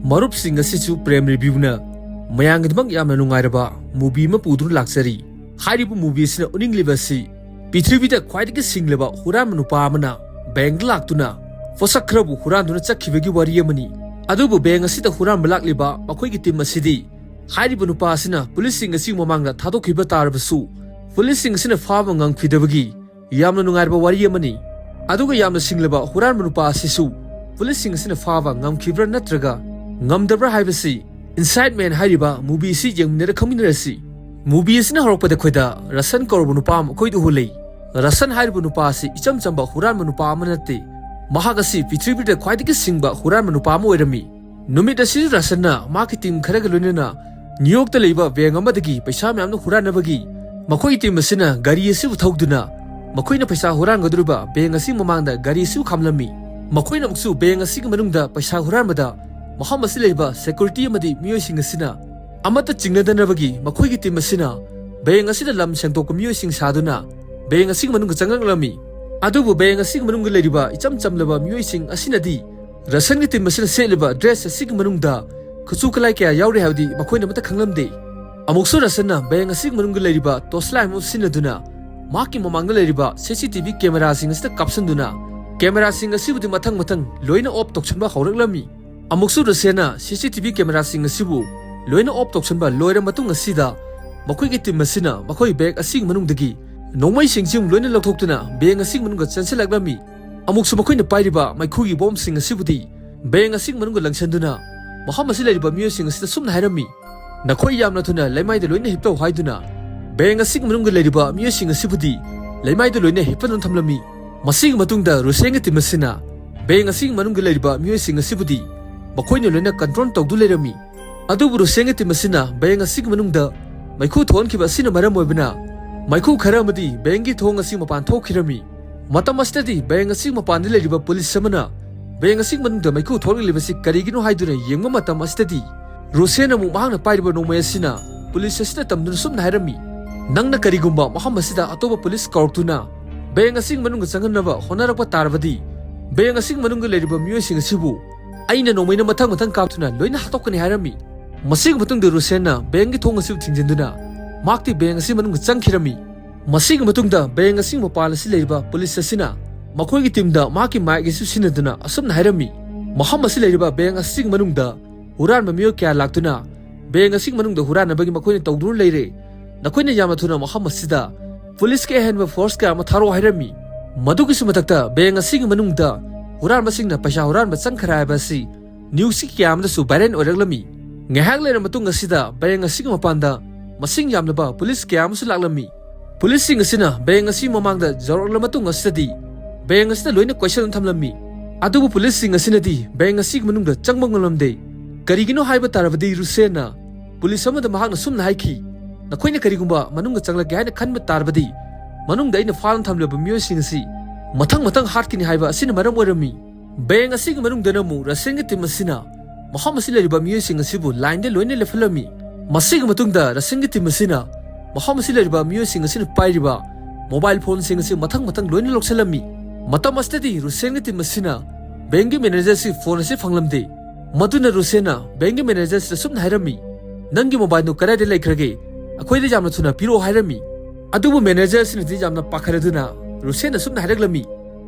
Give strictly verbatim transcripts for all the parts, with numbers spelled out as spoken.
ꯃꯔꯨꯞꯁꯤꯡ, ꯑꯁꯤꯁꯨ ꯄ꯭ꯔꯦꯝ ꯔꯤꯚ꯭ꯌꯨꯅ ꯃꯌꯥꯝꯒꯤꯗꯃꯛ ꯌꯥꯝꯅ ꯅꯨꯡꯉꯥꯏꯔꯕ ꯃꯨꯚꯤ ꯑꯃ ꯄꯨꯗꯨꯅ ꯂꯥꯛꯆꯔꯤ꯫ ꯍꯥꯏꯔꯤꯕ ꯃꯨꯚꯤ ꯑꯁꯤꯅ ꯎꯠꯅꯤꯡꯂꯤꯕ ꯑꯁꯤ ꯄ꯭ꯔꯤꯊꯤꯕꯤꯗ ꯈ꯭ꯋꯥꯏꯗꯒꯤ ꯁꯤꯡꯂꯕ ꯍꯨꯔꯥꯟꯕ ꯅꯨꯄꯥ ꯑꯃꯅ ꯕꯦꯡꯗ ꯂꯥꯛꯇꯨꯅ ꯄꯣꯠꯁꯛ ꯈꯔꯕꯨ ꯍꯨꯔꯥꯟꯗꯨꯅ ꯆꯠꯈꯤꯕꯒꯤ ꯋꯥꯔꯤ ꯑꯃꯅꯤ꯫ ꯑꯗꯨꯕꯨ ꯕꯦꯡ ꯑꯁꯤꯗ ꯍꯨꯔꯥꯟꯕ ꯂꯥꯛꯂꯤꯕ ꯃꯈꯣꯏꯒꯤ ꯇꯤꯝ ꯑꯁꯤꯗꯤ ꯍꯥꯏꯔꯤꯕ ꯅꯨꯄꯥ ꯑꯁꯤꯅ ꯄꯨꯂꯤꯁꯁꯤꯡ ꯑꯁꯤꯒꯤ ꯃꯃꯥꯡꯗ ꯊꯥꯗꯣꯛꯈꯤꯕ ꯇꯥꯔꯕꯁꯨ ꯄꯨꯂꯤꯁꯁꯤꯡ ꯑꯁꯤꯅ ꯐꯥꯕ ꯉꯝꯈꯤꯗꯕꯒꯤ ꯌꯥꯝꯅ ꯅꯨꯡꯉꯥꯏꯔꯕ ꯋꯥꯔꯤ ꯑꯃꯅꯤ꯫ ꯑꯗꯨꯒ ꯌꯥꯝꯅ ꯁꯤꯡꯂꯕ ꯍꯨꯔꯥꯟꯕ ꯅꯨꯄꯥ ꯑꯁꯤꯁꯨ ꯄꯨꯂꯤꯁꯁꯤꯡ ꯑꯁꯤꯅ ꯐꯥꯕ ꯉꯝꯈꯤꯕ꯭ꯔꯥ ꯅꯠꯇ꯭ꯔꯒ ꯉꯝꯗꯕ꯭ꯔꯥ ꯍꯥꯏꯕꯁꯤ Inside Man ꯍꯥꯏꯔꯤꯕ ꯃꯨꯚꯤ ꯑꯁꯤ ꯌꯦꯡꯃꯤꯟꯅꯔ ꯈꯪꯃꯤꯟꯅꯔꯁꯤ꯫ ꯃꯨꯚꯤ ꯑꯁꯤꯅ ꯍꯧꯔꯛꯄꯗ ꯑꯩꯈꯣꯏꯗ ꯔꯁꯟ ꯀꯧꯔꯕ ꯅꯨꯄꯥ ꯑꯃ ꯑꯩꯈꯣꯏꯗ ꯎꯍꯜꯂꯤ꯫ ꯔꯁꯟ ꯍꯥꯏꯔꯤꯕ ꯅꯨꯄꯥ ꯑꯁꯤ ꯏꯆꯝ ꯆꯝꯕ ꯍꯨꯔꯥꯟꯕ ꯅꯨꯄꯥ ꯑꯃ ꯅꯠꯇꯦ꯫ ꯃꯍꯥꯛ ꯑꯁꯤ ꯄ꯭ꯔꯤꯊꯤꯕꯤꯗ ꯈ꯭ꯋꯥꯏꯗꯒꯤ ꯁꯤꯡꯕ ꯍꯨꯔꯥꯟꯕ ꯅꯨꯄꯥ ꯑꯃ ꯑꯣꯏꯔꯝꯃꯤ꯫ ꯅꯨꯃꯤꯠ ꯑꯁꯤꯗ ꯔꯁꯟꯅ ꯃꯍꯥꯛꯀꯤ ꯇꯤꯝ ꯈꯔꯒ ꯂꯣꯏꯅꯅ ꯅ꯭ꯌꯨ ꯌꯣꯔꯛꯇ ꯂꯩꯕ ꯕꯦꯡ ꯑꯃꯗꯒꯤ ꯄꯩꯁꯥ ꯃꯌꯥꯝꯅ ꯍꯨꯔꯥꯟꯅꯕꯒꯤ ꯃꯈꯣꯏꯒꯤ ꯇꯤꯝ ꯑꯁꯤꯅ ꯒꯥꯔꯤ ꯑꯁꯤꯕꯨ ꯊꯧꯗꯨꯅ ꯃꯈꯣꯏꯅ ꯄꯩꯁꯥ ꯍꯨꯔꯥꯟꯒꯗꯧꯔꯤꯕ ꯕꯦꯡ ꯑꯁꯤꯒꯤ ꯃꯃꯥꯡꯗ ꯒꯥꯔꯤ ꯑꯁꯤꯕꯨ ꯈꯥꯝꯂꯝꯃꯤ꯫ ꯃꯈꯣꯏꯅ ꯑꯃꯨꯛꯁꯨ ꯕꯦꯡ ꯑꯁꯤꯒꯤ ꯃꯅꯨꯡꯗ ꯄꯩꯁꯥ ꯍꯨꯔꯥꯟꯕꯗ ꯃꯐꯝ ꯑꯁꯤꯗ ꯂꯩꯕ ꯁꯦꯀ꯭ꯌꯨꯔꯤꯇꯤ ꯑꯃꯗꯤ ꯃꯤꯑꯣꯏꯁꯤꯡ ꯑꯁꯤꯅ ꯑꯃꯠꯇ ꯆꯤꯡꯅꯗꯅꯕꯒꯤ ꯃꯈꯣꯏꯒꯤ ꯇꯤꯝ ꯑꯁꯤꯅ ꯕꯦꯡ ꯑꯁꯤꯗ ꯂꯝ ꯁꯦꯡꯗꯣꯛꯄ ꯃꯤꯑꯣꯏꯁꯤꯡ ꯁꯥꯗꯨꯅ ꯕꯦꯡ ꯑꯁꯤꯒꯤ ꯃꯅꯨꯡꯗ ꯆꯪꯂꯛꯂꯝꯃꯤ꯫ ꯑꯗꯨꯕꯨ ꯕꯦꯡ ꯑꯁꯤꯒꯤ ꯃꯅꯨꯡꯗ ꯂꯩꯔꯤꯕ ꯏꯆꯝ ꯆꯝꯂꯕ ꯃꯤꯑꯣꯏꯁꯤꯡ ꯑꯁꯤꯅꯗꯤ ꯔꯁꯟꯒꯤ ꯇꯤꯝ ꯑꯁꯤꯅ ꯁꯦꯠꯂꯤꯕ ꯗ꯭ꯔꯦꯁ ꯑꯁꯤꯒꯤ ꯃꯅꯨꯡꯗ ꯈꯨꯠꯁꯨ ꯈꯨꯠꯂꯥꯏ ꯀꯌꯥ ꯌꯥꯎꯔꯤ ꯍꯥꯏꯕꯗꯤ ꯃꯈꯣꯏꯅ ꯑꯃꯠꯇ ꯈꯪꯂꯝꯗꯦ꯫ ꯑꯃꯨꯛꯁꯨ ꯔꯁꯟꯅ ꯕꯦꯡ ꯑꯁꯤꯒꯤ ꯃꯅꯨꯡꯗ ꯂꯩꯔꯤꯕ ꯇꯣꯔꯆ ꯂꯥꯏꯠ ꯑꯃ ꯁꯤꯖꯤꯟꯅꯗꯨꯅ ꯃꯍꯥꯛꯀꯤ ꯃꯃꯥꯡꯗ ꯂꯩꯔꯤꯕ ꯁꯤ ꯁꯤ ꯇꯤ ꯚꯤ ꯀꯦꯃꯦꯔꯥꯁꯤꯡ ꯑꯁꯤꯗ ꯀꯥꯞꯁꯤꯟꯗꯨꯅ ꯀꯦꯃꯦꯔꯥꯁꯤꯡ ꯑꯁꯤꯕꯨꯗꯤ ꯃꯊꯪ ꯃꯊꯪ ꯂꯣꯏꯅ ꯑꯣꯐ ꯇꯧꯁꯤꯟꯕ ꯍꯧꯔꯛꯂꯝꯃꯤ꯫ ꯑꯃꯨꯛꯁꯨ ꯔꯁꯦꯟꯅ ꯁꯤ ꯁꯤ ꯇꯤ ꯚꯤ ꯀꯦꯃꯦꯔꯥꯁꯤꯡ ꯑꯁꯤꯕꯨ ꯂꯣꯏꯅ ꯑꯣꯐ ꯇꯧꯁꯤꯟꯕ ꯂꯣꯏꯔ ꯃꯇꯨꯡ ꯑꯁꯤꯗ ꯃꯈꯣꯏꯒꯤ ꯇꯤꯝ ꯑꯁꯤꯅ ꯃꯈꯣꯏ ꯕꯦꯒ ꯑꯁꯤꯒꯤ ꯃꯅꯨꯡꯗꯒꯤ ꯅꯣꯡꯃꯩꯁꯤꯡꯁꯤ ꯂꯣꯏꯅ ꯂꯧꯊꯣꯛꯇꯨꯅ ꯕꯦꯡ ꯑꯁꯤꯒꯤ ꯃꯅꯨꯡꯗ ꯆꯪꯁꯤꯜꯂꯛꯂꯝꯃꯤ꯫ ꯑꯃꯨꯛꯁꯨ ꯃꯈꯣꯏꯅ ꯄꯥꯏꯔꯤꯕ ꯃꯩꯈꯨꯒꯤ ꯕꯣꯝꯁꯤꯡ ꯑꯁꯤꯕꯨꯗꯤ ꯕꯦꯡ ꯑꯁꯤꯒꯤ ꯃꯅꯨꯡꯗ ꯂꯪꯁꯤꯟꯗꯨꯅ ꯃꯐꯝ ꯑꯁꯤ ꯂꯩꯔꯤꯕ ꯃꯤꯑꯣꯏꯁꯤꯡ ꯑꯁꯤꯗ ꯁꯨꯝꯅ ꯍꯥꯏꯔꯝꯃꯤ, "ꯅꯈꯣꯏ ꯌꯥꯝꯅ ꯊꯨꯅ ꯂꯩꯃꯥꯏꯗ ꯂꯣꯏꯅ ꯍꯤꯞꯇꯧ" ꯍꯥꯏꯗꯨꯅ ꯕꯦꯡ ꯑꯁꯤꯒꯤ ꯃꯅꯨꯡꯗ ꯂꯩꯔꯤꯕ ꯃꯤꯑꯣꯏꯁꯤꯡ ꯑꯁꯤꯕꯨꯗꯤ ꯂꯩꯃꯥꯏꯗ ꯂꯣꯏꯅ ꯍꯤꯞꯇꯨꯅ ꯊꯝꯂꯝꯃꯤ꯫ ꯃꯁꯤꯒꯤ ꯃꯇꯨꯡꯗ ꯔꯨꯁꯦꯟꯒꯤ ꯇꯤꯝ ꯑꯁꯤꯅ ꯕꯦꯡ ꯑꯁꯤꯒꯤ ꯃꯅꯨꯡꯗ ꯂꯩꯔꯤꯕ ꯃꯤꯑꯣꯏꯁꯤꯡ ꯑꯁꯤꯕꯨꯗꯤ ꯃꯈꯣꯏꯅ ꯂꯣꯏꯅ ꯀꯟꯇ꯭ꯔꯣꯜ ꯇꯧꯗꯨ ꯂꯩꯔꯝꯃꯤ꯫ ꯑꯗꯨꯕꯨ ꯔꯨꯁꯦꯟꯒꯤ ꯇꯤꯝ ꯑꯁꯤꯅ ꯕꯦꯡ ꯑꯁꯤꯒꯤ ꯃꯅꯨꯡꯗ ꯃꯩꯈꯨ ꯊꯣꯛꯍꯟꯈꯤꯕ ꯑꯁꯤꯅ ꯃꯔꯝ ꯑꯣꯏꯕꯅ ꯃꯩꯈꯨ ꯈꯔ ꯑꯃꯗꯤ ꯕꯦꯡꯒꯤ ꯊꯣꯡ ꯑꯁꯤ ꯃꯄꯥꯟ ꯊꯣꯛꯈꯤꯔꯝꯃꯤ꯫ ꯃꯇꯝ ꯑꯁꯤꯗꯗꯤ ꯕꯦꯡ ꯑꯁꯤꯒꯤ ꯃꯄꯥꯟꯗ ꯂꯩꯔꯤꯕ ꯄꯨꯂꯤꯁ ꯑꯃꯅ ꯕꯦꯡ ꯑꯁꯤꯒꯤ ꯃꯅꯨꯡꯗ ꯃꯩꯈꯨ ꯊꯣꯛꯂꯛꯂꯤꯕꯁꯤ ꯀꯔꯤꯒꯤꯅꯣ ꯍꯥꯏꯗꯨꯅ ꯌꯦꯡꯕ ꯃꯇꯝ ꯑꯁꯤꯗꯗꯤ ꯔꯨꯁꯦꯟ ꯑꯃꯨꯛ ꯃꯍꯥꯛꯅ ꯄꯥꯏꯔꯤꯕ ꯅꯣꯡꯃꯩ ꯑꯁꯤꯅ ꯄꯨꯂꯤꯁ ꯑꯁꯤꯗ ꯇꯝꯗꯨꯅ ꯁꯨꯝꯅ ꯍꯥꯏꯔꯝꯃꯤ, "ꯅꯪꯅ ꯀꯔꯤꯒꯨꯝꯕ ꯃꯐꯝ ꯑꯁꯤꯗ ꯑꯇꯣꯞꯄ ꯄꯨꯂꯤꯁ ꯀꯧꯔꯛꯇꯨꯅ ꯕꯦꯡ ꯑꯁꯤꯒꯤ ꯃꯅꯨꯡꯗ ꯆꯪꯍꯟꯅꯕ ꯍꯣꯠꯅꯔꯛꯄ ꯇꯥꯔꯕꯗꯤ ꯕꯦꯡ ꯑꯁꯤꯒꯤ ꯃꯅꯨꯡꯗ ꯂꯩꯔꯤꯕ ꯃꯤꯑꯣꯏꯁꯤꯡ ꯑꯁꯤꯕꯨ ꯑꯩꯅ ꯅꯣꯡꯃꯩꯅ ꯃꯊꯪ ꯃꯊꯪ ꯀꯥꯞꯇꯨꯅ ꯂꯣꯏꯅ ꯍꯥꯠꯇꯣꯛꯀꯅꯤ ꯍꯥꯏꯔꯝꯃꯤ꯫ ꯃꯁꯤꯒꯤ ꯃꯇꯨꯡꯗ ꯔꯨꯁꯦꯟꯅ ꯕꯦꯡꯒꯤ ꯊꯣꯡ ꯑꯁꯤꯕꯨ ꯊꯤꯡꯖꯤꯟꯗꯨꯅ ꯃꯍꯥꯛꯇꯤ ꯕꯦꯡ ꯑꯁꯤ ꯃꯅꯨꯡꯗ ꯆꯪꯈꯤꯔꯝꯃꯤ꯫ ꯃꯁꯤꯒꯤ ꯃꯇꯨꯡꯗ ꯕꯦꯡ ꯑꯁꯤꯒꯤ ꯃꯄꯥꯟ ꯑꯁꯤ ꯂꯩꯔꯤꯕ ꯄꯨꯂꯤꯁ ꯑꯁꯤꯅ ꯃꯈꯣꯏꯒꯤ ꯇꯤꯝꯗ ꯃꯍꯥꯛꯀꯤ ꯃꯥꯏꯛ ꯑꯁꯤ ꯁꯤꯖꯤꯟꯅꯗꯨꯅ ꯑꯁꯨꯝꯅ ꯍꯥꯏꯔꯝꯃꯤ, "ꯃꯐꯝ ꯑꯁꯤ ꯂꯩꯔꯤꯕ ꯕꯦꯡ ꯑꯁꯤꯒꯤ ꯃꯅꯨꯡꯗ ꯍꯨꯔꯥꯟꯕ ꯃꯤꯑꯣꯏ ꯀꯌꯥ ꯂꯥꯛꯇꯨꯅ ꯕꯦꯡ ꯑꯁꯤꯒꯤ ꯃꯅꯨꯡꯗ ꯍꯨꯔꯥꯟꯅꯕꯒꯤ ꯃꯈꯣꯏꯅ ꯇꯧꯗꯨꯅ ꯂꯩꯔꯦ꯫ ꯅꯈꯣꯏꯅ ꯌꯥꯝꯅ ꯊꯨꯅ ꯃꯐꯝ ꯑꯁꯤꯗ ꯄꯨꯂꯤꯁꯀꯤ ꯑꯍꯦꯟꯕ ꯐꯣꯔꯁ ꯀꯌꯥ ꯑꯃ ꯊꯥꯔꯛꯑꯣ" ꯍꯥꯏꯔꯝꯃꯤ꯫ ꯃꯗꯨꯒꯤꯁꯨ ꯃꯊꯛꯇ ꯕꯦꯡ ꯑꯁꯤꯒꯤ ꯃꯅꯨꯡꯗ ꯍꯨꯔꯥꯟꯕꯁꯤꯡꯅ ꯄꯩꯁꯥ ꯍꯨꯔꯥꯟꯕ ꯆꯪꯈ꯭ꯔꯦ ꯍꯥꯏꯕ ꯑꯁꯤ ꯅ꯭ꯌꯨꯁꯀꯤ ꯀꯌꯥ ꯑꯃꯗꯁꯨ ꯚꯥꯏꯔꯦꯜ ꯑꯣꯏꯔꯛꯂꯝꯃꯤ꯫ ꯉꯥꯏꯍꯥꯛ ꯂꯩꯔꯕ ꯃꯇꯨꯡ ꯑꯁꯤꯗ ꯕꯦꯡ ꯑꯁꯤꯒꯤ ꯃꯄꯥꯟꯗ ꯃꯁꯤꯡ ꯌꯥꯝꯂꯕ ꯄꯨꯂꯤꯁ ꯀꯌꯥ ꯑꯃꯁꯨ ꯂꯥꯛꯂꯝꯃꯤ꯫ ꯄꯨꯂꯤꯁꯁꯤꯡ ꯑꯁꯤꯅ ꯕꯦꯡ ꯑꯁꯤ ꯃꯃꯥꯡꯗ ꯌꯧꯔꯛꯂꯕ ꯃꯇꯨꯡ ꯑꯁꯤꯗꯗꯤ ꯕꯦꯡ ꯑꯁꯤꯗ ꯂꯣꯏꯅ ꯀꯣꯏꯁꯟ ꯊꯝꯂꯝꯃꯤ꯫ ꯑꯗꯨꯕꯨ ꯄꯨꯂꯤꯁꯁꯤꯡ ꯑꯁꯤꯅꯗꯤ ꯕꯦꯡ ꯑꯁꯤꯒꯤ ꯃꯅꯨꯡꯗ ꯆꯪꯕ ꯉꯝꯂꯝꯗꯦ꯫ ꯀꯔꯤꯒꯤꯅꯣ ꯍꯥꯏꯕ ꯇꯥꯔꯕꯗꯤ ꯔꯨꯁꯦꯟꯅ ꯄꯨꯂꯤꯁ ꯑꯃꯗ ꯃꯍꯥꯛꯅ ꯁꯨꯝꯅ ꯍꯥꯏꯈꯤ, "ꯅꯈꯣꯏꯅ ꯀꯔꯤꯒꯨꯝꯕ ꯃꯅꯨꯡꯗ ꯆꯪꯂꯛꯀꯦ ꯍꯥꯏꯅ ꯈꯟꯕ ꯇꯥꯔꯕꯗꯤ ꯃꯅꯨꯡꯗ ꯑꯩꯅ ꯐꯥꯗꯨꯅ ꯊꯝꯂꯤꯕ ꯃꯤꯑꯣꯏꯁꯤꯡ ꯑꯁꯤ ꯃꯊꯪ ꯃꯊꯪ ꯍꯥꯠꯀꯅꯤ" ꯍꯥꯏꯕ ꯑꯁꯤꯅ ꯃꯔꯝ ꯑꯣꯏꯔꯝꯃꯤ꯫ ꯕꯦꯡ ꯑꯁꯤꯒꯤ ꯃꯅꯨꯡꯗꯅ ꯑꯃꯨꯛ ꯔꯁꯦꯟꯒꯤ ꯇꯤꯝ ꯑꯁꯤꯅ ꯃꯐꯝ ꯑꯁꯤ ꯂꯩꯔꯤꯕ ꯃꯤꯑꯣꯏꯁꯤꯡ ꯑꯁꯤꯕꯨ ꯂꯥꯏꯟꯗ ꯂꯣꯏꯅ ꯂꯦꯞꯍꯜꯂꯝꯃꯤ꯫ ꯃꯁꯤꯒꯤ ꯃꯇꯨꯡꯗ ꯔꯁꯦꯟꯒꯤ ꯇꯤꯝ ꯑꯁꯤꯅ ꯃꯐꯝ ꯑꯁꯤ ꯂꯩꯔꯤꯕ ꯃꯤꯑꯣꯏꯁꯤꯡ ꯑꯁꯤꯅ ꯄꯥꯏꯔꯤꯕ ꯃꯣꯕꯥꯏꯜ ꯐꯣꯟꯁꯤꯡ ꯑꯁꯤ ꯃꯊꯪ ꯃꯊꯪ ꯂꯣꯏꯅ ꯂꯧꯁꯤꯜꯂꯝꯃꯤ꯫ ꯃꯇꯝ ꯑꯁꯤꯗꯗꯤ ꯔꯨꯁꯦꯟꯒꯤ ꯇꯤꯝ ꯑꯁꯤꯅ ꯕꯦꯡꯒꯤ ꯃꯦꯅꯦꯖꯔ ꯑꯁꯤ ꯐꯣꯟ ꯑꯁꯤ ꯐꯪꯂꯝꯗꯦ꯫ ꯃꯗꯨꯅ ꯔꯨꯁꯦꯟꯅ ꯕꯦꯡꯒꯤ ꯃꯦꯅꯦꯖꯔ ꯑꯁꯤꯗ ꯁꯨꯝꯅ ꯍꯥꯏꯔꯝꯃꯤ, "ꯅꯪꯒꯤ ꯃꯣꯕꯥꯏꯜꯗꯨ ꯀꯗꯥꯏꯗ ꯂꯩꯈ꯭ꯔꯒꯦ? ꯑꯩꯈꯣꯏꯗ ꯌꯥꯝꯅ ꯊꯨꯅ ꯄꯤꯔꯛꯑꯣ" ꯍꯥꯏꯔꯝꯃꯤ꯫ ꯑꯗꯨꯕꯨ ꯃꯦꯅꯦꯖꯔ ꯑꯁꯤꯅꯗꯤ ꯌꯥꯝꯅ ꯄꯥꯈꯠꯂꯗꯨꯅ ꯔꯨꯁꯦꯟꯅ ꯁꯨꯝꯅ ꯍꯥꯏꯔꯛꯂꯝꯃꯤ,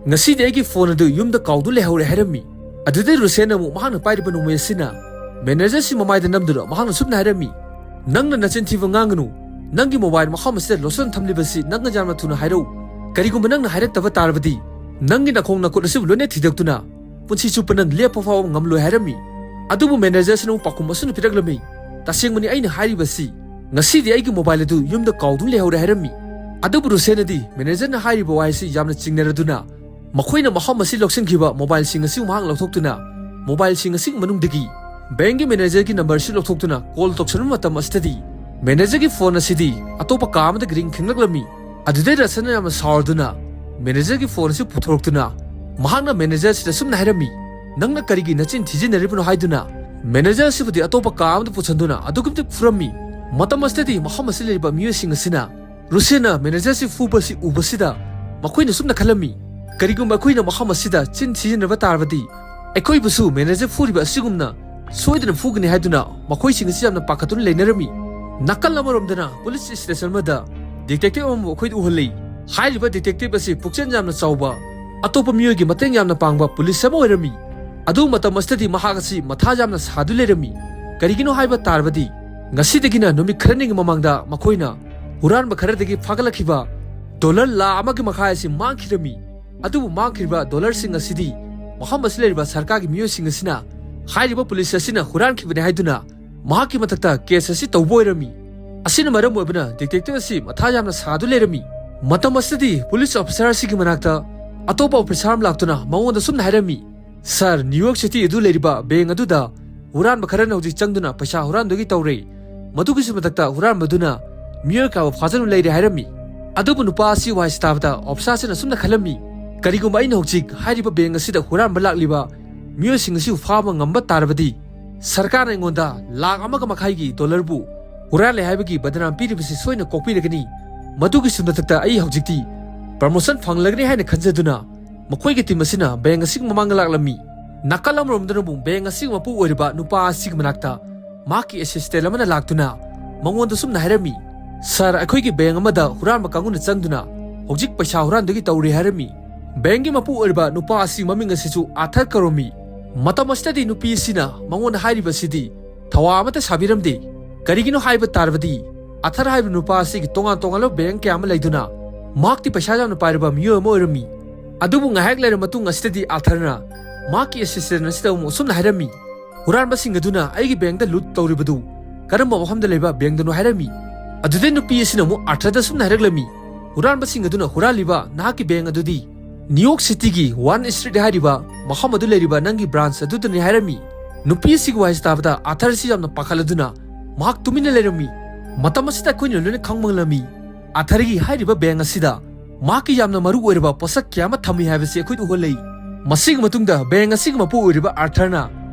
"ꯉꯁꯤꯗꯤ ꯑꯩꯒꯤ ꯐꯣꯟ ꯑꯗꯨ ꯌꯨꯝꯗ ꯀꯥꯎꯗꯨꯅ ꯂꯩꯍꯧꯔꯦ" ꯍꯥꯏꯔꯝꯃꯤ꯫ ꯑꯗꯨꯗꯩ ꯔꯨꯁꯦꯟꯅ ꯑꯃꯨꯛ ꯃꯍꯥꯛꯅ ꯄꯥꯏꯔꯤꯕ ꯅꯣꯡꯃꯩ ꯑꯁꯤꯅ ꯃꯦꯅꯦꯖꯔ ꯑꯁꯤ ꯃꯃꯥꯏꯗ ꯅꯝꯗꯨꯅ ꯃꯍꯥꯛꯅ ꯁꯨꯝꯅ ꯍꯥꯏꯔꯝꯃꯤ, "ꯅꯪꯅ ꯅꯆꯤꯟ ꯊꯤꯕ ꯉꯥꯡꯒꯅꯨ꯫ ꯅꯪꯒꯤ ꯃꯣꯕꯥꯏꯜ ꯃꯐꯝ ꯑꯁꯤꯗ ꯂꯣꯠꯁꯤꯟ ꯊꯝꯂꯤꯕꯁꯤ ꯅꯪꯅ ꯌꯥꯝꯅ ꯊꯨꯅ ꯍꯥꯏꯔꯛꯎ꯫ ꯀꯔꯤꯒꯨꯝꯕ ꯅꯪꯅ ꯍꯥꯏꯔꯛꯇꯕ ꯇꯥꯔꯕꯗꯤ ꯅꯪꯒꯤ ꯅꯈꯣꯡ ꯅꯈꯨꯠ ꯑꯁꯤꯕꯨ ꯂꯣꯏꯅ ꯊꯤꯗꯣꯛꯇꯨꯅ ꯄꯨꯟꯁꯤ ꯆꯨꯞꯄ ꯅꯪ ꯂꯦꯞꯄ ꯐꯥꯎꯕ ꯉꯝꯂꯣꯏ" ꯍꯥꯏꯔꯝꯃꯤ꯫ ꯑꯗꯨꯕꯨ ꯃꯦꯅꯦꯖꯔꯁꯤꯅ ꯑꯃꯨꯛ ꯄꯥꯎꯈꯨꯝ ꯑꯁꯨꯝꯅ ꯄꯤꯔꯛꯂꯝꯃꯤ, "ꯇꯁꯦꯡꯕꯅꯤ ꯑꯩꯅ ꯍꯥꯏꯔꯤꯕꯁꯤ, ꯉꯁꯤꯗꯤ ꯑꯩꯒꯤ ꯃꯣꯕꯥꯏꯜ ꯑꯗꯨ ꯌꯨꯝꯗ ꯀꯥꯎꯗꯨꯅ ꯂꯩꯍꯧꯔꯦ" ꯍꯥꯏꯔꯝꯃꯤ꯫ ꯑꯗꯨꯕꯨ ꯔꯨꯁꯦꯟꯅꯗꯤ ꯃꯦꯅꯦꯖꯔꯅ ꯍꯥꯏꯔꯤꯕ ꯋꯥꯍꯩꯁꯤ ꯌꯥꯝꯅ ꯆꯤꯡꯅꯔꯗꯨꯅ ꯃꯈꯣꯏꯅ ꯃꯐꯝ ꯑꯁꯤ ꯂꯧꯁꯤꯟꯈꯤꯕ ꯃꯣꯕꯥꯏꯜꯁꯤꯡ ꯑꯁꯤ ꯃꯍꯥꯛ ꯂꯧꯊꯣꯛꯇꯨꯅ ꯃꯣꯕꯥꯏꯜꯁꯤꯡ ꯑꯁꯤꯒꯤ ꯃꯅꯨꯡꯗꯒꯤ ꯕꯦꯡꯒꯤ ꯃꯦꯅꯦꯖꯔꯒꯤ ꯅꯝꯕꯔꯁꯤ ꯂꯧꯊꯣꯛꯇꯨꯅ ꯀꯣꯜ ꯇꯧꯁꯤꯟꯕ ꯃꯇꯝ ꯑꯁꯤꯗꯗꯤ ꯃꯦꯅꯦꯖꯔꯒꯤ ꯐꯣꯟ ꯑꯁꯤꯗꯤ ꯑꯇꯣꯞꯄ ꯀꯥ ꯑꯃꯗ ꯔꯤꯡ ꯈꯤꯡꯂꯛꯂꯝꯃꯤ꯫ ꯑꯗꯨꯗꯩ ꯔꯁꯟꯅ ꯌꯥꯝꯅ ꯁꯥꯎꯔꯗꯨꯅ ꯃꯦꯅꯦꯖꯔꯒꯤ ꯐꯣꯟ ꯑꯁꯤ ꯄꯨꯊꯣꯔꯛꯇꯨꯅ ꯃꯍꯥꯛꯅ ꯃꯦꯅꯦꯖꯔ ꯑꯁꯤꯗ ꯁꯨꯝꯅ ꯍꯥꯏꯔꯝꯃꯤ, "ꯅꯪꯅ ꯀꯔꯤꯒꯤ ꯅꯆꯤꯟ ꯊꯤꯖꯤꯟꯅꯔꯤꯕꯅꯣ?" ꯍꯥꯏꯗꯨꯅ ꯃꯦꯅꯦꯖꯔ ꯑꯁꯤꯕꯨꯗꯤ ꯑꯇꯣꯞꯄ ꯀꯥ ꯑꯃꯗ ꯄꯨꯁꯤꯟꯗꯨꯅ ꯑꯗꯨꯛꯀꯤ ꯃꯇꯤꯛ ꯐꯨꯔꯝꯃꯤ꯫ ꯃꯇꯝ ꯑꯁꯤꯗꯗꯤ ꯃꯐꯝ ꯑꯁꯤꯗ ꯂꯩꯔꯤꯕ ꯃꯤꯑꯣꯏꯁꯤꯡ ꯑꯁꯤꯅ ꯔꯨꯁꯦꯟꯅ ꯃꯦꯅꯦꯖꯔ ꯑꯁꯤ ꯐꯨꯕ ꯑꯁꯤ ꯎꯕꯁꯤꯗ ꯃꯈꯣꯏꯅ ꯁꯨꯝꯅ ꯈꯜꯂꯝꯃꯤ, "ꯀꯔꯤꯒꯨꯝꯕ ꯑꯩꯈꯣꯏꯅ ꯃꯐꯝ ꯑꯁꯤꯗ ꯆꯤꯟ ꯊꯤꯖꯤꯟꯅꯕ ꯇꯥꯔꯕꯗꯤ ꯑꯩꯈꯣꯏꯕꯨꯁꯨ ꯃꯦꯅꯦꯖꯔ ꯐꯨꯔꯤꯕ ꯑꯁꯤꯒꯨꯝꯅ ꯁꯣꯏꯗꯅ ꯐꯨꯒꯅꯤ ꯍꯥꯏꯗꯨꯅ ꯃꯈꯣꯏꯁꯤꯡ ꯑꯁꯤ ꯌꯥꯝꯅ ꯄꯥꯈꯠꯇꯨꯅ ꯂꯩꯅꯔꯝꯃꯤ꯫ ꯅꯥꯀꯜ ꯑꯃꯔꯣꯝꯗꯅ ꯄꯨꯂꯤꯁ ꯁ꯭ꯇꯦꯁꯟ ꯑꯃꯗ ꯗꯤꯇꯦꯛꯇꯤꯚ ꯑꯃꯕꯨ ꯑꯩꯈꯣꯏꯗ ꯎꯍꯜꯂꯤ꯫ ꯍꯥꯏꯔꯤꯕ ꯗꯤꯇꯦꯛꯇꯤꯚ ꯑꯁꯤ ꯄꯨꯛꯆꯦꯜ ꯌꯥꯝꯅ ꯆꯥꯎꯕ, ꯑꯇꯣꯞꯄ ꯃꯤꯑꯣꯏꯒꯤ ꯃꯇꯦꯡ ꯌꯥꯝꯅ ꯄꯥꯡꯕ ꯄꯨꯂꯤꯁ ꯑꯃ ꯑꯣꯏꯔꯝꯃꯤ꯫ ꯑꯗꯨ ꯃꯇꯝ ꯑꯁꯤꯗꯗꯤ ꯃꯍꯥꯛ ꯑꯁꯤ ꯃꯊꯥ ꯌꯥꯝꯅ ꯁꯥꯗꯨꯅ ꯂꯩꯔꯝꯃꯤ꯫ ꯀꯔꯤꯒꯤꯅꯣ ꯍꯥꯏꯕ ꯇꯥꯔꯕꯗꯤ, ꯉꯁꯤꯗꯒꯤꯅ ꯅꯨꯃꯤꯠ ꯈꯔꯅꯤꯒꯤ ꯃꯃꯥꯡꯗ ꯃꯈꯣꯏꯅ ꯍꯨꯔꯥꯟꯕ ꯈꯔꯗꯒꯤ ꯐꯥꯒꯠꯂꯛꯈꯤꯕ ꯗꯣꯂꯔ ꯂꯥꯈ ꯑꯃꯒꯤ ꯃꯈꯥꯏ ꯑꯁꯤ ꯃꯥꯡꯈꯤꯔꯝꯃꯤ꯫ ꯑꯗꯨꯕꯨ ꯃꯥꯡꯈꯤꯕ ꯗꯣꯂꯔꯁꯤꯡ ꯑꯁꯤꯗꯤ ꯃꯐꯝ ꯑꯁꯤꯗ ꯂꯩꯔꯤꯕ ꯁꯔꯀꯥꯔꯒꯤ ꯃꯤꯑꯣꯏꯁꯤꯡ ꯑꯁꯤꯅ ꯍꯥꯏꯔꯤꯕ ꯄꯨꯂꯤꯁ ꯑꯁꯤꯅ ꯍꯨꯔꯥꯟꯈꯤꯕꯅꯤ ꯍꯥꯏꯗꯨꯅ ꯃꯍꯥꯛꯀꯤ ꯃꯊꯛꯇ ꯀꯦꯁ ꯑꯁꯤ ꯇꯧꯕ ꯑꯣꯏꯔꯝꯃꯤ꯫ ꯑꯁꯤꯅ ꯃꯔꯝ ꯑꯣꯏꯕꯅ ꯗꯤꯇꯦꯛꯇꯤꯚ ꯑꯁꯤ ꯃꯊꯥ ꯌꯥꯝꯅ ꯁꯥꯗꯨꯅ ꯂꯩꯔꯝꯃꯤ꯫ ꯃꯇꯝ ꯑꯁꯤꯗꯗꯤ ꯄꯨꯂꯤꯁ ꯑꯣꯐꯤꯁꯥꯔ ꯑꯁꯤꯒꯤ ꯃꯅꯥꯛꯇ ꯑꯇꯣꯞꯄ ꯑꯣꯐꯤꯁꯥꯔ ꯑꯃ ꯂꯥꯛꯇꯨꯅ ꯃꯉꯣꯟꯗ ꯁꯨꯝꯅ ꯍꯥꯏꯔꯝꯃꯤ, "ꯁꯥꯔ, ꯅ꯭ꯌꯨ ꯌꯣꯔꯛ ꯁꯤꯇꯤ ꯑꯗꯨ ꯂꯩꯔꯤꯕ ꯕꯦꯡ ꯑꯗꯨꯗ ꯍꯨꯔꯥꯟꯕ ꯈꯔꯅ ꯍꯧꯖꯤꯛ ꯆꯪꯗꯨꯅ ꯄꯩꯁꯥ ꯍꯨꯔꯥꯟꯗꯨꯒꯤ ꯇꯧꯔꯦ꯫ ꯃꯗꯨꯒꯤꯁꯨ ꯃꯊꯛꯇ ꯍꯨꯔꯥꯟꯕꯗꯨꯅ ꯃꯤꯑꯣꯏ ꯀꯌꯥꯕꯨ ꯐꯥꯖꯗꯨꯅ ꯂꯩꯔꯦ" ꯍꯥꯏꯔꯝꯃꯤ꯫ ꯑꯗꯨꯕꯨ ꯅꯨꯄꯥ ꯑꯁꯤ ꯋꯥꯍꯩꯁꯤ ꯇꯥꯕꯗ ꯑꯣꯐꯤꯁꯥꯔꯁꯤꯅ ꯑꯁꯨꯝꯅ ꯈꯜꯂꯝꯃꯤ, "ꯀꯔꯤꯒꯨꯝꯕ ꯑꯩꯅ ꯍꯧꯖꯤꯛ ꯍꯥꯏꯔꯤꯕ ꯕꯦꯡ ꯑꯁꯤꯗ ꯍꯨꯔꯥꯟꯕ ꯂꯥꯛꯂꯤꯕ ꯃꯤꯑꯣꯏꯁꯤꯡ ꯑꯁꯤꯕꯨ ꯐꯥꯕ ꯉꯝꯕ ꯇꯥꯔꯕꯗꯤ, ꯁꯔꯀꯥꯔꯅ ꯑꯩꯉꯣꯟꯗ ꯂꯥꯈ ꯑꯃꯒ ꯃꯈꯥꯏꯒꯤ ꯗꯣꯂꯔꯕꯨ ꯍꯨꯔꯥꯜꯂꯦ ꯍꯥꯏꯕꯒꯤ ꯕꯗꯅꯥꯝ ꯄꯤꯔꯤꯕꯁꯤ ꯁꯣꯏꯅ ꯀꯣꯛꯄꯤꯔꯒꯅꯤ꯫ ꯃꯗꯨꯒꯤꯁꯨ ꯃꯊꯛꯇ ꯑꯩ ꯍꯧꯖꯤꯛꯇꯤ ꯄ꯭ꯔꯃꯣꯁꯟ ꯐꯪꯂꯒꯅꯤ" ꯍꯥꯏꯅ ꯈꯟꯖꯗꯨꯅ ꯃꯈꯣꯏꯒꯤ ꯇꯤꯝ ꯑꯁꯤꯅ ꯕꯦꯡ ꯑꯁꯤꯒꯤ ꯃꯃꯥꯡꯗ ꯂꯥꯛꯂꯝꯃꯤ꯫ ꯅꯥꯀꯜ ꯑꯃꯔꯣꯝꯗꯅ ꯑꯃꯨꯛ ꯕꯦꯡ ꯑꯁꯤꯒꯤ ꯃꯄꯨ ꯑꯣꯏꯔꯤꯕ ꯅꯨꯄꯥ ꯑꯁꯤꯒꯤ ꯃꯅꯥꯛꯇ ꯃꯍꯥꯛꯀꯤ ꯑꯦꯁꯤꯁꯇꯦꯟ ꯑꯃꯅ ꯂꯥꯛꯇꯨꯅ ꯃꯉꯣꯟꯗ ꯁꯨꯝꯅ ꯍꯥꯏꯔꯝꯃꯤ, "ꯁꯥꯔ, ꯑꯩꯈꯣꯏꯒꯤ ꯕꯦꯡ ꯑꯃꯗ ꯍꯨꯔꯥꯟꯕ ꯀꯥꯡꯕꯨꯅ ꯆꯪꯗꯨꯅ ꯍꯧꯖꯤꯛ ꯄꯩꯁꯥ ꯍꯨꯔꯥꯟꯗꯨꯒꯤ ꯇꯧꯔꯤ" ꯍꯥꯏꯔꯝꯃꯤ꯫ ꯕꯦꯡꯒꯤ ꯃꯄꯨ ꯑꯣꯏꯔꯤꯕ ꯅꯨꯄꯥ ꯑꯁꯤ ꯃꯃꯤꯡ ꯑꯁꯤꯁꯨ ꯑꯥꯔꯊꯔ ꯀꯧꯔꯝꯃꯤ꯫ ꯃꯇꯝ ꯑꯁꯤꯗꯗꯤ ꯅꯨꯄꯤ ꯑꯁꯤꯅ ꯃꯉꯣꯟꯗ ꯍꯥꯏꯔꯤꯕ ꯑꯁꯤꯗꯤ ꯊꯋꯥ ꯑꯃꯠꯇ ꯁꯥꯕꯤꯔꯝꯗꯦ꯫ ꯀꯔꯤꯒꯤꯅꯣ ꯍꯥꯏꯕ ꯇꯥꯔꯕꯗꯤ, ꯑꯥꯔꯊꯔ ꯍꯥꯏꯔꯤꯕ ꯅꯨꯄꯥ ꯑꯁꯤꯒꯤ ꯇꯣꯉꯥꯟ ꯇꯣꯉꯥꯟꯕ ꯕꯦꯡ ꯀꯌꯥ ꯑꯃ ꯂꯩꯗꯨꯅ ꯃꯍꯥꯛꯇꯤ ꯄꯩꯁꯥ ꯌꯥꯝꯅ ꯄꯥꯏꯔꯕ ꯃꯤꯑꯣꯏ ꯑꯃ ꯑꯣꯏꯔꯝꯃꯤ꯫ ꯑꯗꯨꯕꯨ ꯉꯥꯏꯍꯥꯛ ꯂꯩꯔꯕ ꯃꯇꯨꯡ ꯑꯁꯤꯗꯗꯤ ꯑꯥꯔꯊꯔꯅ ꯃꯍꯥꯛꯀꯤ ꯑꯦꯁꯤꯁꯇꯦꯟ ꯑꯁꯤꯗ ꯑꯃꯨꯛ ꯑꯁꯨꯝꯅ ꯍꯥꯏꯔꯝꯃꯤ, "ꯍꯨꯔꯥꯟꯕꯁꯤꯡ ꯑꯗꯨꯅ ꯑꯩꯒꯤ ꯕꯦꯡꯗ ꯂꯨꯠ ꯇꯧꯔꯤꯕꯗꯨ ꯀꯔꯝꯕ ꯃꯐꯝꯗ ꯂꯩꯕ ꯕꯦꯡꯗꯅꯣ?" ꯍꯥꯏꯔꯝꯃꯤ꯫ ꯑꯗꯨꯗꯩ ꯅꯨꯄꯤ ꯑꯁꯤꯅ ꯑꯃꯨꯛ ꯑꯥꯔꯊꯔꯗ ꯑꯁꯨꯝꯅ ꯍꯥꯏꯔꯛꯂꯝꯃꯤ, "ꯍꯨꯔꯥꯟꯕꯁꯤꯡ ꯑꯗꯨꯅ ꯍꯨꯔꯥꯜꯂꯤꯕ ꯅꯍꯥꯛꯀꯤ ꯕꯦꯡ ꯑꯗꯨꯗꯤ ꯅ꯭ꯌꯨ ꯌꯣꯔꯛ ꯁꯤꯇꯤꯒꯤ ꯋꯥꯟ ꯁ꯭ꯇ꯭ꯔꯤꯠ ꯍꯥꯏꯔꯤꯕ ꯃꯐꯝ ꯑꯗꯨ ꯂꯩꯔꯤꯕ ꯅꯪꯒꯤ ꯕ꯭ꯔꯥꯟꯁ ꯑꯗꯨꯗꯅꯤ" ꯍꯥꯏꯔꯝꯃꯤ꯫ ꯅꯨꯄꯤ ꯑꯁꯤꯒꯤ ꯋꯥꯍꯩꯁꯤ ꯇꯥꯕꯗ ꯑꯥꯔꯊꯔ ꯑꯁꯤ ꯌꯥꯝꯅ ꯄꯥꯈꯠꯂꯗꯨꯅ ꯃꯍꯥꯛ ꯇꯨꯃꯤꯟꯅ ꯂꯩꯔꯝꯃꯤ꯫ ꯃꯇꯝ ꯑꯁꯤꯗ ꯑꯩꯈꯣꯏꯅ ꯂꯣꯏꯅ ꯈꯪꯕ ꯉꯝꯂꯝꯃꯤ, ꯑꯥꯔꯊꯔꯒꯤ ꯍꯥꯏꯔꯤꯕ ꯕꯦꯡ ꯑꯁꯤꯗ ꯃꯍꯥꯛꯀꯤ ꯌꯥꯝꯅ ꯃꯔꯨ ꯑꯣꯏꯔꯕ ꯄꯣꯠꯁꯛ ꯀꯌꯥ ꯑꯃ ꯊꯝꯃꯤ ꯍꯥꯏꯕꯁꯤ ꯑꯩꯈꯣꯏꯗ ꯎꯍꯜꯂꯤ꯫ ꯃꯁꯤꯒꯤ ꯃꯇꯨꯡꯗ ꯕꯦꯡ ꯑꯁꯤꯒꯤ ꯃꯄꯨ ꯑꯣꯏꯔꯤꯕ ꯑꯥꯔꯊꯔꯅ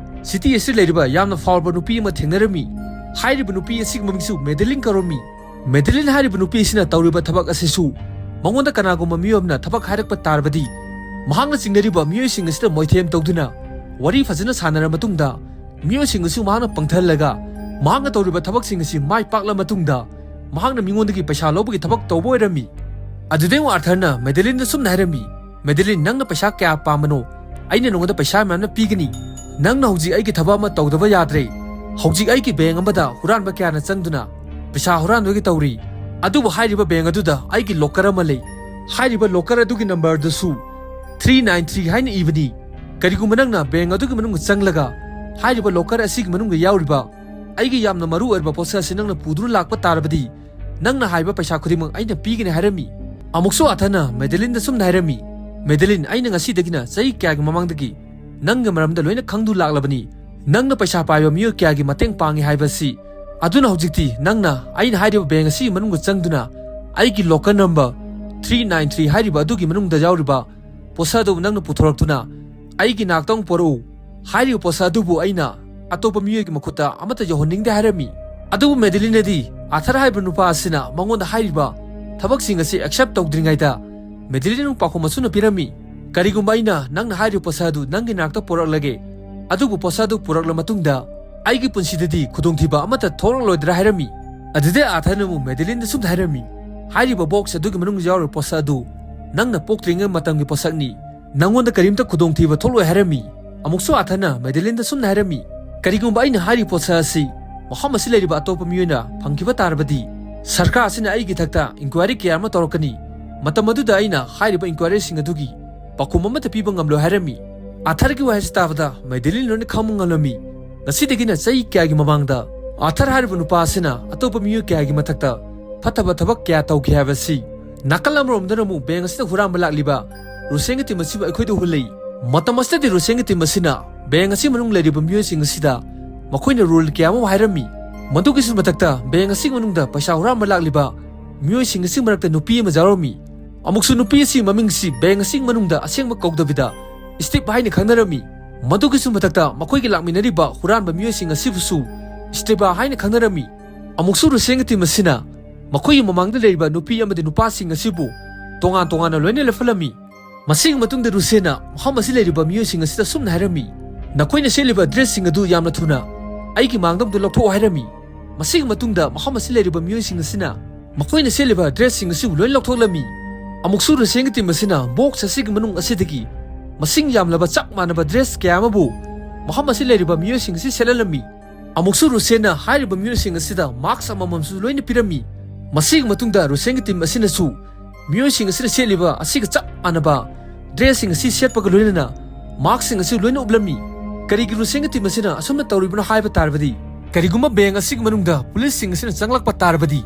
ꯁꯤꯇꯤ ꯑꯁꯤꯗ ꯂꯩꯔꯤꯕ ꯌꯥꯝꯅ ꯐꯥꯎꯔꯕ ꯅꯨꯄꯤ ꯑꯃ ꯊꯦꯡꯅꯔꯝꯃꯤ꯫ ꯍꯥꯏꯔꯤꯕ ꯅꯨꯄꯤ ꯑꯁꯤꯒꯤ ꯃꯃꯤꯡꯁꯨ ꯃꯦꯗꯂꯤꯟ ꯀꯧꯔꯝꯃꯤ꯫ ꯃꯦꯗꯂꯤꯟ ꯍꯥꯏꯔꯤꯕ ꯅꯨꯄꯤ ꯑꯁꯤꯅ ꯇꯧꯔꯤꯕ ꯊꯕꯛ ꯑꯁꯤꯁꯨ ꯃꯉꯣꯟꯗ ꯀꯅꯥꯒꯨꯝꯕ ꯃꯤꯑꯣꯏ ꯑꯃꯅ ꯊꯕꯛ ꯍꯥꯏꯔꯛꯄ ꯇꯥꯔꯕꯗꯤ ꯃꯍꯥꯛꯅ ꯆꯤꯡꯅꯔꯤꯕ ꯃꯤꯑꯣꯏꯁꯤꯡ ꯑꯁꯤꯗ ꯃꯣꯏꯊꯦꯝ ꯇꯧꯗꯨꯅ ꯋꯥꯔꯤ ꯐꯖꯅ ꯁꯥꯟꯅꯔ ꯃꯇꯨꯡꯗ ꯃꯤꯑꯣꯏꯁꯤꯡ ꯑꯁꯤ ꯃꯍꯥꯛꯅ ꯄꯪꯊꯍꯜꯂꯒ ꯃꯍꯥꯛꯅ ꯇꯧꯔꯤꯕ ꯊꯕꯛꯁꯤꯡ ꯑꯁꯤ ꯃꯥꯏ ꯄꯥꯛꯂ ꯃꯇꯨꯡꯗ ꯃꯍꯥꯛꯅ ꯃꯤꯉꯣꯟꯗꯒꯤ ꯄꯩꯁꯥ ꯂꯧꯕꯒꯤ ꯊꯕꯛ ꯇꯧꯕ ꯑꯣꯏꯔꯝꯃꯤ꯫ ꯑꯗꯨꯗꯩ ꯑꯃꯨꯛ ꯑꯥꯔꯊꯔꯅ ꯃꯦꯗꯦꯂꯤꯟꯗ ꯁꯨꯝꯅ ꯍꯥꯏꯔꯝꯃꯤ, "ꯃꯦꯗꯦꯂꯤꯟ, ꯅꯪꯅ ꯄꯩꯁꯥ ꯀꯌꯥ ꯄꯥꯝꯕꯅꯣ? ꯑꯩꯅ ꯅꯉꯣꯟꯗ ꯄꯩꯁꯥ ꯃꯌꯥꯝꯅ ꯄꯤꯒꯅꯤ꯫ ꯅꯪꯅ ꯍꯧꯖꯤꯛ ꯑꯩꯒꯤ ꯊꯕꯛ ꯑꯃ ꯇꯧꯗꯕ ꯌꯥꯗ꯭ꯔꯦ꯫ ꯍꯧꯖꯤꯛ ꯑꯩꯒꯤ ꯕꯦꯡ ꯑꯃꯗ ꯍꯨꯔꯥꯟꯕ ꯀꯌꯥꯅ ꯆꯪꯗꯨꯅ ꯄꯩꯁꯥ ꯍꯨꯔꯥꯟꯕꯒꯤ ꯇꯧꯔꯤ꯫ ꯑꯗꯨꯕꯨ ꯍꯥꯏꯔꯤꯕ ꯕꯦꯡ ꯑꯗꯨꯗ ꯑꯩꯒꯤ ꯂꯣꯀꯔ ꯑꯃ ꯂꯩ꯫ ꯍꯥꯏꯔꯤꯕ ꯂꯣꯀꯔ ꯑꯗꯨꯒꯤ ꯅꯝꯕꯔꯗꯨꯁꯨ ꯊ꯭ꯔꯤ ꯅꯥꯏꯟ ꯊ꯭ꯔꯤ ꯍꯥꯏꯅ ꯏꯕꯅꯤ꯫ ꯀꯔꯤꯒꯨꯝꯕ ꯅꯪꯅ ꯕꯦꯡ ꯑꯗꯨꯒꯤ ꯃꯅꯨꯡꯗ ꯆꯪꯂꯒ ꯍꯥꯏꯔꯤꯕ ꯂꯣꯀꯔ ꯑꯁꯤꯒꯤ ꯃꯅꯨꯡꯗ ꯌꯥꯎꯔꯤꯕ ꯑꯩꯒꯤ ꯌꯥꯝꯅ ꯃꯔꯨ ꯑꯣꯏꯔꯕ ꯄꯣꯠꯁꯛ ꯑꯁꯤ ꯅꯪꯅ ꯄꯨꯗꯨꯅ ꯂꯥꯛꯄ ꯇꯥꯔꯕꯗꯤ, ꯅꯪꯅ ꯍꯥꯏꯕ ꯄꯩꯁꯥ ꯈꯨꯗꯤꯡꯃꯛ ꯑꯩꯅ ꯄꯤꯒꯅꯤ" ꯍꯥꯏꯔꯝꯃꯤ꯫ ꯑꯃꯨꯛꯁꯨ ꯑꯥꯔꯊꯔꯅ ꯃꯦꯗꯦꯂꯤꯟꯗ ꯁꯨꯝꯅ ꯍꯥꯏꯔꯝꯃꯤ, "ꯃꯦꯗꯦꯂꯤꯟ, ꯑꯩꯅ ꯉꯁꯤꯗꯒꯤꯅ ꯆꯍꯤ ꯀꯌꯥꯒꯤ ꯃꯃꯥꯡꯗꯒꯤ ꯅꯪꯒꯤ ꯃꯔꯝꯗ ꯂꯣꯏꯅ ꯈꯪꯗꯨ ꯂꯥꯛꯂꯕꯅꯤ꯫ ꯅꯪꯅ ꯄꯩꯁꯥ ꯄꯥꯏꯕ ꯃꯤꯑꯣꯏ ꯀꯌꯥꯒꯤ ꯃꯇꯦꯡ ꯄꯥꯡꯉꯤ ꯍꯥꯏꯕꯁꯤ꯫ ꯑꯗꯨꯅ ꯍꯧꯖꯤꯛꯇꯤ ꯅꯪꯅ ꯑꯩꯅ ꯍꯥꯏꯔꯤꯕ ꯕꯦꯡ ꯑꯁꯤꯒꯤ ꯃꯅꯨꯡꯗ ꯆꯪꯗꯨꯅ ꯑꯩꯒꯤ locker number three nine three ꯍꯥꯏꯔꯤꯕ ꯑꯗꯨꯒꯤ ꯃꯅꯨꯡꯗ ꯌꯥꯎꯔꯤꯕ ꯄꯣꯠꯁꯛ ꯑꯗꯨ ꯅꯪꯅ ꯄꯨꯊꯣꯔꯛꯇꯨꯅ ꯑꯩꯒꯤ ꯅꯥꯛꯇ ꯑꯃꯨꯛ ꯄꯣꯔꯛꯎ꯫ ꯍꯥꯏꯔꯤꯕ ꯄꯣꯠꯁꯛ ꯑꯗꯨꯕꯨ ꯑꯩꯅ ꯑꯇꯣꯞꯄ ꯃꯤꯑꯣꯏꯒꯤ ꯃꯈꯨꯠꯇ ꯑꯃꯠꯇ ꯌꯧꯍꯟꯅꯤꯡꯗꯦ" ꯍꯥꯏꯔꯝꯃꯤ꯫ ꯑꯗꯨꯕꯨ ꯃꯦꯗꯦꯂꯤꯟꯅꯗꯤ ꯑꯥꯔꯊꯔ ꯍꯥꯏꯔꯤꯕ ꯅꯨꯄꯥ ꯑꯁꯤꯅ ꯃꯉꯣꯟꯗ ꯍꯥꯏꯔꯤꯕ ꯊꯕꯛꯁꯤꯡ ꯑꯁꯤ ꯑꯦꯛꯁꯦꯞ ꯇꯧꯗ꯭ꯔꯤꯉꯩꯗ ꯃꯦꯗꯦꯂꯤꯟ ꯑꯃꯨꯛ ꯄꯥꯎꯈꯨꯝ ꯑꯁꯨꯝꯅ ꯄꯤꯔꯝꯃꯤ, "ꯀꯔꯤꯒꯨꯝꯕ ꯑꯩꯅ ꯅꯪꯅ ꯍꯥꯏꯔꯤꯕ ꯄꯣꯠꯁꯛ ꯑꯗꯨ ꯅꯪꯒꯤ ꯅꯥꯛꯇ ꯄꯨꯔꯛꯂꯒꯦ, ꯑꯗꯨꯕꯨ ꯄꯣꯠꯁꯛ ꯑꯗꯨ ꯄꯨꯔꯛꯂ ꯃꯇꯨꯡꯗ ꯑꯩꯒꯤ ꯄꯨꯟꯁꯤꯗꯗꯤ ꯈꯨꯗꯣꯡꯊꯤꯕ ꯑꯃꯠꯇ ꯊꯣꯛꯂꯛꯂꯣꯏꯗ꯭ꯔꯥ?" ꯍꯥꯏꯔꯝꯃꯤ꯫ ꯑꯗꯨꯗꯩ ꯑꯥꯔꯊꯔꯅ ꯑꯃꯨꯛ ꯃꯦꯗꯦꯂꯤꯟꯗ ꯁꯨꯝ ꯍꯥꯏꯔꯝꯃꯤ, "ꯍꯥꯏꯔꯤꯕ ꯕꯣꯛꯁ ꯑꯗꯨꯒꯤ ꯃꯅꯨꯡꯗ ꯌꯥꯎꯔꯤꯕ ꯄꯣꯠꯁꯛ ꯑꯗꯨ ꯅꯪꯅ ꯄꯣꯛꯇ꯭ꯔꯤꯉꯩ ꯃꯇꯝꯒꯤ ꯄꯣꯠꯁꯛꯅꯤ꯫ ꯅꯪꯉꯣꯟꯗ ꯀꯔꯤꯝꯇ ꯈꯨꯗꯣꯡꯊꯤꯕ ꯊꯣꯛꯂꯣꯏ" ꯍꯥꯏꯔꯝꯃꯤ꯫ ꯑꯃꯨꯛꯁꯨ ꯑꯥꯔꯊꯔꯅ ꯃꯦꯗꯦꯂꯤꯟꯗ ꯁꯨꯝꯅ ꯍꯥꯏꯔꯝꯃꯤ, "ꯀꯔꯤꯒꯨꯝꯕ ꯑꯩꯅ ꯍꯥꯏꯔꯤꯕ ꯄꯣꯠꯁꯛ ꯑꯁꯤ ꯃꯐꯝ ꯑꯁꯤ ꯂꯩꯔꯤꯕ ꯑꯇꯣꯞꯄ ꯃꯤꯑꯣꯏꯅ ꯐꯪꯈꯤꯕ ꯇꯥꯔꯕꯗꯤ, ꯁꯔꯀꯥꯔ ꯑꯁꯤꯅ ꯑꯩꯒꯤ ꯏꯊꯛꯇ ꯏꯟꯀ꯭ꯋꯥꯏꯔꯤ ꯀꯌꯥ ꯑꯃ ꯇꯧꯔꯛꯀꯅꯤ꯫ ꯃꯇꯝ ꯑꯗꯨꯗ ꯑꯩꯅ ꯍꯥꯏꯔꯤꯕ ꯏꯟꯀ꯭ꯋꯥꯏꯔꯤꯁꯤꯡ ꯑꯗꯨꯒꯤ ꯄꯥꯎꯈꯨꯝ ꯑꯃꯠꯇ ꯄꯤꯕ ꯉꯝꯂꯣꯏ" ꯍꯥꯏꯔꯝꯃꯤ꯫ ꯑꯥꯔꯊꯔꯒꯤ ꯋꯥꯍꯩꯁꯤ ꯇꯥꯕꯗ ꯃꯦꯗꯦꯂꯤꯟ ꯂꯣꯏꯅ ꯈꯪꯕ ꯉꯝꯂꯝꯃꯤ꯫ ꯉꯁꯤꯗꯒꯤꯅ ꯆꯍꯤ ꯀꯌꯥꯒꯤ ꯃꯃꯥꯡꯗ ꯑꯥꯔꯊꯔ ꯍꯥꯏꯔꯤꯕ ꯅꯨꯄꯥ ꯑꯁꯤꯅ ꯑꯇꯣꯞꯄ ꯃꯤꯑꯣꯏ ꯀꯌꯥꯒꯤ ꯃꯊꯛꯇ ꯐꯠꯇꯕ ꯊꯕꯛ ꯀꯌꯥ ꯇꯧꯈꯤ ꯍꯥꯏꯕꯁꯤ ꯅꯥꯀꯜ ꯑꯃꯔꯣꯝꯗꯅ ꯑꯃꯨꯛ ꯕꯦꯡ ꯑꯁꯤꯗ ꯍꯨꯔꯥꯟꯕ ꯂꯥꯛꯂꯤꯕ ꯔꯨꯁꯦꯟꯒꯤ ꯇꯤꯝ ꯑꯁꯤꯕꯨ ꯑꯩꯈꯣꯏꯗ ꯎꯍꯜꯂꯤ꯫ ꯃꯇꯝ ꯑꯁꯤꯗꯗꯤ ꯔꯨꯁꯦꯟꯒꯤ ꯇꯤꯝ ꯑꯁꯤꯅ ꯕꯦꯡ ꯑꯁꯤ ꯃꯅꯨꯡ ꯂꯩꯔꯤꯕ ꯃꯤꯑꯣꯏꯁꯤꯡ ꯑꯁꯤꯗ ꯃꯈꯣꯏꯅ ꯔꯨꯜ ꯀꯌꯥ ꯑꯃ ꯍꯥꯏꯔꯝꯃꯤ꯫ ꯃꯗꯨꯒꯤꯁꯨ ꯃꯊꯛꯇ ꯕꯦꯡ ꯑꯁꯤꯒꯤ ꯃꯅꯨꯡꯗ ꯄꯩꯁꯥ ꯍꯨꯔꯥꯟꯕ ꯂꯥꯛꯂꯤꯕ ꯃꯤꯑꯣꯏꯁꯤꯡ ꯑꯁꯤ ꯃꯔꯛꯇ ꯅꯨꯄꯤ ꯑꯃ ꯌꯥꯎꯔꯝꯃꯤ꯫ ꯑꯃꯨꯛꯁꯨ ꯅꯨꯄꯤ ꯑꯁꯤ ꯃꯃꯤꯡꯁꯤ ꯕꯦꯡ ꯑꯁꯤꯒꯤ ꯃꯅꯨꯡꯗ ꯑꯁꯦꯡꯕ ꯀꯧꯗꯕꯤꯗ ꯁ꯭ꯇꯤꯞ ꯍꯥꯏꯅ ꯈꯪꯅꯔꯝꯃꯤ꯫ ꯃꯗꯨꯒꯤꯁꯨ ꯃꯊꯛꯇ ꯃꯈꯣꯏꯒꯤ ꯂꯥꯛꯃꯤꯟꯅꯔꯤꯕ ꯍꯨꯔꯥꯟꯕ ꯃꯤꯑꯣꯏꯁꯤꯡ ꯑꯁꯤꯕꯨꯁꯨ ꯁ꯭ꯇꯤꯕꯥ ꯍꯥꯏꯅ ꯈꯪꯅꯔꯝꯃꯤ꯫ ꯑꯃꯨꯛꯁꯨ ꯔꯨꯁꯦꯟꯒꯤ ꯇꯤꯝ ꯑꯁꯤꯅ ꯃꯈꯣꯏꯒꯤ ꯃꯃꯥꯡꯗ ꯂꯩꯔꯤꯕ ꯅꯨꯄꯤ ꯑꯃꯗꯤ ꯅꯨꯄꯥꯁꯤꯡ ꯑꯁꯤꯕꯨ ꯇꯣꯉꯥꯟ ꯇꯣꯉꯥꯟꯅ ꯂꯣꯏꯅ ꯂꯦꯞꯍꯜꯂꯝꯃꯤ꯫ ꯃꯁꯤꯒꯤ ꯃꯇꯨꯡꯗ ꯔꯨꯁꯦꯟꯅ ꯃꯐꯝ ꯑꯁꯤ ꯂꯩꯔꯤꯕ ꯃꯤꯑꯣꯏꯁꯤꯡ ꯑꯁꯤꯗ ꯁꯨꯝꯅ ꯍꯥꯏꯔꯝꯃꯤ, "ꯅꯈꯣꯏꯅ ꯁꯦꯠꯂꯤꯕ dressꯁꯤꯡ ꯑꯗꯨ ꯌꯥꯝꯅ ꯊꯨꯅ ꯑꯩꯒꯤ ꯃꯥꯡꯗ ꯑꯃꯗ ꯂꯧꯊꯣꯛꯑꯣ" ꯍꯥꯏꯔꯝꯃꯤ꯫ ꯃꯁꯤꯒꯤ ꯃꯇꯨꯡꯗ ꯃꯐꯝ ꯑꯁꯤ ꯂꯩꯔꯤꯕ ꯃꯤꯑꯣꯏꯁꯤꯡ ꯑꯁꯤꯅ ꯃꯈꯣꯏꯅ ꯁꯦꯠꯂꯤꯕ dressꯁꯤꯡ ꯑꯁꯤꯕꯨ ꯂꯣꯏꯅ ꯂꯧꯊꯣꯛꯂꯝꯃꯤ꯫ ꯑꯃꯨꯛꯁꯨ ꯔꯨꯁꯦꯟꯒꯤ team ꯑꯁꯤꯅ box ꯑꯁꯤꯒꯤ ꯃꯅꯨꯡ ꯑꯁꯤꯗꯒꯤ ꯃꯁꯤꯡ ꯌꯥꯝꯂꯕ ꯆꯞ ꯃꯥꯟꯅꯕ dress ꯀꯌꯥ ꯑꯃꯕꯨ ꯃꯐꯝ ꯑꯁꯤ ꯂꯩꯔꯤꯕ ꯃꯤꯑꯣꯏꯁꯤꯡ ꯑꯁꯤ ꯁꯦꯠꯍꯜꯂꯝꯃꯤ꯫ ꯑꯃꯨꯛꯁꯨ ꯔꯨꯁꯦꯟꯅ ꯍꯥꯏꯔꯤꯕ ꯃꯤꯑꯣꯏꯁꯤꯡ ꯑꯁꯤꯗ mask ꯑꯃꯃꯝꯁꯨ ꯂꯣꯏꯅ ꯄꯤꯔꯝꯃꯤ꯫ ꯃꯁꯤꯒꯤ ꯃꯇꯨꯡꯗ ꯔꯨꯁꯦꯟꯒꯤ team ꯑꯁꯤꯅꯁꯨ ꯃꯤꯑꯣꯏꯁꯤꯡ ꯑꯁꯤꯅ ꯁꯦꯠꯂꯤꯕ ꯑꯁꯤꯒ ꯆꯞ ꯃꯥꯟꯅꯕ dressꯁꯤꯡ ꯑꯁꯤ ꯁꯦꯠꯄꯒ ꯂꯣꯏꯅꯅ maskꯁꯤꯡ ꯑꯁꯤ ꯂꯣꯏꯅ ꯎꯞꯂꯝꯃꯤ꯫ ꯀꯔꯤꯒꯤ ꯔꯨꯁꯦꯟꯒꯤ team ꯑꯁꯤꯅ ꯑꯁꯨꯝꯅ ꯇꯧꯔꯤꯕꯅꯣ ꯍꯥꯏꯕ ꯇꯥꯔꯕꯗꯤ, ꯀꯔꯤꯒꯨꯝꯕ bank ꯑꯁꯤꯒꯤ ꯃꯅꯨꯡꯗ policeꯁꯤꯡ ꯑꯁꯤꯅ ꯆꯪꯂꯛꯄ ꯇꯥꯔꯕꯗꯤ,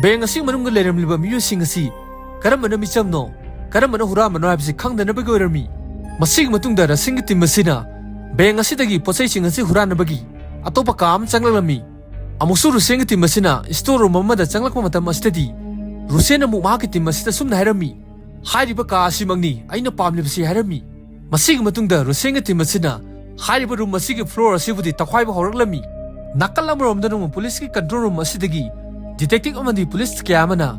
bank ꯑꯁꯤꯒꯤ ꯃꯅꯨꯡꯗ ꯂꯩꯔꯝꯂꯤꯕ ꯃꯤꯑꯣꯏꯁꯤꯡ ꯑꯁꯤ ꯀꯔꯝꯕꯅ ꯃꯤꯆꯝꯅꯣ, ꯀꯔꯝꯕꯅ ꯍꯨꯔꯥꯟꯕꯅꯣ ꯍꯥꯏꯕꯁꯤ ꯈꯪꯗꯅꯕꯒꯤ ꯑꯣꯏꯔꯝꯃꯤ꯫ ꯃꯁꯤꯒꯤ ꯃꯇꯨꯡꯗ ꯔꯨꯁꯦꯟꯒꯤ team ꯑꯁꯤꯅ bank ꯑꯁꯤꯗꯒꯤ ꯄꯣꯠꯆꯩꯁꯤꯡ ꯑꯁꯤ ꯍꯨꯔꯥꯟꯅꯕꯒꯤ ꯑꯇꯣꯞꯄ ꯀꯥ ꯑꯃ ꯆꯪꯂꯛꯂꯝꯃꯤ꯫ ꯑꯃꯨꯛꯁꯨ ꯔꯨꯁꯦꯟꯒꯤ team ꯑꯁꯤꯅ store room ꯑꯃꯗ ꯆꯪꯂꯛꯄ ꯃꯇꯝ ꯑꯁꯤꯗꯗꯤ, ꯔꯨꯁꯦꯟ ꯑꯃꯨꯛ ꯃꯍꯥꯛꯀꯤ team ꯑꯁꯤꯗ ꯁꯨꯝꯅ ꯍꯥꯏꯔꯝꯃꯤ, "ꯍꯥꯏꯔꯤꯕ ꯀꯥ ꯑꯁꯤꯃꯛꯅꯤ ꯑꯩꯅ ꯄꯥꯝꯂꯤꯕꯁꯤ" ꯍꯥꯏꯔꯝꯃꯤ꯫ ꯃꯁꯤꯒꯤ ꯃꯇꯨꯡꯗ ꯔꯨꯁꯦꯟꯒꯤ team ꯑꯁꯤꯅ ꯍꯥꯏꯔꯤꯕ room ꯑꯁꯤꯒꯤ floor ꯑꯁꯤꯕꯨꯗꯤ ꯇꯛꯈꯥꯏꯕ ꯍꯧꯔꯛꯂꯝꯃꯤ꯫ ꯅꯥꯀꯜ ꯑꯃꯔꯣꯝꯗꯅ ꯑꯃꯨꯛ policeꯀꯤ control room ꯑꯁꯤꯗꯒꯤ detective ꯑꯃꯗꯤ police ꯀꯌꯥ ꯑꯃꯅ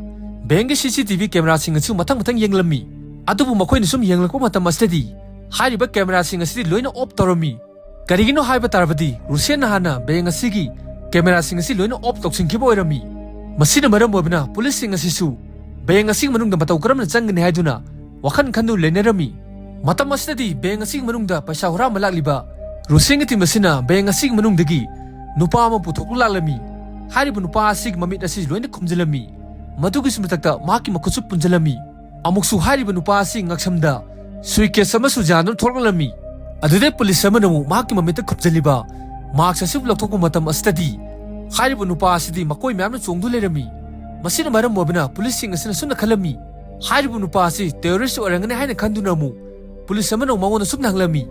bankꯀꯤ CCTV cameraꯁꯤꯡ ꯑꯁꯤ ꯃꯊꯪ ꯃꯊꯪ ꯌꯦꯡꯂꯝꯃꯤ꯫ ꯑꯗꯨꯕꯨ ꯃꯈꯣꯏꯅ ꯁꯨꯝ ꯌꯦꯡꯂꯛꯄ ꯃꯇꯝ ꯑꯁꯤꯗꯗꯤ ꯍꯥꯏꯔꯤꯕ cameraꯁꯤꯡ ꯑꯁꯤꯗꯤ ꯂꯣꯏꯅ off ꯇꯧꯔꯝꯃꯤ꯫ ꯀꯔꯤꯒꯤꯅꯣ ꯍꯥꯏꯕ ꯇꯥꯔꯕꯗꯤ, ꯔꯨꯁꯦꯟꯅ ꯍꯥꯟꯅ bank ꯑꯁꯤꯒꯤ cameraꯁꯤꯡ ꯑꯁꯤ ꯂꯣꯏꯅ off ꯇꯧꯁꯤꯟꯈꯤꯕ ꯑꯣꯏꯔꯝꯃꯤ꯫ ꯃꯁꯤꯅ ꯃꯔꯝ ꯑꯣꯏꯕꯅ policeꯁꯤꯡ ꯑꯁꯤꯁꯨ bank ꯑꯁꯤꯒꯤ ꯃꯅꯨꯡꯗ ꯃꯇꯧ ꯀꯔꯝꯅ ꯆꯪꯒꯅꯤ ꯍꯥꯏꯗꯨꯅ ꯋꯥꯈꯜ ꯈꯟꯗꯨꯅ ꯂꯩꯅꯔꯝꯃꯤ꯫ ꯃꯇꯝ ꯑꯁꯤꯗꯗꯤ bank ꯑꯁꯤꯒꯤ ꯃꯅꯨꯡꯗ ꯄꯩꯁꯥ ꯍꯨꯔꯥꯟꯕ ꯂꯥꯛꯂꯤꯕ ꯔꯨꯁꯦꯟꯒꯤ team ꯑꯁꯤꯅ bank ꯑꯁꯤꯒꯤ ꯃꯅꯨꯡꯗꯒꯤ ꯅꯨꯄꯥ ꯑꯃ ꯄꯨꯊꯣꯛꯂ ꯂꯥꯛꯂꯝꯃꯤ꯫ ꯍꯥꯏꯔꯤꯕ ꯅꯨꯄꯥ ꯑꯁꯤꯒꯤ ꯃꯃꯤꯠ ꯑꯁꯤ ꯂꯣꯏꯅ ꯈꯨꯝꯖꯤꯜꯂꯝꯃꯤ꯫ ꯃꯗꯨꯒꯤꯁꯨ ꯃꯊꯛꯇ ꯃꯍꯥꯛꯀꯤ ꯃꯈꯨꯠꯁꯨ ꯄꯨꯟꯁꯤꯜꯂꯝꯃꯤ꯫ ꯑꯃꯨꯛꯁꯨ ꯍꯥꯏꯔꯤꯕ ꯅꯨꯄꯥ ꯑꯁꯤ ꯉꯛꯁꯝꯗ suitcase ꯑꯃꯁꯨ ꯌꯥꯟꯗꯨꯅ ꯊꯣꯛꯂꯛꯂꯝꯃꯤ꯫ ꯑꯗꯨꯗꯩ police ꯑꯃꯅ ꯑꯃꯨꯛ ꯃꯍꯥꯛꯀꯤ ꯃꯃꯤꯠꯇ ꯈꯨꯝꯖꯤꯜꯂꯤꯕ mask ꯑꯁꯤ ꯂꯧꯊꯣꯛꯄ ꯃꯇꯝ ꯑꯁꯤꯗꯗꯤ, ꯍꯥꯏꯔꯤꯕ ꯅꯨꯄꯥ ꯑꯁꯤꯗꯤ ꯃꯀꯣꯏ ꯃꯌꯥꯝꯅ ꯆꯣꯡꯗꯨꯅ ꯂꯩꯔꯝꯃꯤ꯫ ꯃꯁꯤꯅ ꯃꯔꯝ ꯑꯣꯏꯕꯅ policeꯁꯤꯡ ꯑꯁꯤꯅ ꯁꯨꯝꯅ ꯈꯜꯂꯝꯃꯤ, ꯍꯥꯏꯔꯤꯕ ꯅꯨꯄꯥ ꯑꯁꯤ terrorist ꯑꯣꯏꯔꯝꯒꯅꯤ ꯍꯥꯏꯅ ꯈꯟꯗꯨꯅ ꯑꯃꯨꯛ police ꯑꯃꯅ ꯑꯃꯨꯛ ꯃꯉꯣꯟꯗ ꯁꯨꯝꯅ ꯍꯪꯂꯝꯃꯤ,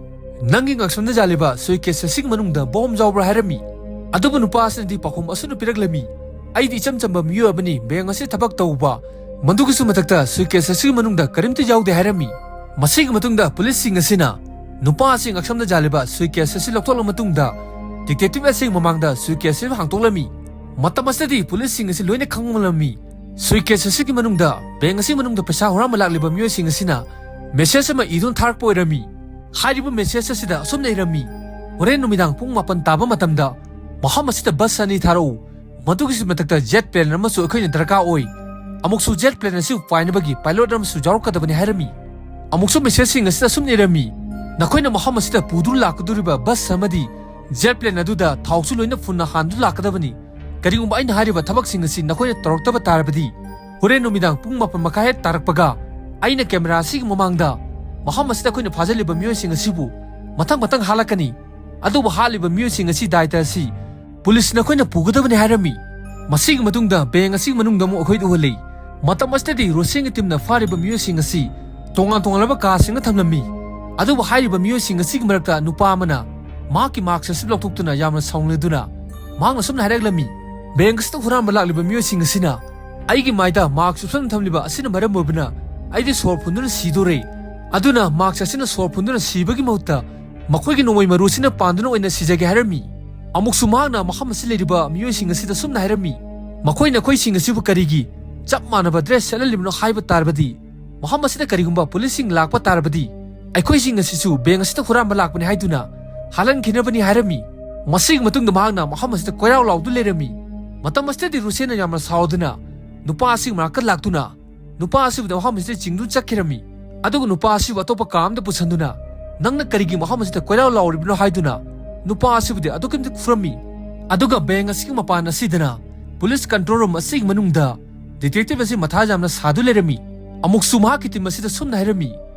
"ꯅꯪꯒꯤ ꯉꯛꯁꯝꯗ ꯌꯥꯜꯂꯤꯕ suitcase ꯑꯁꯤꯒꯤ ꯃꯅꯨꯡꯗ bomb ꯌꯥꯎꯕ꯭ꯔꯥ?" ꯍꯥꯏꯔꯝꯃꯤ꯫ ꯑꯗꯨꯕꯨ ꯅꯨꯄꯥ ꯑꯁꯤꯅꯗꯤ ꯄꯥꯎꯈꯨꯝ ꯑꯁꯨꯝꯅ ꯄꯤꯔꯛꯂꯝꯃꯤ, "ꯑꯩꯗꯤ ꯏꯆꯝ ꯆꯝꯕ ꯃꯤꯑꯣꯏ ꯑꯃꯅꯤ, bank ꯑꯁꯤ ꯊꯕꯛ ꯇꯧꯕ, ꯃꯗꯨꯒꯤꯁꯨ ꯃꯊꯛꯇ suitcase ꯑꯁꯤꯒꯤ ꯃꯅꯨꯡꯗ ꯀꯔꯤꯝꯇ ꯌꯥꯎꯗꯦ" ꯍꯥꯏꯔꯝꯃꯤ꯫ ꯃꯁꯤꯒꯤ ꯃꯇꯨꯡꯗ policeꯁꯤꯡ ꯑꯁꯤꯅ ꯅꯨꯄꯥ ꯑꯁꯤ ꯉꯛꯁꯝꯗ ꯌꯥꯜꯂꯤꯕ suitcase ꯑꯁꯤ ꯂꯧꯊꯣꯛꯂꯕ ꯃꯇꯨꯡꯗ, detective ꯑꯁꯤꯒꯤ ꯃꯃꯥꯡꯗ suitcase ꯑꯁꯤ ꯍꯥꯡꯗꯣꯛꯂꯝꯃꯤ꯫ ꯃꯇꯝ ꯑꯁꯤꯗꯗꯤ policeꯁꯤꯡ ꯑꯁꯤ ꯂꯣꯏꯅ ꯈꯪꯂꯝꯃꯤ꯫ Suitcase ꯑꯁꯤꯒꯤ ꯃꯅꯨꯡꯗ, bank ꯑꯁꯤꯒꯤ ꯃꯅꯨꯡꯗ ꯄꯩꯁꯥ ꯍꯨꯔꯥꯟꯕ ꯂꯥꯛꯂꯤꯕ ꯃꯤꯑꯣꯏꯁꯤꯡ ꯑꯁꯤꯅ message ꯑꯃ ꯏꯗꯨꯅ ꯊꯥꯔꯛꯄ ꯑꯣꯏꯔꯝꯃꯤ꯫ ꯍꯥꯏꯔꯤꯕ ꯃꯦꯁꯦꯖ ꯑꯁꯤꯗ ꯑꯁꯨꯝꯅ ꯏꯔꯝꯃꯤ: "ꯍꯣꯔꯦꯟ ꯅꯨꯃꯤꯗꯥꯡ ꯄꯨꯡ ꯃꯥꯄꯟ ꯇꯥꯕ ꯃꯇꯝꯗ ꯃꯐꯝ ꯑꯁꯤꯗ ꯕꯁ ꯑꯅꯤ ꯊꯥꯔꯛꯎ꯫ ꯃꯗꯨꯒꯤ ꯃꯊꯛꯇ ꯖꯦꯠ ꯄ꯭ꯂꯦꯟ ꯑꯃꯁꯨ ꯑꯩꯈꯣꯏꯅ ꯗꯔꯀꯥꯔ ꯑꯣꯏ꯫ ꯑꯃꯨꯛꯁꯨ ꯖꯦꯠ ꯄ꯭ꯂꯦꯟ ꯑꯁꯤ ꯄꯥꯏꯅꯕꯒꯤ ꯄꯥꯏꯂꯣꯠ ꯑꯃꯁꯨ ꯌꯥꯎꯔꯛꯀꯗꯕꯅꯤ" ꯍꯥꯏꯔꯝꯃꯤ꯫ ꯑꯃꯨꯛꯁꯨ ꯃꯦꯁꯦꯖꯁꯤꯡ ꯑꯁꯤꯗ ꯑꯁꯨꯝꯅ ꯏꯔꯝꯃꯤ: "ꯅꯈꯣꯏꯅ ꯃꯐꯝ ꯑꯁꯤꯗ ꯄꯨꯗꯨꯅ ꯂꯥꯛꯀꯗꯧꯔꯤꯕ ꯕꯁ ꯑꯃꯗꯤ ꯖꯦꯠ ꯄ꯭ꯂꯦꯟ ꯑꯗꯨꯗ ꯊꯥꯎꯁꯨ ꯂꯣꯏꯅ ꯐꯨꯟꯅ ꯍꯥꯟꯗꯨꯅ ꯂꯥꯛꯀꯗꯕꯅꯤ꯫ ꯀꯔꯤꯒꯨꯝꯕ ꯑꯩꯅ ꯍꯥꯏꯔꯤꯕ ꯊꯕꯛꯁꯤꯡ ꯑꯁꯤ ꯅꯈꯣꯏꯅ ꯇꯧꯔꯛꯇꯕ ꯇꯥꯔꯕꯗꯤ, ꯍꯣꯔꯦꯟ ꯅꯨꯃꯤꯗꯥꯡ ꯄꯨꯡ ꯃꯥꯄꯟ ꯃꯈꯥꯏ ꯍꯦꯛ ꯇꯥꯔꯛꯄꯒ ꯑꯩꯅ ꯀꯦꯃꯦꯔꯥ ꯑꯁꯤꯒꯤ ꯃꯃꯥꯡꯗ ꯃꯐꯝ ꯑꯁꯤꯗ ꯑꯩꯈꯣꯏꯅ ꯐꯥꯖꯤꯜꯂꯤꯕ ꯃꯤꯑꯣꯏꯁꯤꯡ ꯑꯁꯤꯕꯨ ꯃꯊꯪ ꯃꯊꯪ ꯍꯥꯠꯂꯛꯀꯅꯤ꯫ ꯑꯗꯨꯕꯨ ꯍꯥꯠꯂꯤꯕ ꯃꯤꯑꯣꯏꯁꯤꯡ ꯑꯁꯤ ꯗꯥꯏꯇ ꯑꯁꯤ ꯄꯨꯂꯤꯁꯅ ꯑꯩꯈꯣꯏꯅ ꯄꯨꯒꯗꯕꯅꯤ" ꯍꯥꯏꯔꯝꯃꯤ꯫ ꯃꯁꯤꯒꯤ ꯃꯇꯨꯡꯗ ꯕꯦꯡ ꯑꯁꯤꯒꯤ ꯃꯅꯨꯡꯗ ꯑꯃꯨꯛ ꯑꯩꯈꯣꯏꯗ ꯎꯍꯜꯂꯤ꯫ ꯃꯇꯝ ꯑꯁꯤꯗꯗꯤ ꯔꯣꯁꯦꯟꯒꯤ ꯇꯤꯝꯅ ꯐꯥꯔꯤꯕ ꯃꯤꯑꯣꯏꯁꯤꯡ ꯑꯁꯤ ꯇꯣꯉꯥꯟ ꯇꯣꯉꯥꯟꯂꯕ ꯀꯥꯁꯤꯡꯗ ꯊꯝꯂꯝꯃꯤ꯫ ꯑꯗꯨꯕꯨ ꯍꯥꯏꯔꯤꯕ ꯃꯤꯑꯣꯏꯁꯤꯡ ꯑꯁꯤꯒꯤ ꯃꯔꯛꯇ ꯅꯨꯄꯥ ꯑꯃꯅ ꯃꯍꯥꯛꯀꯤ ꯃꯥꯛꯁ ꯑꯁꯤ ꯂꯧꯊꯣꯛꯇꯨꯅ ꯌꯥꯝꯅ ꯁꯥꯎꯅꯤꯡꯂꯗꯨꯅ ꯃꯍꯥꯛꯅ ꯁꯨꯝꯅ ꯍꯥꯏꯔꯛꯂꯝꯃꯤ: "ꯕꯦꯡ ꯑꯁꯤꯗ ꯍꯨꯔꯥꯟꯕ ꯂꯥꯛꯂꯤꯕ ꯃꯤꯑꯣꯏꯁꯤꯡ ꯑꯁꯤꯅ ꯑꯩꯒꯤ ꯃꯥꯏꯗ ꯃꯥꯛꯁ ꯎꯞꯁꯟꯅ ꯊꯝꯂꯤꯕ ꯑꯁꯤꯅ ꯃꯔꯝ ꯑꯣꯏꯕꯅ ꯑꯩꯗꯤ ꯁꯣꯔ ꯐꯨꯟꯗꯨꯅ ꯁꯤꯗꯣꯔꯦ꯫ ꯑꯗꯨꯅ ꯃꯥꯛꯁ ꯑꯁꯤꯅ ꯁꯣꯔ ꯐꯨꯟꯗꯨꯅ ꯁꯤꯕꯒꯤ ꯃꯍꯨꯠꯇ ꯃꯈꯣꯏꯒꯤ ꯅꯣꯡꯃꯩ ꯃꯔꯨ ꯑꯁꯤꯅ ꯄꯥꯟꯗꯨꯅ ꯑꯣꯏꯅ ꯁꯤꯖꯒꯦ" ꯍꯥꯏꯔꯝꯃꯤ꯫ ꯑꯃꯨꯛꯁꯨ ꯃꯍꯥꯛꯅ ꯃꯐꯝ ꯑꯁꯤ ꯂꯩꯔꯤꯕ ꯃꯤꯑꯣꯏꯁꯤꯡ ꯑꯁꯤꯗ ꯁꯨꯝꯅ ꯍꯥꯏꯔꯝꯃꯤ: "ꯃꯈꯣꯏꯅ ꯑꯩꯈꯣꯏꯁꯤꯡ ꯑꯁꯤꯕꯨ ꯀꯔꯤꯒꯤ ꯆꯞ ꯃꯥꯟꯅꯕ ꯗ꯭ꯔꯦꯁ ꯁꯦꯠꯍꯜꯂꯤꯕꯅꯣ ꯍꯥꯏꯕ ꯇꯥꯔꯕꯗꯤ, ꯃꯐꯝ ꯑꯁꯤꯗ ꯀꯔꯤꯒꯨꯝꯕ ꯄꯨꯂꯤꯁꯁꯤꯡ ꯂꯥꯛꯄ ꯇꯥꯔꯕꯗꯤ, ꯑꯩꯈꯣꯏꯁꯤꯡ ꯑꯁꯤꯁꯨ ꯕꯦꯡ ꯑꯁꯤꯗ ꯍꯨꯔꯥꯟꯕ ꯂꯥꯛꯄꯅꯤ ꯍꯥꯏꯗꯨꯅ ꯍꯥꯜꯍꯟꯈꯤꯅꯕꯅꯤ" ꯍꯥꯏꯔꯝꯃꯤ꯫ ꯃꯁꯤꯒꯤ ꯃꯇꯨꯡꯗ ꯃꯍꯥꯛꯅ ꯃꯐꯝ ꯑꯁꯤꯗ ꯀꯣꯏꯔꯥꯎ ꯂꯥꯎꯗꯨꯅ ꯂꯩꯔꯝꯃꯤ꯫ ꯃꯇꯝ ꯑꯁꯤꯗꯗꯤ ꯔꯨꯁꯦꯟꯅ ꯌꯥꯝꯅ ꯁꯥꯎꯗꯨꯅ ꯅꯨꯄꯥ ꯑꯁꯤꯒꯤ ꯃꯅꯥꯛꯇ ꯂꯥꯛꯇꯨꯅ ꯅꯨꯄꯥ ꯑꯁꯤꯕꯨꯗꯤ ꯃꯐꯝ ꯑꯁꯤꯗ ꯆꯤꯡꯗꯨꯅ ꯆꯠꯈꯤꯔꯝꯃꯤ꯫ ꯑꯗꯨꯒ ꯅꯨꯄꯥ ꯑꯁꯤꯕꯨ ꯑꯇꯣꯞꯄ ꯀꯥ ꯑꯃꯗ ꯄꯨꯁꯤꯟꯗꯨꯅ "ꯅꯪꯅ ꯀꯔꯤꯒꯤ ꯃꯐꯝ ꯑꯁꯤꯗ ꯀꯣꯏꯔꯥꯎ ꯂꯥꯎꯔꯤꯕꯅꯣ?" ꯍꯥꯏꯗꯨꯅ ꯅꯨꯄꯥ ꯑꯁꯤꯕꯨꯗꯤ ꯑꯗꯨꯛꯀꯤ ꯃꯇꯤꯛ ꯐꯨꯔꯝꯃꯤ꯫ ꯑꯗꯨꯒ ꯕꯦꯡ ꯑꯁꯤꯒꯤ ꯃꯄꯥꯟ ꯑꯁꯤꯗꯅ ꯄꯨꯂꯤꯁ ꯀꯟꯇ꯭ꯔꯣꯜ ꯔꯨꯝ ꯑꯁꯤꯒꯤ ꯃꯅꯨꯡꯗ ꯗꯤꯇꯦꯛꯇꯤꯚ ꯑꯁꯤ ꯃꯊꯥ ꯌꯥꯝꯅ ꯁꯥꯗꯨꯅ ꯂꯩꯔꯝꯃꯤ꯫ ꯑꯃꯨꯛꯁꯨ ꯃꯍꯥꯛꯀꯤ ꯇꯤꯝ ꯑꯁꯤꯗ ꯁꯨꯝꯅ ꯍꯥꯏꯔꯝꯃꯤ: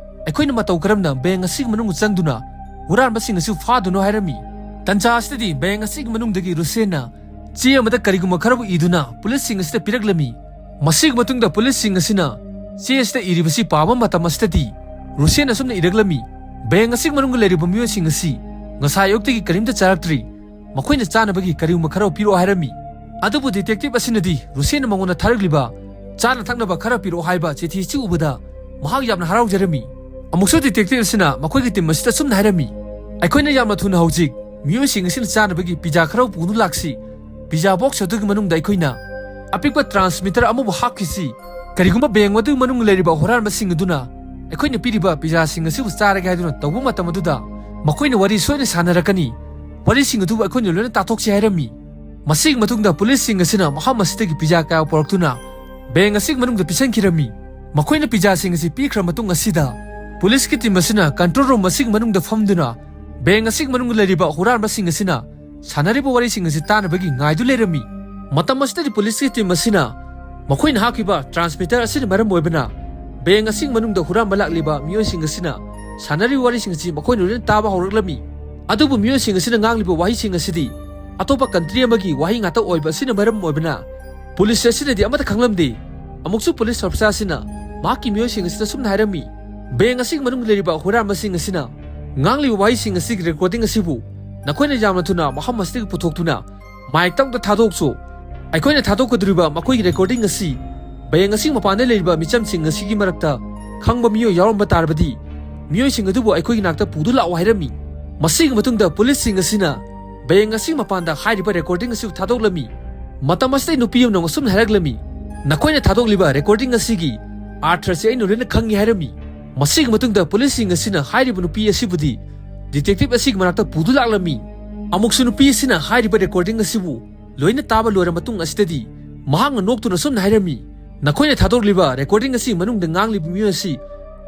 "ꯑꯩꯈꯣꯏꯅ ꯃꯇꯧ ꯀꯔꯝꯅ ꯕꯦꯡ ꯑꯁꯤꯒꯤ ꯃꯅꯨꯡꯗ ꯆꯪꯗꯨꯅ ꯍꯨꯔꯥꯟꯕꯁꯤꯡ ꯑꯁꯤ ꯐꯥꯗꯣꯏꯅꯣ?" ꯍꯥꯏꯔꯝꯃꯤ꯫ ꯇꯟꯖꯥ ꯑꯁꯤꯗꯗꯤ ꯕꯦꯡ ꯑꯁꯤꯒꯤ ꯃꯅꯨꯡꯗꯒꯤ ꯔꯨꯁꯦꯟꯅ ꯆꯦ ꯑꯃꯗ ꯀꯔꯤꯒꯨꯝꯕ ꯈꯔꯕꯨ ꯏꯗꯨꯅ ꯄꯨꯂꯤꯁꯁꯤꯡ ꯑꯁꯤꯗ ꯄꯤꯔꯛꯂꯝꯃꯤ꯫ ꯃꯁꯤꯒꯤ ꯃꯇꯨꯡꯗ ꯄꯨꯂꯤꯁꯁꯤꯡ ꯑꯁꯤꯅ ꯆꯦ ꯑꯁꯤꯗ ꯏꯔꯤꯕꯁꯤ ꯄꯥꯕ ꯃꯇꯝ ꯑꯁꯤꯗꯗꯤ ꯔꯨꯁꯦꯟꯅ ꯑꯁꯨꯝꯅ ꯏꯔꯛꯂꯝꯃꯤ: "ꯕꯦꯡ ꯑꯁꯤꯒꯤ ꯃꯅꯨꯡꯗ ꯂꯩꯔꯤꯕ ꯃꯤꯑꯣꯏꯁꯤꯡ ꯑꯁꯤ ꯉꯁꯥꯏ ꯑꯌꯨꯛꯇꯒꯤ ꯀꯔꯤꯝꯇ ꯆꯥꯔꯛꯇ꯭ꯔꯤ꯫ ꯃꯈꯣꯏꯅ ꯆꯥꯅꯕꯒꯤ ꯀꯔꯤꯒꯨꯝꯕ ꯈꯔ ꯄꯤꯔꯛꯑꯣ" ꯍꯥꯏꯔꯝꯃꯤ꯫ ꯑꯗꯨꯕꯨ ꯗꯤꯇꯦꯛꯇꯤꯚ ꯑꯁꯤꯅꯗꯤ ꯔꯨꯁꯦꯟꯅ ꯃꯉꯣꯟꯗ ꯊꯥꯔꯛꯂꯤꯕ ꯆꯥꯅ ꯊꯛꯅꯕ ꯈꯔ ꯄꯤꯔꯛꯑꯣ ꯍꯥꯏꯕ ꯆꯤꯊꯤ ꯑꯁꯤ ꯎꯕꯗ ꯃꯍꯥꯛ ꯌꯥꯝꯅ ꯍꯔꯥꯎꯖꯔꯝꯃꯤ꯫ ꯑꯃꯨꯛꯁꯨ ꯗꯤꯇꯦꯛꯇꯤꯚ ꯑꯁꯤꯅ ꯃꯈꯣꯏꯒꯤ ꯇꯤꯝ ꯑꯁꯤꯗ ꯑꯁꯨꯝꯅ ꯍꯥꯏꯔꯝꯃꯤ: "ꯑꯩꯈꯣꯏꯅ ꯌꯥꯝꯅ ꯊꯨꯅ ꯍꯧꯖꯤꯛ ꯃꯤꯑꯣꯏꯁꯤꯡ ꯑꯁꯤꯅ ꯆꯥꯅꯕꯒꯤ ꯄꯤꯖꯥ ꯈꯔ ꯄꯨꯗꯨꯅ ꯂꯥꯛꯁꯤ꯫ ꯄꯤꯖꯥ ꯕꯣꯛꯁ ꯑꯗꯨꯒꯤ ꯃꯅꯨꯡꯗ ꯑꯩꯈꯣꯏꯅ ꯑꯄꯤꯛꯄ ꯇ꯭ꯔꯥꯟꯁꯃꯤꯇꯔ ꯑꯃꯕꯨ ꯍꯥꯞꯈꯤꯁꯤ꯫ ꯀꯔꯤꯒꯨꯝꯕ ꯕꯦꯡ ꯑꯗꯨꯒꯤ ꯃꯅꯨꯡꯗ ꯂꯩꯔꯤꯕ ꯍꯨꯔꯥꯟꯕꯁꯤꯡ ꯑꯗꯨꯅ ꯑꯩꯈꯣꯏꯅ ꯄꯤꯔꯤꯕ ꯄꯤꯖꯥꯁꯤꯡ ꯑꯁꯤꯕꯨ ꯆꯥꯔꯒꯦ ꯍꯥꯏꯗꯨꯅ ꯇꯧꯕ ꯃꯇꯝ ꯑꯗꯨꯗ ꯃꯈꯣꯏꯅ ꯋꯥꯔꯤ ꯁꯣꯏꯅ ꯁꯥꯟꯅꯔꯛꯀꯅꯤ꯫ ꯋꯥꯔꯤꯁꯤꯡ ꯑꯗꯨꯕꯨ ꯑꯩꯈꯣꯏꯅ ꯂꯣꯏꯅ ꯇꯥꯊꯣꯛꯁꯤ ꯍꯥꯏꯔꯝꯃꯤ꯫ ꯃꯁꯤꯒꯤ ꯃꯇꯨꯡꯗ ꯄꯨꯂꯤꯁꯁꯤꯡ ꯑꯁꯤꯅ ꯃꯐꯝ ꯑꯁꯤꯗꯒꯤ ꯄꯤꯖꯥ ꯀꯌꯥ ꯄꯨꯔꯛꯇꯨꯅ ꯕꯦꯡ ꯑꯁꯤꯒꯤ ꯃꯅꯨꯡꯗ ꯄꯤꯁꯟꯈꯤꯔꯝꯃꯤ꯫ ꯃꯈꯣꯏꯅ ꯄꯤꯖꯥꯁꯤꯡ ꯑꯁꯤ ꯄꯤꯈ꯭ꯔ ꯃꯇꯨꯡ ꯑꯁꯤꯗ ꯄꯨꯂꯤꯁꯀꯤ ꯇꯤꯝ ꯑꯁꯤꯅ ꯀꯟꯇ꯭ꯔꯣꯜ ꯔꯨꯝ ꯑꯁꯤꯒꯤ ꯃꯅꯨꯡꯗ ꯐꯝꯗꯨꯅ ꯕꯦꯡ ꯑꯁꯤꯒꯤ ꯃꯅꯨꯡꯗ ꯂꯩꯔꯤꯕ ꯍꯨꯔꯥꯟꯕꯁꯤꯡ ꯑꯁꯤꯅ ꯁꯥꯟꯅꯔꯤꯕ ꯋꯥꯔꯤꯁꯤꯡ ꯑꯁꯤ ꯇꯥꯅꯕꯒꯤ ꯉꯥꯏꯗꯨ ꯂꯩꯔꯝꯃꯤ꯫ ꯃꯇꯝ ꯑꯁꯤꯗꯗꯤ ꯄꯨꯂꯤꯁꯀꯤ ꯇꯤꯝ ꯑꯁꯤꯅ ꯃꯈꯣꯏꯅ ꯍꯥꯞꯈꯤꯕ ꯇ꯭ꯔꯥꯟꯁꯃꯤꯇꯔ ꯑꯁꯤꯅ ꯃꯔꯝ ꯑꯣꯏꯕꯅ ꯕꯦꯡ ꯑꯁꯤꯒꯤ ꯃꯅꯨꯡꯗ ꯍꯨꯔꯥꯟꯕ ꯂꯥꯛꯂꯤꯕ ꯃꯤꯑꯣꯏꯁꯤꯡ ꯑꯁꯤꯅ ꯁꯥꯟꯅꯔꯤꯕ ꯋꯥꯔꯤꯁꯤꯡ ꯑꯁꯤ ꯃꯈꯣꯏꯅ ꯂꯣꯏꯅ ꯇꯥꯕ ꯍꯧꯔꯛꯂꯝꯃꯤ꯫ ꯑꯗꯨꯕꯨ ꯃꯤꯑꯣꯏꯁꯤꯡ ꯑꯁꯤꯅ ꯉꯥꯡꯂꯤꯕ ꯋꯥꯍꯩꯁꯤꯡ ꯑꯁꯤꯗꯤ ꯑꯇꯣꯞꯄ ꯀꯟꯇ꯭ꯔꯤ ꯑꯃꯒꯤ ꯋꯥꯍꯩ ꯉꯥꯛꯇ ꯑꯣꯏꯕ ꯑꯁꯤꯅ ꯃꯔꯝ ꯑꯣꯏꯕꯅ ꯄꯨꯂꯤꯁ ꯑꯁꯤꯅꯗꯤ ꯑꯃꯠꯇ ꯈꯪꯂꯝꯗꯦ꯫ ꯑꯃꯨꯛꯁꯨ ꯄꯨꯂꯤꯁ ꯑꯣꯐꯤꯁꯥꯔ ꯑꯁꯤꯅ ꯃꯍꯥꯛꯀꯤ ꯃꯤꯑꯣꯏꯁꯤꯡ ꯑꯁꯤꯗ ꯁꯨꯝꯅ ꯍꯥꯏꯔꯝꯃꯤ, "ꯕꯦꯡ ꯑꯁꯤꯒꯤ ꯃꯅꯨꯡꯗ ꯂꯩꯔꯤꯕ ꯍꯨꯔꯥꯟꯕꯁꯤꯡ ꯑꯁꯤꯅ ꯉꯥꯡꯂꯤꯕ ꯋꯥꯍꯩꯁꯤꯡ ꯑꯁꯤꯒꯤ ꯔꯦꯀꯣꯔꯗꯤꯡ ꯑꯁꯤꯕꯨ ꯅꯈꯣꯏꯅ ꯌꯥꯝꯅ ꯊꯨꯅ ꯃꯐꯝ ꯑꯁꯤꯗꯒꯤ ꯄꯨꯊꯣꯛꯇꯨꯅ ꯃꯥꯏꯛꯇ ꯑꯃꯨꯛꯇ ꯊꯥꯗꯣꯛꯆꯨ꯫ ꯑꯩꯈꯣꯏꯅ ꯊꯥꯗꯣꯛꯀꯗꯧꯔꯤꯕ ꯃꯈꯣꯏꯒꯤ ꯔꯦꯀꯣꯔꯗꯤꯡ ꯑꯁꯤ ꯕꯦꯡ ꯑꯁꯤꯒꯤ ꯃꯄꯥꯟꯗ ꯂꯩꯔꯤꯕ ꯃꯤꯆꯝꯁꯤꯡ ꯑꯁꯤꯒꯤ ꯃꯔꯛꯇ ꯈꯪꯕ ꯃꯤꯑꯣꯏ ꯌꯥꯎꯔꯝꯕ ꯇꯥꯔꯕꯗꯤ ꯃꯤꯑꯣꯏꯁꯤꯡ ꯑꯗꯨꯕꯨ ꯑꯩꯈꯣꯏꯒꯤ ꯅꯥꯛꯇ ꯄꯨꯗꯨꯅ ꯂꯥꯛꯑꯣ" ꯍꯥꯏꯔꯝꯃꯤ꯫ ꯃꯁꯤꯒꯤ ꯃꯇꯨꯡꯗ ꯄꯨꯂꯤꯁꯁꯤꯡ ꯑꯁꯤꯅ ꯕꯦꯡ ꯑꯁꯤꯒꯤ ꯃꯄꯥꯟꯗ ꯍꯥꯏꯔꯤꯕ ꯔꯦꯀꯣꯔꯗꯤꯡ ꯑꯁꯤꯕꯨ ꯊꯥꯗꯣꯛꯂꯝꯃꯤ꯫ ꯃꯇꯝ ꯑꯁꯤꯗ ꯅꯨꯄꯤ ꯑꯃꯅ ꯑꯁꯨꯝꯅ ꯍꯥꯏꯔꯛꯂꯝꯃꯤ, "ꯅꯈꯣꯏꯅ ꯊꯥꯗꯣꯛꯂꯤꯕ ꯔꯦꯀꯣꯔꯗꯤꯡ ꯑꯁꯤꯒꯤ ꯑꯥꯔꯊ ꯑꯁꯤ ꯑꯩꯅ ꯂꯣꯏꯅ ꯈꯪꯉꯤ" ꯍꯥꯏꯔꯝꯃꯤ꯫ ꯃꯁꯤꯒꯤ ꯃꯇꯨꯡꯗ ꯄꯨꯂꯤꯁꯁꯤꯡ ꯑꯁꯤꯅ ꯍꯥꯏꯔꯤꯕ ꯅꯨꯄꯤ ꯑꯁꯤꯕꯨꯗꯤ ꯗꯤꯇꯦꯛꯇꯤꯚ ꯑꯁꯤꯒꯤ ꯃꯅꯥꯛꯇ ꯄꯨꯗꯨ ꯂꯥꯛꯂꯝꯃꯤ꯫ ꯑꯃꯨꯛꯁꯨ ꯅꯨꯄꯤ ꯑꯁꯤꯅ ꯍꯥꯏꯔꯤꯕ ꯔꯦꯀꯣꯔꯗꯤꯡ ꯑꯁꯤꯕꯨ ꯂꯣꯏꯅ ꯇꯥꯕ ꯂꯣꯏꯔ ꯃꯇꯨꯡ ꯑꯁꯤꯗꯗꯤ ꯃꯍꯥꯛꯅ ꯅꯣꯛꯇꯨꯅ ꯑꯁꯨꯝꯅ ꯍꯥꯏꯔꯝꯃꯤ, "ꯅꯈꯣꯏꯅ ꯊꯥꯗꯣꯛꯂꯤꯕ ꯔꯦꯀꯣꯔꯗꯤꯡ ꯑꯁꯤꯒꯤ ꯃꯅꯨꯡꯗ ꯉꯥꯡꯂꯤꯕ ꯃꯤꯑꯣꯏ ꯑꯁꯤ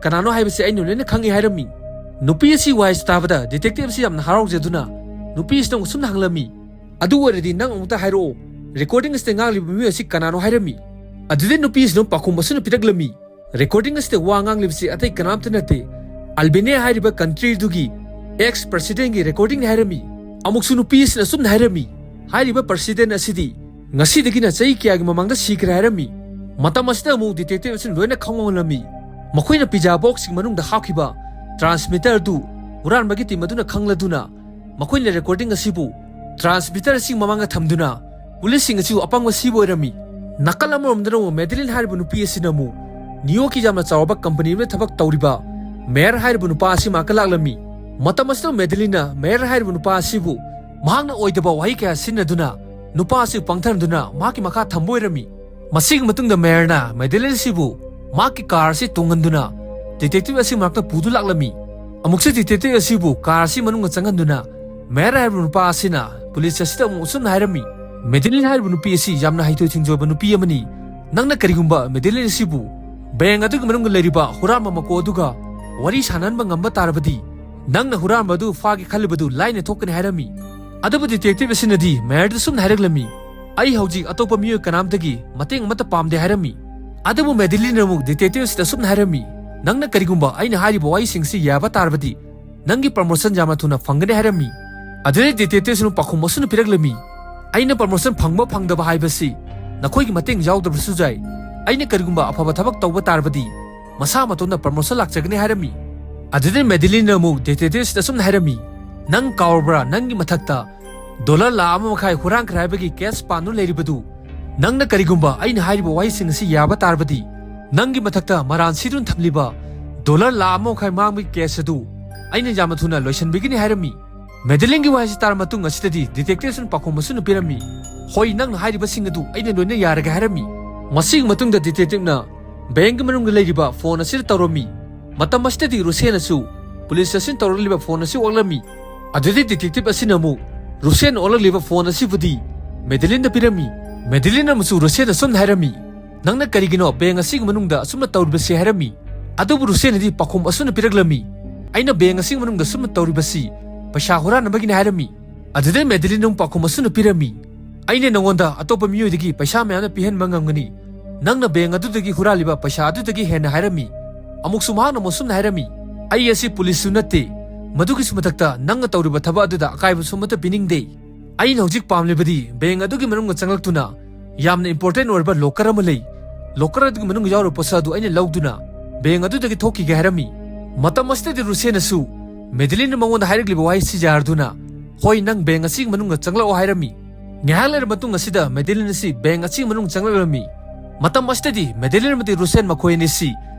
ꯀꯅꯥꯅꯣ ꯍꯥꯏꯕꯁꯤ ꯑꯩꯅ ꯂꯣꯏꯅ ꯈꯪꯉꯤ" ꯍꯥꯏꯔꯝꯃꯤ꯫ ꯅꯨꯄꯤ ꯑꯁꯤ ꯋꯥꯍꯩꯁꯤ ꯇꯥꯕꯗ ꯗꯤꯇꯦꯛꯇꯤꯚ ꯑꯁꯤ ꯌꯥꯝꯅ ꯍꯔꯥꯎꯖꯗꯨꯅ ꯅꯨꯄꯤ ꯑꯁꯤꯗ ꯑꯃꯨꯛ ꯁꯨꯝꯅ ꯍꯪꯂꯝꯃꯤ, "ꯑꯗꯨ ꯑꯣꯏꯔꯗꯤ ꯅꯪ ꯑꯃꯨꯛꯇ ꯍꯥꯏꯔꯛꯑꯣ, ꯔꯦꯀꯣꯔꯗꯤꯡ ꯑꯁꯤꯗ ꯉꯥꯡꯂꯤꯕ ꯃꯤꯑꯣꯏ ꯑꯁꯤ ꯀꯅꯥꯅꯣ?" ꯍꯥꯏꯔꯝꯃꯤ꯫ ꯑꯗꯨꯗꯩ ꯅꯨꯄꯤ ꯑꯁꯤꯅ ꯄꯥꯎꯈꯨꯝ ꯑꯁꯨꯝꯅ ꯄꯤꯔꯛꯂꯝꯃꯤ, "ꯔꯦꯀꯣꯔꯗꯤꯡ ꯑꯁꯤꯗ ꯋꯥ ꯉꯥꯡꯂꯤꯕꯁꯤ ꯑꯇꯩ ꯀꯅꯥꯝꯇ ꯅꯠꯇꯦ, ꯑꯜꯕꯦꯅꯤꯌꯥ ꯍꯥꯏꯔꯤꯕ ꯀꯟꯇ꯭ꯔꯤꯗꯨꯒꯤ ꯑꯦꯛꯁ ꯄ꯭ꯔꯁꯤꯗꯦꯟꯒꯤ ꯔꯦꯀꯣꯔꯗꯤꯡꯅꯤ" ꯍꯥꯏꯔꯝꯃꯤ꯫ ꯑꯃꯨꯛꯁꯨ ꯅꯨꯄꯤ ꯑꯁꯤꯅ ꯑꯁꯨꯝꯅ ꯍꯥꯏꯔꯝꯃꯤ, "ꯍꯥꯏꯔꯤꯕ ꯄ꯭ꯔꯁꯤꯗꯦꯟ ꯑꯁꯤꯗꯤ ꯉꯁꯤꯗꯒꯤꯅ ꯆꯍꯤ ꯀꯌꯥꯒꯤ ꯃꯃꯥꯡꯗ ꯁꯤꯈ꯭ꯔꯦ" ꯍꯥꯏꯔꯝꯃꯤ꯫ ꯃꯇꯝ ꯑꯁꯤꯗ ꯑꯃꯨꯛ ꯗꯤꯇꯦꯛꯇꯤꯚ ꯑꯁꯤꯅ ꯂꯣꯏꯅ ꯈꯪꯍꯜꯂꯝꯃꯤ꯫ ꯃꯈꯣꯏꯅ ꯄꯤꯖꯥ ꯕꯣꯛꯁꯀꯤ ꯃꯅꯨꯡꯗ ꯍꯥꯞꯈꯤꯕ ꯇ꯭ꯔꯥꯟꯁꯃꯤꯇꯔ ꯑꯗꯨ ꯍꯨꯔꯥꯟꯕꯒꯤ ꯇꯤꯝ ꯑꯗꯨꯅ ꯈꯪꯂꯗꯨꯅ ꯃꯈꯣꯏꯅ ꯔꯦꯀꯣꯔꯗꯤꯡ ꯑꯁꯤꯕꯨ ꯇ꯭ꯔꯥꯟꯁꯃꯤꯇꯔ ꯑꯁꯤꯒꯤ ꯃꯃꯥꯡꯗ ꯊꯝꯗꯨꯅ ꯄꯨꯂꯤꯁꯁꯤꯡ ꯑꯁꯤꯕꯨ ꯑꯄꯪꯕ ꯁꯤꯕ ꯑꯣꯏꯔꯝꯃꯤ꯫ ꯅꯥꯀꯜ ꯑꯃꯔꯣꯝꯗꯅ ꯑꯃꯨꯛ ꯃꯦꯗꯤꯂꯤꯟ ꯍꯥꯏꯔꯤꯕ ꯅꯨꯄꯤ ꯑꯁꯤꯅ ꯑꯃꯨꯛ ꯅꯤꯌꯨꯌꯣꯔꯛꯀꯤ ꯌꯥꯝꯅ ꯆꯥꯎꯔꯕ ꯀꯝꯄꯅꯤ ꯑꯃꯗ ꯊꯕꯛ ꯇꯧꯔꯤꯕ ꯃꯦꯌꯔ ꯍꯥꯏꯔꯤꯕ ꯅꯨꯄꯥ ꯑꯁꯤ ꯃꯅꯥꯛꯇ ꯂꯥꯛꯂꯝꯃꯤ꯫ ꯃꯇꯝ ꯑꯁꯤꯗ ꯃꯦꯗꯤꯂꯤꯟꯅ ꯃꯦꯌꯔ ꯍꯥꯏꯔꯤꯕ ꯅꯨꯄꯥ ꯑꯁꯤꯕꯨ ꯃꯍꯥꯛꯅ ꯑꯣꯏꯗꯕ ꯋꯥꯍꯩ ꯀꯌꯥ ꯁꯤꯖꯤꯟꯅꯗꯨꯅ ꯅꯨꯄꯥ ꯑꯁꯤ ꯄꯪꯊꯍꯟꯗꯨꯅ ꯃꯍꯥꯛꯀꯤ ꯃꯈꯥ ꯊꯝꯕ ꯑꯣꯏꯔꯝꯃꯤ꯫ ꯃꯁꯤꯒꯤ ꯃꯇꯨꯡꯗ ꯃꯦꯌꯔꯅ ꯃꯦꯗꯤꯂꯤꯟ ꯑꯁꯤꯕꯨ ꯃꯍꯥꯛꯀꯤ ꯀꯥꯔ ꯑꯁꯤ ꯇꯣꯡꯍꯟꯗꯨꯅ detective ꯑꯁꯤ ꯃꯅꯥꯛꯇ ꯄꯨꯗꯨ ꯂꯥꯛꯂꯝꯃꯤ꯫ ꯑꯃꯨꯛꯁꯨ detective ꯑꯁꯤꯕꯨ car ꯑꯁꯤ ꯃꯅꯨꯡꯗ ꯆꯪꯍꯟꯗꯨꯅ ꯃꯦꯌꯔ ꯍꯥꯏꯔꯤꯕ ꯅꯨꯄꯥ ꯑꯁꯤꯅ police ꯑꯁꯤꯗ ꯑꯃꯨꯛ ꯑꯁꯨꯝꯅ ꯍꯥꯏꯔꯝꯃꯤ, "ꯃꯦꯗꯤꯂꯤꯟ ꯍꯥꯏꯔꯤꯕ ꯅꯨꯄꯤ ꯑꯁꯤ ꯌꯥꯝꯅ ꯍꯩꯊꯣꯏ ꯁꯤꯡꯊꯣꯏꯕ ꯅꯨꯄꯤ ꯑꯃꯅꯤ꯫ ꯅꯪꯅ ꯀꯔꯤꯒꯨꯝꯕ ꯃꯦꯗꯤꯂꯤꯟ ꯑꯁꯤꯕꯨ bank ꯑꯗꯨꯒꯤ ꯃꯅꯨꯡꯗ ꯂꯩꯔꯤꯕ ꯍꯨꯔꯥꯟꯕ ꯃꯀꯣꯛ ꯑꯗꯨꯒ ꯋꯥꯔꯤ ꯁꯥꯟꯅꯍꯟꯕ ꯉꯝꯕ ꯇꯥꯔꯕꯗꯤ, ꯅꯪꯅ ꯍꯨꯔꯥꯟꯕ ꯑꯗꯨ ꯐꯥꯒꯦ ꯈꯜꯂꯤꯕꯗꯨ ꯂꯥꯏꯅ ꯊꯣꯛꯀꯅꯤ" ꯍꯥꯏꯔꯝꯃꯤ꯫ ꯑꯗꯨꯕꯨ detective ꯑꯁꯤꯅꯗꯤ ꯃꯦꯌꯔꯗ ꯁꯨꯝꯅ ꯍꯥꯏꯔꯛꯂꯝꯃꯤ, "ꯑꯩ ꯍꯧꯖꯤꯛ ꯑꯇꯣꯞꯄ ꯃꯤꯑꯣꯏ ꯀꯅꯥꯝꯇꯒꯤ ꯃꯇꯦꯡ ꯑꯃꯠꯇ ꯄꯥꯝꯗꯦ" ꯍꯥꯏꯔꯝꯃꯤ꯫ ꯑꯗꯨꯕꯨ ꯃꯦꯗꯤꯂꯤꯟꯅ ꯑꯃꯨꯛ detective ꯑꯁꯤꯗ ꯑꯁꯨꯝꯅ ꯍꯥꯏꯔꯝꯃꯤ, "ꯅꯪꯅ ꯀꯔꯤꯒꯨꯝꯕ ꯑꯩꯅ ꯍꯥꯏꯔꯤꯕ ꯋꯥꯍꯩꯁꯤꯡꯁꯤ ꯌꯥꯕ ꯇꯥꯔꯕꯗꯤ, ꯅꯪꯒꯤ promotion ꯌꯥꯝꯅ ꯊꯨꯅ ꯐꯪꯒꯅꯤ" ꯍꯥꯏꯔꯝꯃꯤ꯫ ꯑꯗꯨꯗꯩ detective ꯑꯁꯤꯅ ꯄꯥꯎꯈꯨꯝ ꯑꯁꯨꯝꯅ ꯄꯤꯔꯛꯂꯝꯃꯤ, "ꯑꯩꯅ promotion ꯐꯪꯕ ꯐꯪꯗꯕ ꯍꯥꯏꯕꯁꯤ ꯅꯈꯣꯏꯒꯤ ꯃꯇꯦꯡ ꯌꯥꯎꯗꯕꯁꯨ ꯌꯥꯏ꯫ ꯑꯩꯅ ꯀꯔꯤꯒꯨꯝꯕ ꯑꯐꯕ ꯊꯕꯛ ꯇꯧꯕ ꯇꯥꯔꯕꯗꯤ, ꯃꯁꯥ ꯃꯇꯣꯝꯇ promotion ꯂꯥꯛꯆꯒꯅꯤ" ꯍꯥꯏꯔꯝꯃꯤ꯫ ꯑꯗꯨꯗꯩ ꯃꯦꯗꯤꯂꯤꯟꯅ ꯑꯃꯨꯛ detective ꯑꯁꯤꯗ ꯑꯁꯨꯝꯅ ꯍꯥꯏꯔꯝꯃꯤ, "ꯅꯪ ꯀꯥꯎꯔꯕ꯭ꯔꯥ, ꯅꯪꯒꯤ ꯃꯊꯛꯇ dollar ꯂꯥꯈ ꯑꯃ ꯃꯈꯥꯏ ꯍꯨꯔꯥꯟꯈ꯭ꯔꯦ ꯍꯥꯏꯕꯒꯤ case ꯄꯥꯟꯗꯨꯅ ꯂꯩꯔꯤꯕꯗꯨ? ꯅꯪꯅ ꯀꯔꯤꯒꯨꯝꯕ ꯑꯩꯅ ꯍꯥꯏꯔꯤꯕ ꯋꯥꯍꯩꯁꯤꯡ ꯑꯁꯤ ꯌꯥꯕ ꯇꯥꯔꯕꯗꯤ, ꯅꯪꯒꯤ ꯃꯊꯛꯇ ꯃꯔꯥꯟ ꯁꯤꯗꯨꯅ ꯊꯝꯂꯤꯕ dollar ꯂꯥꯈ ꯑꯃ ꯃꯈꯥꯏ ꯃꯥꯡꯕꯒꯤ case ꯑꯗꯨ ꯑꯩꯅ ꯌꯥꯝꯅ ꯊꯨꯅ ꯂꯣꯏꯁꯤꯟꯕꯤꯒꯅꯤ" ꯍꯥꯏꯔꯝꯃꯤ꯫ ꯃꯦꯗꯤꯂꯤꯟꯒꯤ ꯋꯥꯍꯩꯁꯤ ꯇꯥꯔꯕ ꯃꯇꯨꯡ ꯑꯁꯤꯗꯗꯤ detective ꯑꯁꯤꯅ ꯄꯥꯎꯈꯨꯝ ꯑꯁꯨꯝꯅ ꯄꯤꯔꯝꯃꯤ, "ꯍꯣꯏ, ꯅꯪꯅ ꯍꯥꯏꯔꯤꯕꯁꯤꯡ ꯑꯗꯨ ꯑꯩꯅ ꯂꯣꯏꯅ ꯌꯥꯔꯒꯦ" ꯍꯥꯏꯔꯝꯃꯤ꯫ ꯃꯁꯤꯒꯤ ꯃꯇꯨꯡꯗ detectiveꯅ bankꯀꯤ ꯃꯅꯨꯡꯗ ꯂꯩꯔꯤꯕ phone ꯑꯁꯤꯗ ꯇꯧꯔꯝꯃꯤ꯫ ꯃꯇꯝ ꯑꯁꯤꯗꯗꯤ ꯔꯨꯁꯦꯟꯅꯁꯨ police station ꯇꯧꯔꯛꯂꯤꯕ phone ꯑꯁꯤ ꯑꯣꯛꯂꯝꯃꯤ꯫ ꯑꯗꯨꯗꯩ detective ꯑꯁꯤꯅ ꯑꯃꯨꯛ ꯔꯨꯁꯦꯟꯅ ꯑꯣꯛꯂꯛꯂꯤꯕ phone ꯑꯁꯤꯕꯨꯗꯤ ꯃꯦꯗꯤꯂꯤꯟꯗ ꯄꯤꯔꯝꯃꯤ꯫ ꯃꯦꯗꯤꯂꯤꯟ ꯑꯃꯁꯨ ꯔꯨꯁꯦꯟꯅ ꯑꯁꯨꯝꯅ ꯍꯥꯏꯔꯝꯃꯤ, "ꯅꯪꯅ ꯀꯔꯤꯒꯤꯅꯣ bank ꯑꯁꯤꯒꯤ ꯃꯅꯨꯡꯗ ꯑꯁꯨꯝꯅ ꯇꯧꯔꯤꯕꯁꯤ?" ꯍꯥꯏꯔꯝꯃꯤ꯫ ꯑꯗꯨꯕꯨ ꯔꯨꯁꯦꯟꯅꯗꯤ ꯄꯥꯎꯈꯨꯝ ꯑꯁꯨꯝꯅ ꯄꯤꯔꯛꯂꯝꯃꯤ, "ꯑꯩꯅ bank ꯑꯁꯤꯒꯤ ꯃꯅꯨꯡꯗ ꯑꯁꯨꯝꯅ ꯇꯧꯔꯤꯕꯁꯤ ꯄꯩꯁꯥ ꯍꯨꯔꯥꯟꯅꯕꯒꯤꯅꯤ" ꯍꯥꯏꯔꯝꯃꯤ꯫ ꯑꯗꯨꯗꯩ ꯃꯦꯗꯤꯂꯤꯟꯅ ꯑꯃꯨꯛ ꯄꯥꯎꯈꯨꯝ ꯑꯁꯨꯝꯅ ꯄꯤꯔꯝꯃꯤ, "ꯑꯩꯅ ꯅꯉꯣꯟꯗ ꯑꯇꯣꯞꯄ ꯃꯤꯑꯣꯏꯗꯒꯤ ꯄꯩꯁꯥ ꯃꯌꯥꯝꯅ ꯄꯤꯍꯟꯕ ꯉꯝꯒꯅꯤ, ꯅꯪꯅ bank ꯑꯗꯨꯗꯒꯤ ꯍꯨꯔꯥꯜꯂꯤꯕ ꯄꯩꯁꯥ ꯑꯗꯨꯗꯒꯤ ꯍꯦꯟꯅ" ꯍꯥꯏꯔꯝꯃꯤ꯫ ꯑꯃꯨꯛꯁꯨ ꯃꯍꯥꯛꯅ ꯑꯃꯨꯛ ꯑꯁꯨꯝꯅ ꯍꯥꯏꯔꯝꯃꯤ, "ꯑꯩ ꯑꯁꯤ policeꯁꯨ ꯅꯠꯇꯦ, ꯃꯗꯨꯒꯤꯁꯨ ꯃꯊꯛꯇ ꯅꯪꯅ ꯇꯧꯔꯤꯕ ꯊꯕꯛ ꯑꯗꯨꯗ ꯑꯀꯥꯏꯕꯁꯨ ꯑꯃꯠꯇ ꯄꯤꯅꯤꯡꯗꯦ꯫ ꯑꯩꯅ ꯍꯧꯖꯤꯛ ꯄꯥꯝꯂꯤꯕꯗꯤ bank ꯑꯗꯨꯒꯤ ꯃꯅꯨꯡꯗ ꯆꯪꯂꯛꯇꯨꯅ ꯌꯥꯝꯅ important ꯑꯣꯏꯔꯕ locker ꯑꯃ ꯂꯩ, locker ꯑꯗꯨꯒꯤ ꯃꯅꯨꯡꯗ ꯌꯥꯎꯔꯤꯕ ꯄꯣꯠꯁꯛ ꯑꯗꯨ ꯑꯩꯅ ꯂꯧꯗꯨꯅ bank ꯑꯗꯨꯗꯒꯤ ꯊꯣꯛꯈꯤꯒꯦ" ꯍꯥꯏꯔꯝꯃꯤ꯫ ꯃꯇꯝ ꯑꯁꯤꯗꯗꯤ ꯔꯨꯁꯦꯟꯅꯁꯨ ꯃꯦꯗꯤꯂꯤꯟꯅ ꯃꯉꯣꯟꯗ ꯍꯥꯏꯔꯛꯂꯤꯕ ꯋꯥꯍꯩꯁꯤ ꯌꯥꯔꯗꯨꯅ, "ꯍꯣꯏ, ꯅꯪ bank ꯑꯁꯤꯒꯤ ꯃꯅꯨꯡꯗ ꯆꯪꯂꯛꯑꯣ" ꯍꯥꯏꯔꯝꯃꯤ꯫ ꯉꯥꯏꯍꯥꯛ ꯂꯩꯔꯕ ꯃꯇꯨꯡ ꯑꯁꯤꯗ ꯃꯦꯗꯤꯂꯤꯟ ꯑꯁꯤ bank ꯑꯁꯤꯒꯤ ꯃꯅꯨꯡ ꯆꯪꯂꯛꯂꯝꯃꯤ꯫ ꯃꯇꯝ ꯑꯁꯤꯗꯗꯤ ꯃꯦꯗꯤꯂꯤꯟ ꯑꯃꯗꯤ ꯔꯨꯁꯦꯟ ꯃꯈꯣꯏ ꯑꯅꯤꯁꯤ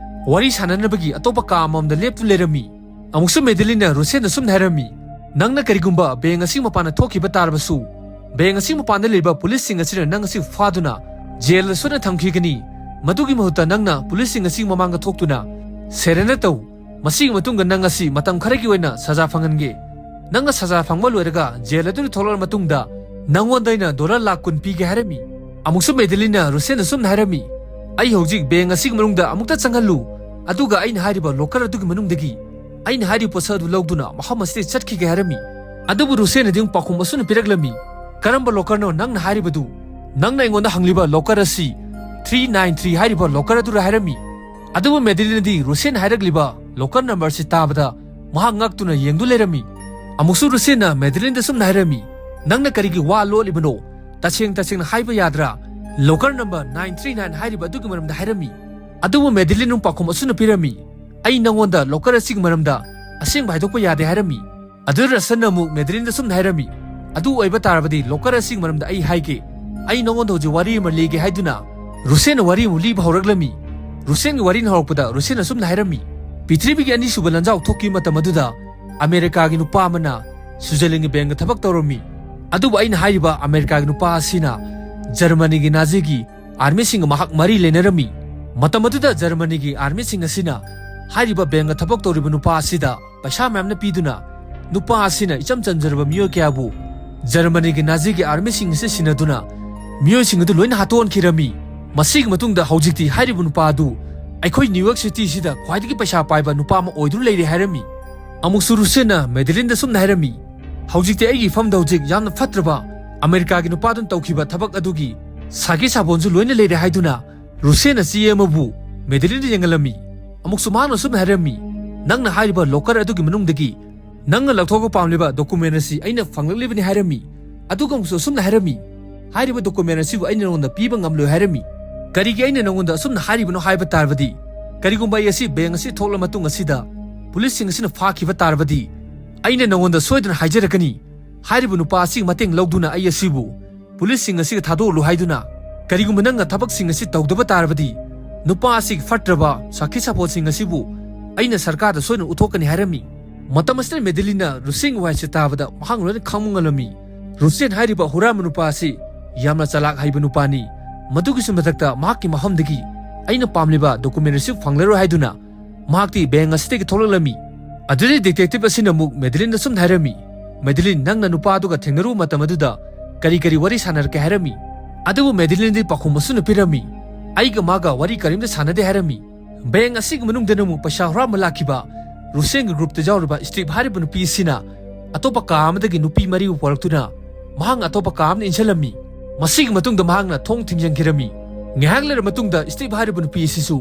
ꯋꯥꯔꯤ ꯁꯥꯟꯅꯅꯕꯒꯤ ꯑꯇꯣꯞꯄ ꯀꯥ ꯑꯃꯃꯝꯗ ꯂꯦꯞꯇꯨꯅ ꯂꯩꯔꯝꯃꯤ꯫ ꯑꯃꯨꯛꯁꯨ ꯃꯦꯗꯤꯂꯤꯟꯅ ꯔꯨꯁꯦꯟꯗ ꯑꯁꯨꯝꯅ ꯍꯥꯏꯔꯝꯃꯤ, "ꯅꯪꯅ ꯀꯔꯤꯒꯨꯝꯕ bank ꯑꯁꯤꯒꯤ ꯃꯄꯥꯟꯗ ꯊꯣꯛꯈꯤꯕ ꯇꯥꯔꯕꯁꯨ, bank ꯑꯁꯤꯒꯤ ꯃꯄꯥꯟꯗ ꯂꯩꯔꯤꯕ policeꯁꯤꯡ ꯑꯁꯤꯅ ꯅꯪ ꯑꯁꯤ ꯐꯥꯗꯨꯅ jailꯗ ꯁꯣꯏꯗꯅ ꯊꯝꯈꯤꯒꯅꯤ꯫ ꯃꯗꯨꯒꯤ ꯃꯍꯨꯠꯇ ꯅꯪꯅ policeꯁꯤꯡ ꯑꯁꯤꯒꯤ ꯃꯃꯥꯡꯗ ꯊꯣꯛꯇꯨꯅ "Surrender ꯇꯧ꯫ ꯃꯁꯤꯒꯤ ꯃꯇꯨꯡꯗ ꯅꯪ ꯑꯁꯤ ꯃꯇꯝ ꯈꯔꯒꯤ ꯑꯣꯏꯅ ꯁꯖꯥ ꯐꯪꯍꯟꯒꯦ꯫ ꯅꯪꯅ ꯁꯖꯥ ꯐꯪꯕ ꯂꯣꯏꯔꯒ ꯖꯦꯜ ꯑꯗꯨꯗꯒꯤ ꯊꯣꯛꯂꯛꯂ ꯃꯇꯨꯡꯗ ꯅꯪꯉꯣꯟꯗ ꯑꯩꯅ ꯗꯣꯂꯔ ꯂꯥꯈ ꯀꯨꯟ ꯄꯤꯒꯦ" ꯍꯥꯏꯔꯝꯃꯤ꯫ ꯑꯃꯨꯛꯁꯨ ꯃꯦꯗꯤꯂꯤꯟꯅ ꯔꯨꯁꯦꯟꯗ ꯁꯨꯝꯅ ꯍꯥꯏꯔꯝꯃꯤ, "ꯑꯩ ꯍꯧꯖꯤꯛ ꯕꯦꯡ ꯑꯁꯤꯒꯤ ꯃꯅꯨꯡꯗ ꯑꯃꯨꯛꯇ ꯆꯪꯍꯜꯂꯨ, ꯑꯗꯨꯒ ꯑꯩꯅ ꯍꯥꯏꯔꯤꯕ ꯂꯣꯀꯔ ꯑꯗꯨꯒꯤ ꯃꯅꯨꯡꯗꯒꯤ ꯑꯩꯅ ꯍꯥꯏꯔꯤꯕ ꯄꯣꯠꯁꯛ ꯑꯗꯨ ꯂꯧꯗꯨꯅ ꯃꯐꯝ ꯑꯁꯤꯗꯒꯤ ꯆꯠꯈꯤꯒꯦ" ꯍꯥꯏꯔꯝꯃꯤ꯫ ꯑꯗꯨꯕꯨ ꯔꯨꯁꯦꯟꯅꯗꯤ ꯑꯃꯨꯛ ꯄꯥꯎꯈꯨꯝ ꯑꯁꯨꯝꯅ ꯄꯤꯔꯛꯂꯝꯃꯤ, "ꯀꯔꯝꯕ ꯂꯣꯀꯔꯅꯣ ꯅꯪꯅ ꯍꯥꯏꯔꯤꯕꯗꯨ? ꯅꯪꯅ ꯑꯩꯉꯣꯟꯗ ꯍꯪꯂꯤꯕ ꯂꯣꯀꯔ ꯑꯁꯤ ꯊ꯭ꯔꯤ ꯅꯥꯏꯟ ꯊ꯭ꯔꯤ ꯍꯥꯏꯔꯤꯕ ꯂꯣꯀꯔ ꯑꯗꯨꯔ?" ꯍꯥꯏꯔꯝꯃꯤ꯫ ꯑꯗꯨꯕꯨ ꯃꯦꯗꯤꯂꯤꯟꯅꯗꯤ ꯔꯨꯁꯦꯟꯅ ꯍꯥꯏꯔꯛꯂꯤꯕ ꯂꯣꯀꯔ ꯅꯝꯕꯔꯁꯤ ꯇꯥꯕꯗ ꯃꯍꯥꯛ ꯉꯛꯇꯨꯅ ꯌꯦꯡꯗꯨ ꯂꯩꯔꯝꯃꯤ꯫ ꯑꯃꯨꯛꯁꯨ ꯔꯨꯁꯦꯟꯅ ꯃꯦꯗꯤꯂꯤꯟꯗ ꯁꯨꯝꯅ ꯍꯥꯏꯔꯝꯃꯤ, "ꯅꯪꯅ ꯀꯔꯤꯒꯤ ꯋꯥ ꯂꯣꯠꯂꯤꯕꯅꯣ? ꯇꯁꯦꯡ ꯇꯁꯦꯡꯅ ꯍꯥꯏꯕ ꯌꯥꯗ꯭ꯔꯥ? Locker number nine three nine ꯍꯥꯏꯔꯤꯕ ꯑꯗꯨꯒꯤ ꯃꯔꯝꯗ ꯍꯥꯏꯔꯝꯃꯤ꯫" ꯑꯗꯨꯕꯨ ꯃꯦꯗꯤꯂꯤꯟ ꯑꯃꯨꯛ ꯄꯥꯎꯈꯨꯝ ꯑꯁꯨꯝꯅ ꯄꯤꯔꯝꯃꯤ, "ꯑꯩ ꯅꯉꯣꯟꯗ ꯂꯣꯀꯔ ꯑꯁꯤꯒꯤ ꯃꯔꯝꯗ ꯑꯁꯦꯡꯕ ꯍꯥꯏꯗꯣꯛꯄ ꯌꯥꯗꯦ" ꯍꯥꯏꯔꯝꯃꯤ꯫ ꯑꯗꯨ ꯔꯁꯟꯅ ꯑꯃꯨꯛ ꯃꯦꯗꯤꯂꯤꯟꯗ ꯁꯨꯝꯅ ꯍꯥꯏꯔꯝꯃꯤ, "ꯑꯗꯨ ꯑꯣꯏꯕ ꯇꯥꯔꯕꯗꯤ ꯂꯣꯀꯔ ꯑꯁꯤꯒꯤ ꯃꯔꯝꯗ ꯑꯩ ꯍꯥꯏꯒꯦ꯫ ꯑꯩ ꯅꯉꯣꯟꯗ ꯍꯧꯖꯤꯛ ꯋꯥꯔꯤ ꯑꯃ ꯂꯤꯒꯦ" ꯍꯥꯏꯗꯨꯅ ꯔꯨꯁꯦꯟꯅ ꯋꯥꯔꯤ ꯑꯃꯨꯛ ꯂꯤꯕ ꯍꯧꯔꯛꯂꯝꯃꯤ꯫ ꯔꯨꯁꯦꯟꯒꯤ ꯋꯥꯔꯤꯅ ꯍꯧꯔꯛꯄꯗ ꯔꯨꯁꯦꯟꯅ ꯁꯨꯝꯅ ꯍꯥꯏꯔꯝꯃꯤ, "ꯄ꯭ꯔꯤꯊꯤꯕꯤꯒꯤ ꯑꯅꯤꯁꯨꯕ ꯂꯥꯟꯖꯥꯎ ꯊꯣꯛꯈꯤꯕ ꯃꯇꯝ ꯑꯗꯨꯗ ꯑꯃꯦꯔꯤꯀꯥꯒꯤ ꯅꯨꯄꯥ ꯑꯃꯅ ꯁ꯭ꯋꯤꯖꯔꯂꯦꯟꯒꯤ ꯕꯦꯡꯗ ꯊꯕꯛ ꯇꯧꯔꯝꯃꯤ꯫ ꯑꯗꯨꯕꯨ ꯑꯩꯅ ꯍꯥꯏꯔꯤꯕ ꯑꯃꯦꯔꯤꯀꯥꯒꯤ ꯅꯨꯄꯥ ꯑꯁꯤꯅ ꯖꯔꯃꯅꯤꯒꯤ ꯅꯥꯖꯤꯒꯤ ꯑꯥꯔꯃꯤꯁꯤꯡꯒ ꯃꯍꯥꯛ ꯃꯔꯤ ꯂꯩꯅꯔꯝꯃꯤ꯫ ꯃꯇꯝ ꯑꯗꯨꯗ ꯖꯔꯃꯅꯤꯒꯤ ꯑꯥꯔꯃꯤꯁꯤꯡ ꯑꯁꯤꯅ ꯍꯥꯏꯔꯤꯕ ꯕꯦꯡꯗ ꯊꯕꯛ ꯇꯧꯔꯤꯕ ꯅꯨꯄꯥ ꯑꯁꯤꯗ ꯄꯩꯁꯥ ꯃꯌꯥꯝꯅ ꯄꯤꯗꯨꯅ ꯅꯨꯄꯥ ꯑꯁꯤꯅ ꯏꯆꯝ ꯆꯝꯖꯔꯕ ꯃꯤꯑꯣꯏ ꯀꯌꯥꯕꯨ ꯖꯔꯃꯅꯤꯒꯤ ꯅꯥꯖꯤꯒꯤ ꯑꯥꯔꯃꯤꯁꯤꯡ ꯑꯁꯤ ꯁꯤꯟꯅꯗꯨꯅ ꯃꯤꯑꯣꯏꯁꯤꯡ ꯑꯗꯨ ꯂꯣꯏꯅ ꯍꯥꯠꯇꯣꯛꯍꯟꯈꯤꯔꯝꯃꯤ꯫ ꯃꯁꯤꯒꯤ ꯃꯇꯨꯡꯗ ꯍꯧꯖꯤꯛꯇꯤ ꯍꯥꯏꯔꯤꯕ ꯅꯨꯄꯥ ꯑꯗꯨ ꯑꯩꯈꯣꯏ ꯅ꯭ꯌꯨ ꯌꯣꯔꯛ ꯁꯤꯇꯤꯁꯤꯗ ꯈ꯭ꯋꯥꯏꯗꯒꯤ ꯄꯩꯁꯥ ꯄꯥꯏꯕ ꯅꯨꯄꯥ ꯑꯃ ꯑꯣꯏꯗꯨꯅ ꯂꯩꯔꯦ" ꯍꯥꯏꯔꯝꯃꯤ꯫ ꯑꯃꯨꯛꯁꯨ ꯔꯨꯁꯦꯟꯅ ꯃꯦꯗꯤꯂꯤꯟꯗ ꯁꯨꯝꯅ ꯍꯥꯏꯔꯝꯃꯤ, "ꯍꯧꯖꯤꯛꯇꯤ ꯑꯩꯒꯤ ꯏꯐꯝꯗ ꯍꯧꯖꯤꯛ ꯌꯥꯝꯅ ꯐꯠꯇ꯭ꯔꯕ ꯑꯃꯦꯔꯤꯀꯥꯒꯤ ꯅꯨꯄꯥꯗꯨꯅ ꯇꯧꯈꯤꯕ ꯊꯕꯛ ꯑꯗꯨꯒꯤ ꯁꯥꯈꯤ ꯁꯥꯕꯣꯟꯁꯨ ꯂꯣꯏꯅ ꯂꯩꯔꯦ" ꯍꯥꯏꯗꯨꯅ ꯔꯨꯁꯦꯟꯅ ꯆꯦ ꯑꯃꯕꯨ ꯃꯦꯗꯤꯂꯤꯟꯗ ꯌꯦꯡꯍꯜꯂꯝꯃꯤ꯫ ꯑꯃꯨꯛꯁꯨ ꯃꯍꯥꯛꯅ ꯁꯨꯝꯅ ꯍꯥꯏꯔꯝꯃꯤ, "ꯅꯪꯅ ꯍꯥꯏꯔꯤꯕ ꯂꯣꯀꯔ ꯑꯗꯨꯒꯤ ꯃꯅꯨꯡꯗꯒꯤ ꯅꯪꯅ ꯂꯧꯊꯣꯛꯄ ꯄꯥꯝꯂꯤꯕ ꯗꯣꯀꯨꯃꯦꯟ ꯑꯁꯤ ꯑꯩꯅ ꯐꯪꯂꯛꯂꯤꯕꯅꯤ" ꯍꯥꯏꯔꯝꯃꯤ꯫ ꯑꯗꯨꯒ ꯑꯃꯨꯛꯁꯨ ꯑꯁꯨꯝꯅ ꯍꯥꯏꯔꯝꯃꯤ, "ꯍꯥꯏꯔꯤꯕ ꯗꯣꯀꯨꯃꯦꯟ ꯑꯁꯤꯕꯨ ꯑꯩꯅ ꯅꯉꯣꯟꯗ ꯄꯤꯕ ꯉꯝꯂꯣꯏ" ꯍꯥꯏꯔꯝꯃꯤ꯫ ꯀꯔꯤꯒꯤ ꯑꯩꯅ ꯅꯉꯣꯟꯗ ꯑꯁꯨꯝꯅ ꯍꯥꯏꯔꯤꯕꯅꯣ ꯍꯥꯏꯕ ꯇꯥꯔꯕꯗꯤ, ꯀꯔꯤꯒꯨꯝꯕ ꯑꯩ ꯑꯁꯤ ꯕꯦꯡ ꯑꯁꯤ ꯊꯣꯛꯂ ꯃꯇꯨꯡ ꯑꯁꯤꯗ ꯄꯨꯂꯤꯁꯁꯤꯡ ꯑꯁꯤꯅ ꯐꯥꯈꯤꯕ ꯇꯥꯔꯕꯗꯤ, ꯑꯩꯅ ꯅꯉꯣꯟꯗ ꯁꯣꯏꯗꯅ ꯍꯥꯏꯖꯔꯛꯀꯅꯤ꯫ ꯍꯥꯏꯔꯤꯕ ꯅꯨꯄꯥ ꯑꯁꯤꯒꯤ ꯃꯇꯦꯡ ꯂꯧꯗꯨꯅ ꯑꯩ ꯑꯁꯤꯕꯨ ꯄꯨꯂꯤꯁꯁꯤꯡ ꯑꯁꯤꯒ ꯊꯥꯗꯣꯛꯍꯜꯂꯨ" ꯍꯥꯏꯗꯨꯅ, "ꯀꯔꯤꯒꯨꯝꯕ ꯅꯪꯅ ꯊꯕꯛꯁꯤꯡ ꯑꯁꯤ ꯇꯧꯗꯕ ꯇꯥꯔꯕꯗꯤ, ꯅꯨꯄꯥ ꯑꯁꯤꯒꯤ ꯐꯠꯇ꯭ꯔꯕ ꯁꯥꯈꯤ ꯁꯥꯄꯣꯠꯁꯤꯡ ꯑꯁꯤꯕꯨ ꯑꯩꯅ ꯁꯔꯀꯥꯔꯗ ꯁꯣꯏꯗꯅ ꯎꯠꯊꯣꯛꯀꯅꯤ" ꯍꯥꯏꯔꯝꯃꯤ꯫ ꯃꯇꯝ ꯑꯁꯤꯗ ꯃꯦꯗꯤꯂꯤꯟꯅ ꯔꯨꯁꯦꯟꯒꯤ ꯋꯥꯍꯩꯁꯤ ꯇꯥꯕꯗ ꯃꯍꯥꯛ ꯂꯣꯏꯅ ꯈꯪꯕ ꯉꯝꯂꯝꯃꯤ꯫ ꯔꯨꯁꯦꯟ ꯍꯥꯏꯔꯤꯕ ꯍꯨꯔꯥꯟꯕ ꯅꯨꯄꯥ ꯑꯁꯤ ꯌꯥꯝꯅ ꯆꯂꯥꯛ ꯍꯩꯕ ꯅꯨꯄꯥꯅꯤ꯫ ꯃꯗꯨꯒꯤꯁꯨ ꯃꯊꯛꯇ ꯃꯍꯥꯛꯀꯤ ꯃꯐꯝꯗꯒꯤ ꯑꯩꯅ ꯄꯥꯝꯂꯤꯕ ꯗꯣꯀꯨꯃꯦꯟ ꯑꯁꯤ ꯐꯪꯂꯔꯣꯏ ꯍꯥꯏꯗꯨꯅ ꯃꯍꯥꯛꯇꯤ ꯕꯦꯡ ꯑꯁꯤꯗꯒꯤ ꯊꯣꯛꯂꯛꯂꯝꯃꯤ꯫ ꯑꯗꯨꯗꯤ ꯗꯤꯇꯦꯛꯇꯤꯚ ꯑꯁꯤꯅ ꯑꯃꯨꯛ ꯃꯦꯗꯤꯂꯤꯟꯗ ꯁꯨꯝꯅ ꯍꯥꯏꯔꯝꯃꯤ, "ꯃꯦꯗꯤꯂꯤꯟ, ꯅꯪꯅ ꯅꯨꯄꯥ ꯑꯗꯨꯒ ꯊꯦꯡꯅꯔꯨꯕ ꯃꯇꯝ ꯑꯗꯨꯗ ꯀꯔꯤ ꯀꯔꯤ ꯋꯥꯔꯤ ꯁꯥꯟꯅꯔꯛꯀꯦ?" ꯍꯥꯏꯔꯝꯃꯤ꯫ ꯑꯗꯨꯕꯨ ꯃꯦꯗꯤꯂꯤꯟꯗꯤ ꯄꯥꯎꯈꯨꯝ ꯑꯁꯨꯝꯅ ꯄꯤꯔꯝꯃꯤ, "ꯑꯩꯒ ꯃꯥꯒ ꯋꯥꯔꯤ ꯀꯔꯤꯝꯇ ꯁꯥꯟꯅꯗꯦ" ꯍꯥꯏꯔꯝꯃꯤ꯫ ꯕꯦꯡ ꯑꯁꯤꯒꯤ ꯃꯅꯨꯡꯗꯅ ꯑꯃꯨꯛ ꯄꯩꯁꯥ ꯍꯨꯔꯥꯟꯕ ꯂꯥꯛꯈꯤꯕ ꯔꯨꯁꯦꯟꯒꯤ ꯒ꯭ꯔꯨꯞꯇ ꯌꯥꯎꯔꯤꯕ ꯁ꯭ꯇꯤꯞ ꯍꯥꯏꯔꯤꯕ ꯅꯨꯄꯤ ꯑꯁꯤꯅ ꯑꯇꯣꯞꯄ ꯀꯥ ꯑꯃꯗꯒꯤ ꯅꯨꯄꯤ ꯃꯔꯤꯕꯨ ꯄꯨꯔꯛꯇꯨꯅ ꯃꯍꯥꯛꯅ ꯑꯇꯣꯞꯄ ꯀꯥ ꯑꯃꯗ ꯏꯟꯁꯤꯜꯂꯝꯃꯤ꯫ ꯃꯁꯤꯒꯤ ꯃꯇꯨꯡꯗ ꯃꯍꯥꯛꯅ ꯊꯣꯡ ꯊꯤꯡꯖꯤꯟꯈꯤꯔꯝꯃꯤ꯫ ꯉꯥꯏꯍꯥꯛ ꯂꯩꯔꯕ ꯃꯇꯨꯡꯗ ꯁ꯭ꯇꯤꯞ ꯍꯥꯏꯔꯤꯕ ꯅꯨꯄꯤ ꯑꯁꯤꯁꯨ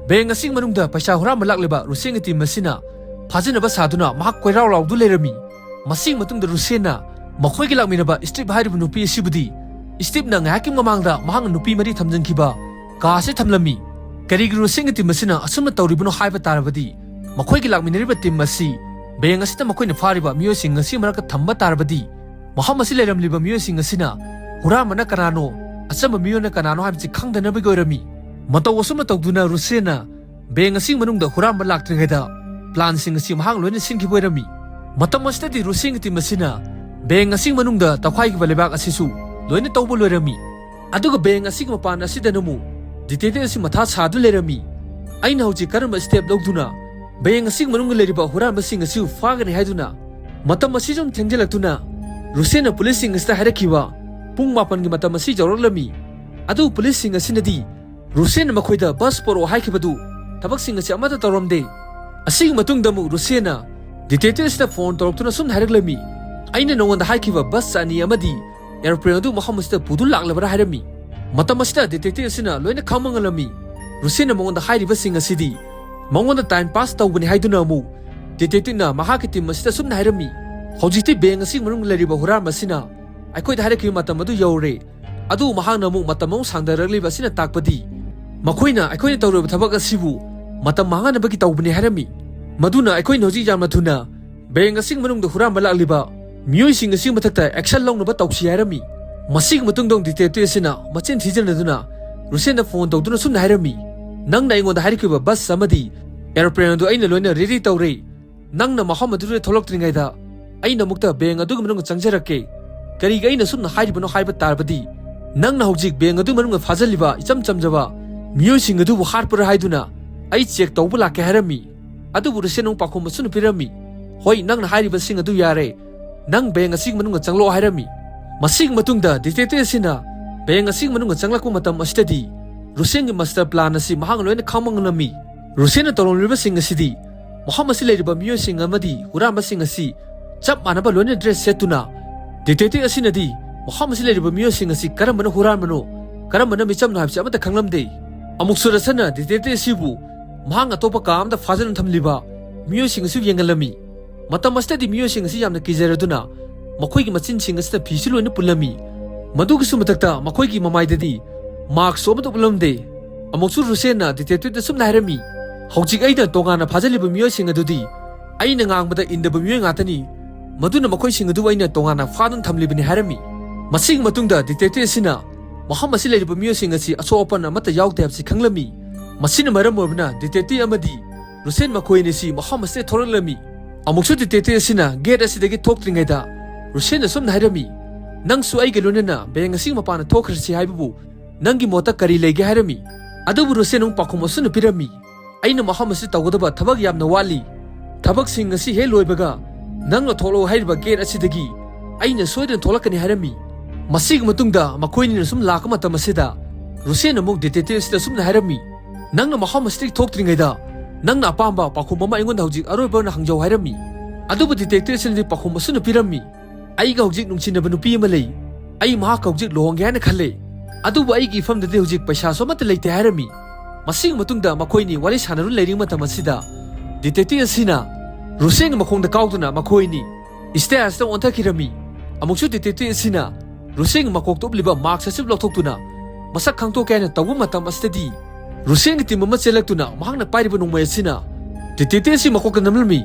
ꯕꯦꯡ ꯑꯁꯤꯒꯤ ꯃꯅꯨꯡꯗ ꯄꯩꯁꯥ ꯍꯨꯔꯥꯟꯕ ꯂꯥꯛꯂꯤꯕ ꯔꯨꯁꯦꯟꯒꯤ ꯇꯤꯝ ꯑꯁꯤꯅ ꯐꯥꯖꯅꯕ ꯁꯥꯗꯨꯅ ꯃꯍꯥꯛ ꯀꯣꯏꯔꯥꯎ ꯂꯥꯎꯗꯨꯅ ꯂꯩꯔꯝꯃꯤ꯫ ꯃꯁꯤꯒꯤ ꯃꯇꯨꯡꯗ ꯔꯨꯁꯦꯟꯅ ꯃꯈꯣꯏꯒ ꯂꯥꯛꯃꯤꯟꯅꯕ ꯁ꯭ꯇꯤꯞ ꯍꯥꯏꯔꯤꯕ ꯅꯨꯄꯤ ꯑꯁꯤꯕꯨꯗꯤ ꯁ꯭ꯇꯤꯞꯅ ꯉꯥꯏꯍꯥꯛꯀꯤ ꯃꯃꯥꯡꯗ ꯃꯍꯥꯛꯅ ꯅꯨꯄꯤ ꯃꯔꯤ ꯊꯝꯖꯤꯟꯈꯤꯕ ꯀꯥ ꯑꯁꯤ ꯊꯝꯂꯝꯃꯤ꯫ ꯀꯔꯤꯒꯤ ꯔꯨꯁꯦꯟꯒꯤ ꯇꯤꯝ ꯑꯁꯤꯅ ꯑꯁꯨꯝꯅ ꯇꯧꯔꯤꯕꯅꯣ ꯍꯥꯏꯕ ꯇꯥꯔꯕꯗꯤ, ꯃꯈꯣꯏꯒꯤ ꯂꯥꯛꯃꯤꯟꯅꯔꯤꯕ ꯇꯤꯝ ꯑꯁꯤ ꯕꯦꯡ ꯑꯁꯤꯗ ꯃꯈꯣꯏꯅ ꯐꯥꯔꯤꯕ ꯃꯤꯑꯣꯏꯁꯤꯡ ꯑꯁꯤ ꯃꯔꯛꯇ ꯊꯝꯕ ꯇꯥꯔꯕꯗꯤ, ꯃꯐꯝ ꯑꯁꯤ ꯂꯩꯔꯝꯂꯤꯕ ꯃꯤꯑꯣꯏꯁꯤꯡ ꯑꯁꯤꯅ ꯍꯨꯔꯥꯟꯕꯅ ꯀꯅꯥꯅꯣ, ꯑꯆꯝꯕ ꯃꯤꯑꯣꯏꯅ ꯀꯅꯥꯅꯣ ꯍꯥꯏꯕꯁꯤ ꯈꯪꯗꯅꯕꯒꯤ ꯑꯣꯏꯔꯝꯃꯤ꯫ ꯃꯇꯧ ꯑꯁꯨꯝꯅ ꯇꯧꯗꯨꯅ ꯔꯨꯁꯦꯟꯅ ꯕꯦꯡ ꯑꯁꯤꯒꯤ ꯃꯅꯨꯡꯗ ꯍꯨꯔꯥꯟꯕ ꯂꯥꯛꯇ꯭ꯔꯤꯉꯩꯗ ꯄ꯭ꯂꯥꯟꯁꯤꯡ ꯑꯁꯤ ꯃꯍꯥꯛ ꯂꯣꯏꯅ ꯁꯤꯟꯈꯤꯕ ꯑꯣꯏꯔꯝꯃꯤ꯫ ꯃꯇꯝ ꯑꯁꯤꯗꯗꯤ ꯔꯨꯁꯦꯟꯒꯤ ꯇꯤꯝ ꯑꯁꯤꯅ ꯕꯦꯡ ꯑꯁꯤꯒꯤ ꯃꯅꯨꯡꯗ ꯇꯧꯈꯥꯏꯈꯤꯕ ꯂꯩꯕꯥꯛ ꯑꯁꯤꯁꯨ ꯂꯣꯏꯅ ꯇꯧꯕ ꯂꯣꯏꯔꯝꯃꯤ꯫ ꯑꯗꯨꯒ ꯕꯦꯡ ꯑꯁꯤꯒꯤ ꯃꯄꯥꯟ ꯑꯁꯤꯗꯅ ꯑꯃꯨꯛ ꯗꯤꯇꯦꯛꯇꯤꯚ ꯑꯁꯤ ꯃꯊꯥ ꯁꯥꯗꯨꯅ ꯂꯩꯔꯝꯃꯤ꯫ ꯑꯩꯅ ꯍꯧꯖꯤꯛ ꯀꯔꯝꯕ ꯁ꯭ꯇꯦꯞ ꯂꯧꯗꯨꯅ ꯕꯦꯡ ꯑꯁꯤꯒꯤ ꯃꯅꯨꯡꯗ ꯂꯩꯔꯤꯕ ꯍꯨꯔꯥꯟꯕꯁꯤꯡ ꯑꯁꯤꯕꯨ ꯐꯥꯒꯅꯤ ꯍꯥꯏꯗꯨꯅ꯫ ꯃꯇꯝ ꯑꯁꯤ ꯁꯨꯝ ꯊꯦꯡꯖꯤꯜꯂꯛꯇꯨꯅ ꯔꯨꯁꯦꯟꯅ ꯄꯨꯂꯤꯁꯁꯤꯡ ꯑꯁꯤꯗ ꯍꯥꯏꯔꯛꯈꯤꯕ ꯄꯨꯡ ꯃꯥꯄꯟꯒꯤ ꯃꯇꯝ ꯑꯁꯤ ꯌꯧꯔꯛꯂꯝꯃꯤ꯫ ꯑꯗꯨꯕꯨ ꯄꯨꯂꯤꯁꯁꯤꯡ ꯑꯁꯤꯅꯗꯤ ꯔꯨꯁꯦꯟꯅ ꯃꯈꯣꯏꯗ ꯕꯁ ꯄꯣꯔꯛꯑꯣ ꯍꯥꯏꯈꯤꯕꯗꯨ ꯊꯕꯛꯁꯤꯡ ꯑꯁꯤ ꯑꯃꯠꯇ ꯇꯧꯔꯝꯗꯦ꯫ ꯑꯁꯤꯒꯤ ꯃꯇꯨꯡꯗ ꯑꯃꯨꯛ ꯔꯨꯁꯦꯟꯅ ꯗꯤꯇꯦꯛꯇꯤꯚ ꯑꯁꯤꯗ ꯐꯣꯟ ꯇꯧꯔꯛꯇꯨꯅ ꯁꯨꯝꯅ ꯍꯥꯏꯔꯛꯂꯝꯃꯤ, "ꯑꯩꯅ ꯅꯉꯣꯟꯗ ꯍꯥꯏꯈꯤꯕ ꯕꯁ ꯑꯅꯤ ꯑꯃꯗꯤ ꯑꯦꯔꯣꯄ꯭ꯂꯦꯟ ꯑꯗꯨ ꯃꯐꯝ ꯑꯁꯤꯗ ꯄꯨꯗꯨꯅ ꯂꯥꯛꯂꯕ꯭ꯔꯥ?" ꯍꯥꯏꯔꯝꯃꯤ꯫ ꯃꯇꯝ ꯑꯁꯤꯗ ꯗꯤꯇꯦꯛꯇꯤꯚ ꯑꯁꯤꯅ ꯂꯣꯏꯅ ꯈꯪꯕ ꯉꯝꯂꯝꯃꯤ꯫ ꯔꯨꯁꯦꯟꯅ ꯃꯉꯣꯟꯗ ꯍꯥꯏꯔꯤꯕꯁꯤꯡ ꯑꯁꯤꯗꯤ ꯃꯉꯣꯟꯗ ꯇꯥꯏꯝ ꯄꯥꯁ ꯇꯧꯕꯅꯤ ꯍꯥꯏꯗꯨꯅ ꯑꯃꯨꯛ ꯗꯤꯇꯦꯛꯇꯤꯚꯅ ꯃꯍꯥꯛꯀꯤ ꯇꯤꯝ ꯑꯁꯤꯗ ꯁꯨꯝꯅ ꯍꯥꯏꯔꯝꯃꯤ, "ꯍꯧꯖꯤꯛꯇꯤ ꯕꯦꯡ ꯑꯁꯤꯒꯤ ꯃꯅꯨꯡꯗ ꯂꯩꯔꯤꯕ ꯍꯨꯔꯥꯟꯕ ꯑꯁꯤꯅ ꯑꯩꯈꯣꯏꯗ ꯍꯥꯏꯔꯛꯈꯤꯕ ꯃꯇꯝ ꯑꯗꯨ ꯌꯧꯔꯦ꯫ ꯑꯗꯨꯕꯨ ꯃꯍꯥꯛꯅ ꯑꯃꯨꯛ ꯃꯇꯝ ꯑꯃꯨꯛ ꯁꯥꯡꯊꯔꯛꯂꯤꯕ ꯑꯁꯤꯅ ꯇꯥꯛꯄꯗꯤ ꯃꯈꯣꯏꯅ ꯑꯩꯈꯣꯏꯅ ꯇꯧꯔꯤꯕ ꯊꯕꯛ ꯑꯁꯤꯕꯨ ꯃꯇꯝ ꯃꯥꯡꯍꯟꯅꯕꯒꯤ ꯇꯧꯕꯅꯤ" ꯍꯥꯏꯔꯝꯃꯤ꯫ ꯃꯗꯨꯅ ꯑꯩꯈꯣꯏꯅ ꯍꯧꯖꯤꯛ ꯌꯥꯝꯅ ꯊꯨꯅ ꯕꯦꯡ ꯑꯁꯤꯒꯤ ꯃꯅꯨꯡꯗ ꯍꯨꯔꯥꯟꯕ ꯂꯥꯛꯂꯤꯕ ꯃꯤꯑꯣꯏꯁꯤꯡ ꯑꯁꯤꯒꯤ ꯃꯊꯛꯇ ꯑꯦꯛꯁꯟ ꯂꯧꯅꯕ ꯇꯧꯁꯤ ꯍꯥꯏꯔꯝꯃꯤ꯫ ꯃꯁꯤꯒꯤ ꯃꯇꯨꯡꯗ ꯗꯤꯇꯦꯛꯇꯤꯚ ꯑꯁꯤꯅ ꯃꯆꯤꯟ ꯊꯤꯖꯤꯟꯅꯗꯨꯅ ꯔꯨꯁꯦꯟꯗ ꯐꯣꯟ ꯇꯧꯗꯨꯅ ꯁꯨꯝꯅ ꯍꯥꯏꯔꯝꯃꯤ, "ꯅꯪꯅ ꯑꯩꯉꯣꯟꯗ ꯍꯥꯏꯔꯛꯈꯤꯕ ꯕꯁ ꯑꯃꯗꯤ ꯑꯦꯔꯣꯄ꯭ꯂꯦꯟ ꯑꯗꯨ ꯑꯩꯅ ꯂꯣꯏꯅ ꯔꯦꯗꯤ ꯇꯧꯔꯦ꯫ ꯅꯪꯅ ꯃꯐꯝ ꯑꯗꯨꯗ ꯊꯣꯛꯂꯛꯇ꯭ꯔꯤꯉꯩꯗ ꯑꯩꯅ ꯑꯃꯨꯛꯇ ꯕꯦꯡ ꯑꯗꯨꯒꯤ ꯃꯅꯨꯡꯗ ꯆꯪꯖꯔꯛꯀꯦ꯫ ꯀꯔꯤꯒꯤ ꯑꯩꯅ ꯁꯨꯝꯅ ꯍꯥꯏꯔꯤꯕꯅꯣ ꯍꯥꯏꯕ ꯇꯥꯔꯕꯗꯤ, ꯅꯪꯅ ꯍꯧꯖꯤꯛ ꯕꯦꯡ ꯑꯗꯨꯒꯤ ꯃꯅꯨꯡꯗ ꯐꯥꯖꯤꯜꯂꯤꯕ ꯏꯆꯝ ꯆꯝꯖꯕ ꯃꯤꯑꯣꯏꯁꯤꯡ ꯑꯗꯨꯕꯨ ꯍꯥꯠꯄ꯭ꯔꯥ ꯍꯥꯏꯗꯨꯅ "ꯑꯩ ꯆꯦꯛ ꯇꯧꯕ ꯂꯥꯛꯀꯦ" ꯍꯥꯏꯔꯝꯃꯤ꯫ ꯑꯗꯨꯕꯨ ꯔꯨꯁꯦꯟ ꯑꯃꯨꯛ ꯄꯥꯎꯈꯨꯝ ꯑꯁꯨꯝꯅ ꯄꯤꯔꯝꯃꯤ, "ꯍꯣꯏ, ꯅꯪꯅ ꯍꯥꯏꯔꯤꯕꯁꯤꯡ ꯑꯗꯨ ꯌꯥꯔꯦ, ꯅꯪ ꯕꯦꯡ ꯑꯁꯤꯒꯤ ꯃꯅꯨꯡꯗ ꯆꯪꯂꯛꯑꯣ" ꯍꯥꯏꯔꯝꯃꯤ꯫ ꯃꯁꯤꯒꯤ ꯃꯇꯨꯡꯗ ꯗꯤꯇꯦꯛꯇꯤꯚ ꯑꯁꯤꯅ ꯕꯦꯡ ꯑꯁꯤꯒꯤ ꯃꯅꯨꯡꯗ ꯆꯪꯂꯛꯄ ꯃꯇꯝ ꯑꯁꯤꯗꯗꯤ ꯔꯨꯁꯦꯟꯒꯤ ꯃꯥꯁꯇꯔ ꯄ꯭ꯂꯥꯟ ꯑꯁꯤ ꯃꯍꯥꯛꯅ ꯂꯣꯏꯅ ꯈꯪꯕ ꯉꯝꯂꯝꯃꯤ꯫ ꯔꯨꯁꯦꯟꯅ ꯇꯧꯔꯝꯂꯤꯕꯁꯤꯡ ꯑꯁꯤꯗꯤ ꯃꯐꯝ ꯑꯁꯤ ꯂꯩꯔꯤꯕ ꯃꯤꯑꯣꯏꯁꯤꯡ ꯑꯃꯗꯤ ꯍꯨꯔꯥꯟꯕꯁꯤꯡ ꯑꯁꯤ ꯆꯞ ꯃꯥꯟꯅꯕ ꯂꯣꯏꯅ ꯗ꯭ꯔꯦꯁ ꯁꯦꯠꯇꯨꯅ, ꯗꯤꯇꯦꯛꯇꯤꯚ ꯑꯁꯤꯅꯗꯤ ꯃꯐꯝ ꯑꯁꯤ ꯂꯩꯔꯤꯕ ꯃꯤꯑꯣꯏꯁꯤꯡ ꯑꯁꯤ ꯀꯔꯝꯕꯅ ꯍꯨꯔꯥꯟꯕꯅꯣ, ꯀꯔꯝꯕꯅ ꯃꯤꯆꯝꯅꯣ ꯍꯥꯏꯕꯁꯤ ꯑꯃꯠꯇ ꯈꯪꯂꯝꯗꯦ꯫ ꯑꯃꯨꯛꯁꯨ ꯔꯁꯟꯅ ꯗꯤꯇꯦꯛꯇꯤꯚ ꯑꯁꯤꯕꯨ ꯃꯍꯥꯛꯅ ꯑꯇꯣꯞꯄ ꯀꯥ ꯑꯃꯗ ꯐꯥꯖꯤꯟꯗꯨꯅ ꯊꯝꯂꯤꯕ ꯃꯤꯑꯣꯏꯁꯤꯡ ꯑꯁꯤꯕꯨ ꯌꯦꯡꯍꯜꯂꯝꯃꯤ꯫ ꯃꯇꯝ ꯑꯁꯤꯗꯗꯤ ꯃꯤꯑꯣꯏꯁꯤꯡ ꯑꯁꯤ ꯌꯥꯝꯅ ꯀꯤꯖꯔꯗꯨꯅ ꯃꯈꯣꯏꯒꯤ ꯃꯆꯤꯟꯁꯤꯡ ꯑꯁꯤꯗ ꯐꯤꯁꯨ ꯂꯣꯏꯅ ꯄꯨꯜꯂꯝꯃꯤ꯫ ꯃꯗꯨꯒꯤꯁꯨ ꯃꯊꯛꯇ ꯃꯈꯣꯏꯒꯤ ꯃꯃꯥꯏꯗꯗꯤ ꯃꯥꯛꯁꯁꯨ ꯑꯃꯠꯇ ꯎꯠꯂꯝꯗꯦ꯫ ꯑꯃꯨꯛꯁꯨ ꯔꯨꯁꯦꯟꯅ ꯗꯤꯇꯦꯛꯇꯤꯚꯇ ꯁꯨꯝꯅ ꯍꯥꯏꯔꯝꯃꯤ, "ꯍꯧꯖꯤꯛ ꯑꯩꯅ ꯇꯣꯉꯥꯟꯅ ꯐꯥꯖꯤꯜꯂꯤꯕ ꯃꯤꯑꯣꯏꯁꯤꯡ ꯑꯗꯨꯗꯤ ꯑꯩꯅ ꯉꯥꯡꯕꯗ ꯏꯟꯗꯕ ꯃꯤꯑꯣꯏ ꯉꯥꯛꯇꯅꯤ꯫ ꯃꯗꯨꯅ ꯃꯈꯣꯏꯁꯤꯡ ꯑꯗꯨ ꯑꯩꯅ ꯇꯣꯉꯥꯟꯅ ꯐꯥꯗꯨꯅ ꯊꯝꯂꯤꯕꯅꯤ" ꯍꯥꯏꯔꯝꯃꯤ꯫ ꯃꯁꯤꯒꯤ ꯃꯇꯨꯡꯗ ꯗꯤꯇꯦꯛꯇꯤꯚ ꯑꯁꯤꯅ ꯃꯐꯝ ꯑꯁꯤ ꯂꯩꯔꯤꯕ ꯃꯤꯑꯣꯏꯁꯤꯡ ꯑꯁꯤ ꯑꯁꯣꯛ ꯑꯄꯟ ꯑꯃꯠꯇ ꯌꯥꯎꯗꯦ ꯍꯥꯏꯕꯁꯤ ꯈꯪꯂꯝꯃꯤ꯫ ꯃꯁꯤꯅ ꯃꯔꯝ ꯑꯣꯏꯕꯅ ꯗꯤꯇꯦꯛꯇꯤꯚ ꯑꯃꯗꯤ ꯔꯨꯁꯦꯟ ꯃꯈꯣꯏ ꯑꯅꯤꯁꯤ ꯃꯐꯝ ꯑꯁꯤꯗ ꯊꯣꯔꯛꯂꯝꯃꯤ꯫ ꯑꯃꯨꯛꯁꯨ ꯗꯤꯇꯦꯛꯇꯤꯚ ꯑꯁꯤꯅ ꯒꯦꯠ ꯑꯁꯤꯗꯒꯤ ꯊꯣꯛꯇ꯭ꯔꯤꯉꯩꯗ ꯔꯨꯁꯦꯟꯅ ꯁꯨꯝꯅ ꯍꯥꯏꯔꯝꯃꯤ, "ꯅꯪꯁꯨ ꯑꯩꯒ ꯂꯣꯏꯅꯅ ꯕꯦꯡ ꯑꯁꯤꯒꯤ ꯃꯄꯥꯟꯗ ꯊꯣꯛꯈ꯭ꯔꯁꯤ ꯍꯥꯏꯕꯕꯨ ꯅꯪꯒꯤ ꯃꯣꯠꯇ ꯀꯔꯤ ꯂꯩꯒꯦ?" ꯍꯥꯏꯔꯝꯃꯤ꯫ ꯑꯗꯨꯕꯨ ꯔꯨꯁꯦꯟ ꯑꯃꯨꯛ ꯄꯥꯎꯈꯨꯝ ꯑꯁꯨꯝꯅ ꯄꯤꯔꯝꯃꯤ, "ꯑꯩꯅ ꯃꯐꯝ ꯑꯁꯤꯗ ꯇꯧꯒꯗꯕ ꯊꯕꯛ ꯌꯥꯝꯅ ꯋꯥꯠꯂꯤ꯫ ꯊꯕꯛꯁꯤꯡ ꯑꯁꯤ ꯍꯦꯛ ꯂꯣꯏꯕꯒ ꯅꯪꯅ ꯊꯣꯛꯂꯛꯑꯣ ꯍꯥꯏꯔꯤꯕ ꯒꯦꯠ ꯑꯁꯤꯗꯒꯤ ꯑꯩꯅ ꯁꯣꯏꯗꯅ ꯊꯣꯛꯂꯛꯀꯅꯤ" ꯍꯥꯏꯔꯝꯃꯤ꯫ ꯃꯁꯤꯒꯤ ꯃꯇꯨꯡꯗ ꯃꯈꯣꯏꯅꯤꯅ ꯁꯨꯝ ꯂꯥꯛꯄ ꯃꯇꯝ ꯑꯁꯤꯗ ꯔꯨꯁꯦꯟ ꯑꯃꯨꯛ ꯗꯤꯇꯦꯛꯇꯤꯚ ꯑꯁꯤꯗ ꯁꯨꯝꯅ ꯍꯥꯏꯔꯝꯃꯤ, "ꯅꯪꯅ ꯃꯐꯝ ꯑꯁꯤꯗꯒꯤ ꯊꯣꯛꯇ꯭ꯔꯤꯉꯩꯗ ꯅꯪꯅ ꯑꯄꯥꯝꯕ ꯄꯥꯎꯈꯨꯝ ꯑꯃ ꯑꯩꯉꯣꯟꯗ ꯍꯧꯖꯤꯛ ꯑꯔꯣꯏꯕ ꯑꯣꯏꯅ ꯍꯪꯖꯧ" ꯍꯥꯏꯔꯝꯃꯤ꯫ ꯑꯗꯨꯕꯨ ꯗꯤꯇꯦꯛꯇꯤꯚ ꯑꯁꯤꯅꯗꯤ ꯄꯥꯎꯈꯨꯝ ꯑꯁꯨꯝꯅ ꯄꯤꯔꯝꯃꯤ, "ꯑꯩꯒ ꯍꯧꯖꯤꯛ ꯅꯨꯡꯁꯤꯅꯕ ꯅꯨꯄꯤ ꯑꯃ ꯂꯩ꯫ ꯑꯩ ꯃꯍꯥꯛꯀ ꯍꯧꯖꯤꯛ ꯂꯨꯍꯣꯡꯒꯦ ꯍꯥꯏꯅ ꯈꯜꯂꯦ꯫ ꯑꯗꯨꯕꯨ ꯑꯩꯒꯤ ꯏꯐꯝꯗꯗꯤ ꯍꯧꯖꯤꯛ ꯄꯩꯁꯥꯁꯨ ꯑꯃꯠꯇ ꯂꯩꯇꯦ" ꯍꯥꯏꯔꯝꯃꯤ꯫ ꯃꯁꯤꯒꯤ ꯃꯇꯨꯡꯗ ꯃꯈꯣꯏꯅꯤ ꯋꯥꯔꯤ ꯁꯥꯟꯅꯗꯨꯅ ꯂꯩꯔꯤꯉꯩ ꯃꯇꯝ ꯑꯁꯤꯗ ꯗꯤꯇꯦꯛꯇꯤꯚ ꯑꯁꯤꯅ ꯔꯨꯁꯦꯟꯒꯤ ꯃꯈꯣꯡꯗ ꯀꯥꯎꯗꯨꯅ ꯃꯈꯣꯏꯅꯤ ꯁ꯭ꯇꯦꯌꯔꯁꯇ ꯑꯣꯟꯊꯈꯤꯔꯝꯃꯤ꯫ ꯑꯃꯨꯛꯁꯨ ꯗꯤꯇꯦꯛꯇꯤꯚ ꯑꯁꯤꯅ ꯔꯨꯁꯦꯟꯒꯤ ꯃꯀꯣꯛꯇ ꯎꯞꯂꯤꯕ ꯃꯥꯛꯁ ꯑꯁꯤ ꯂꯧꯊꯣꯛꯇꯨꯅ ꯃꯁꯛ ꯈꯪꯗꯣꯛꯀꯦ ꯍꯥꯏꯅ ꯇꯧꯕ ꯃꯇꯝ ꯑꯁꯤꯗꯗꯤ ꯔꯨꯁꯦꯟꯒꯤ ꯇꯤꯝ ꯑꯃ ꯆꯦꯜꯂꯛꯇꯨꯅ ꯃꯍꯥꯛꯅ ꯄꯥꯏꯔꯤꯕ ꯅꯣꯡꯃꯩ ꯑꯁꯤꯅ ꯗꯤꯇꯦꯛꯇꯤꯚ ꯑꯁꯤ ꯃꯀꯣꯛꯇ ꯅꯝꯂꯝꯃꯤ꯫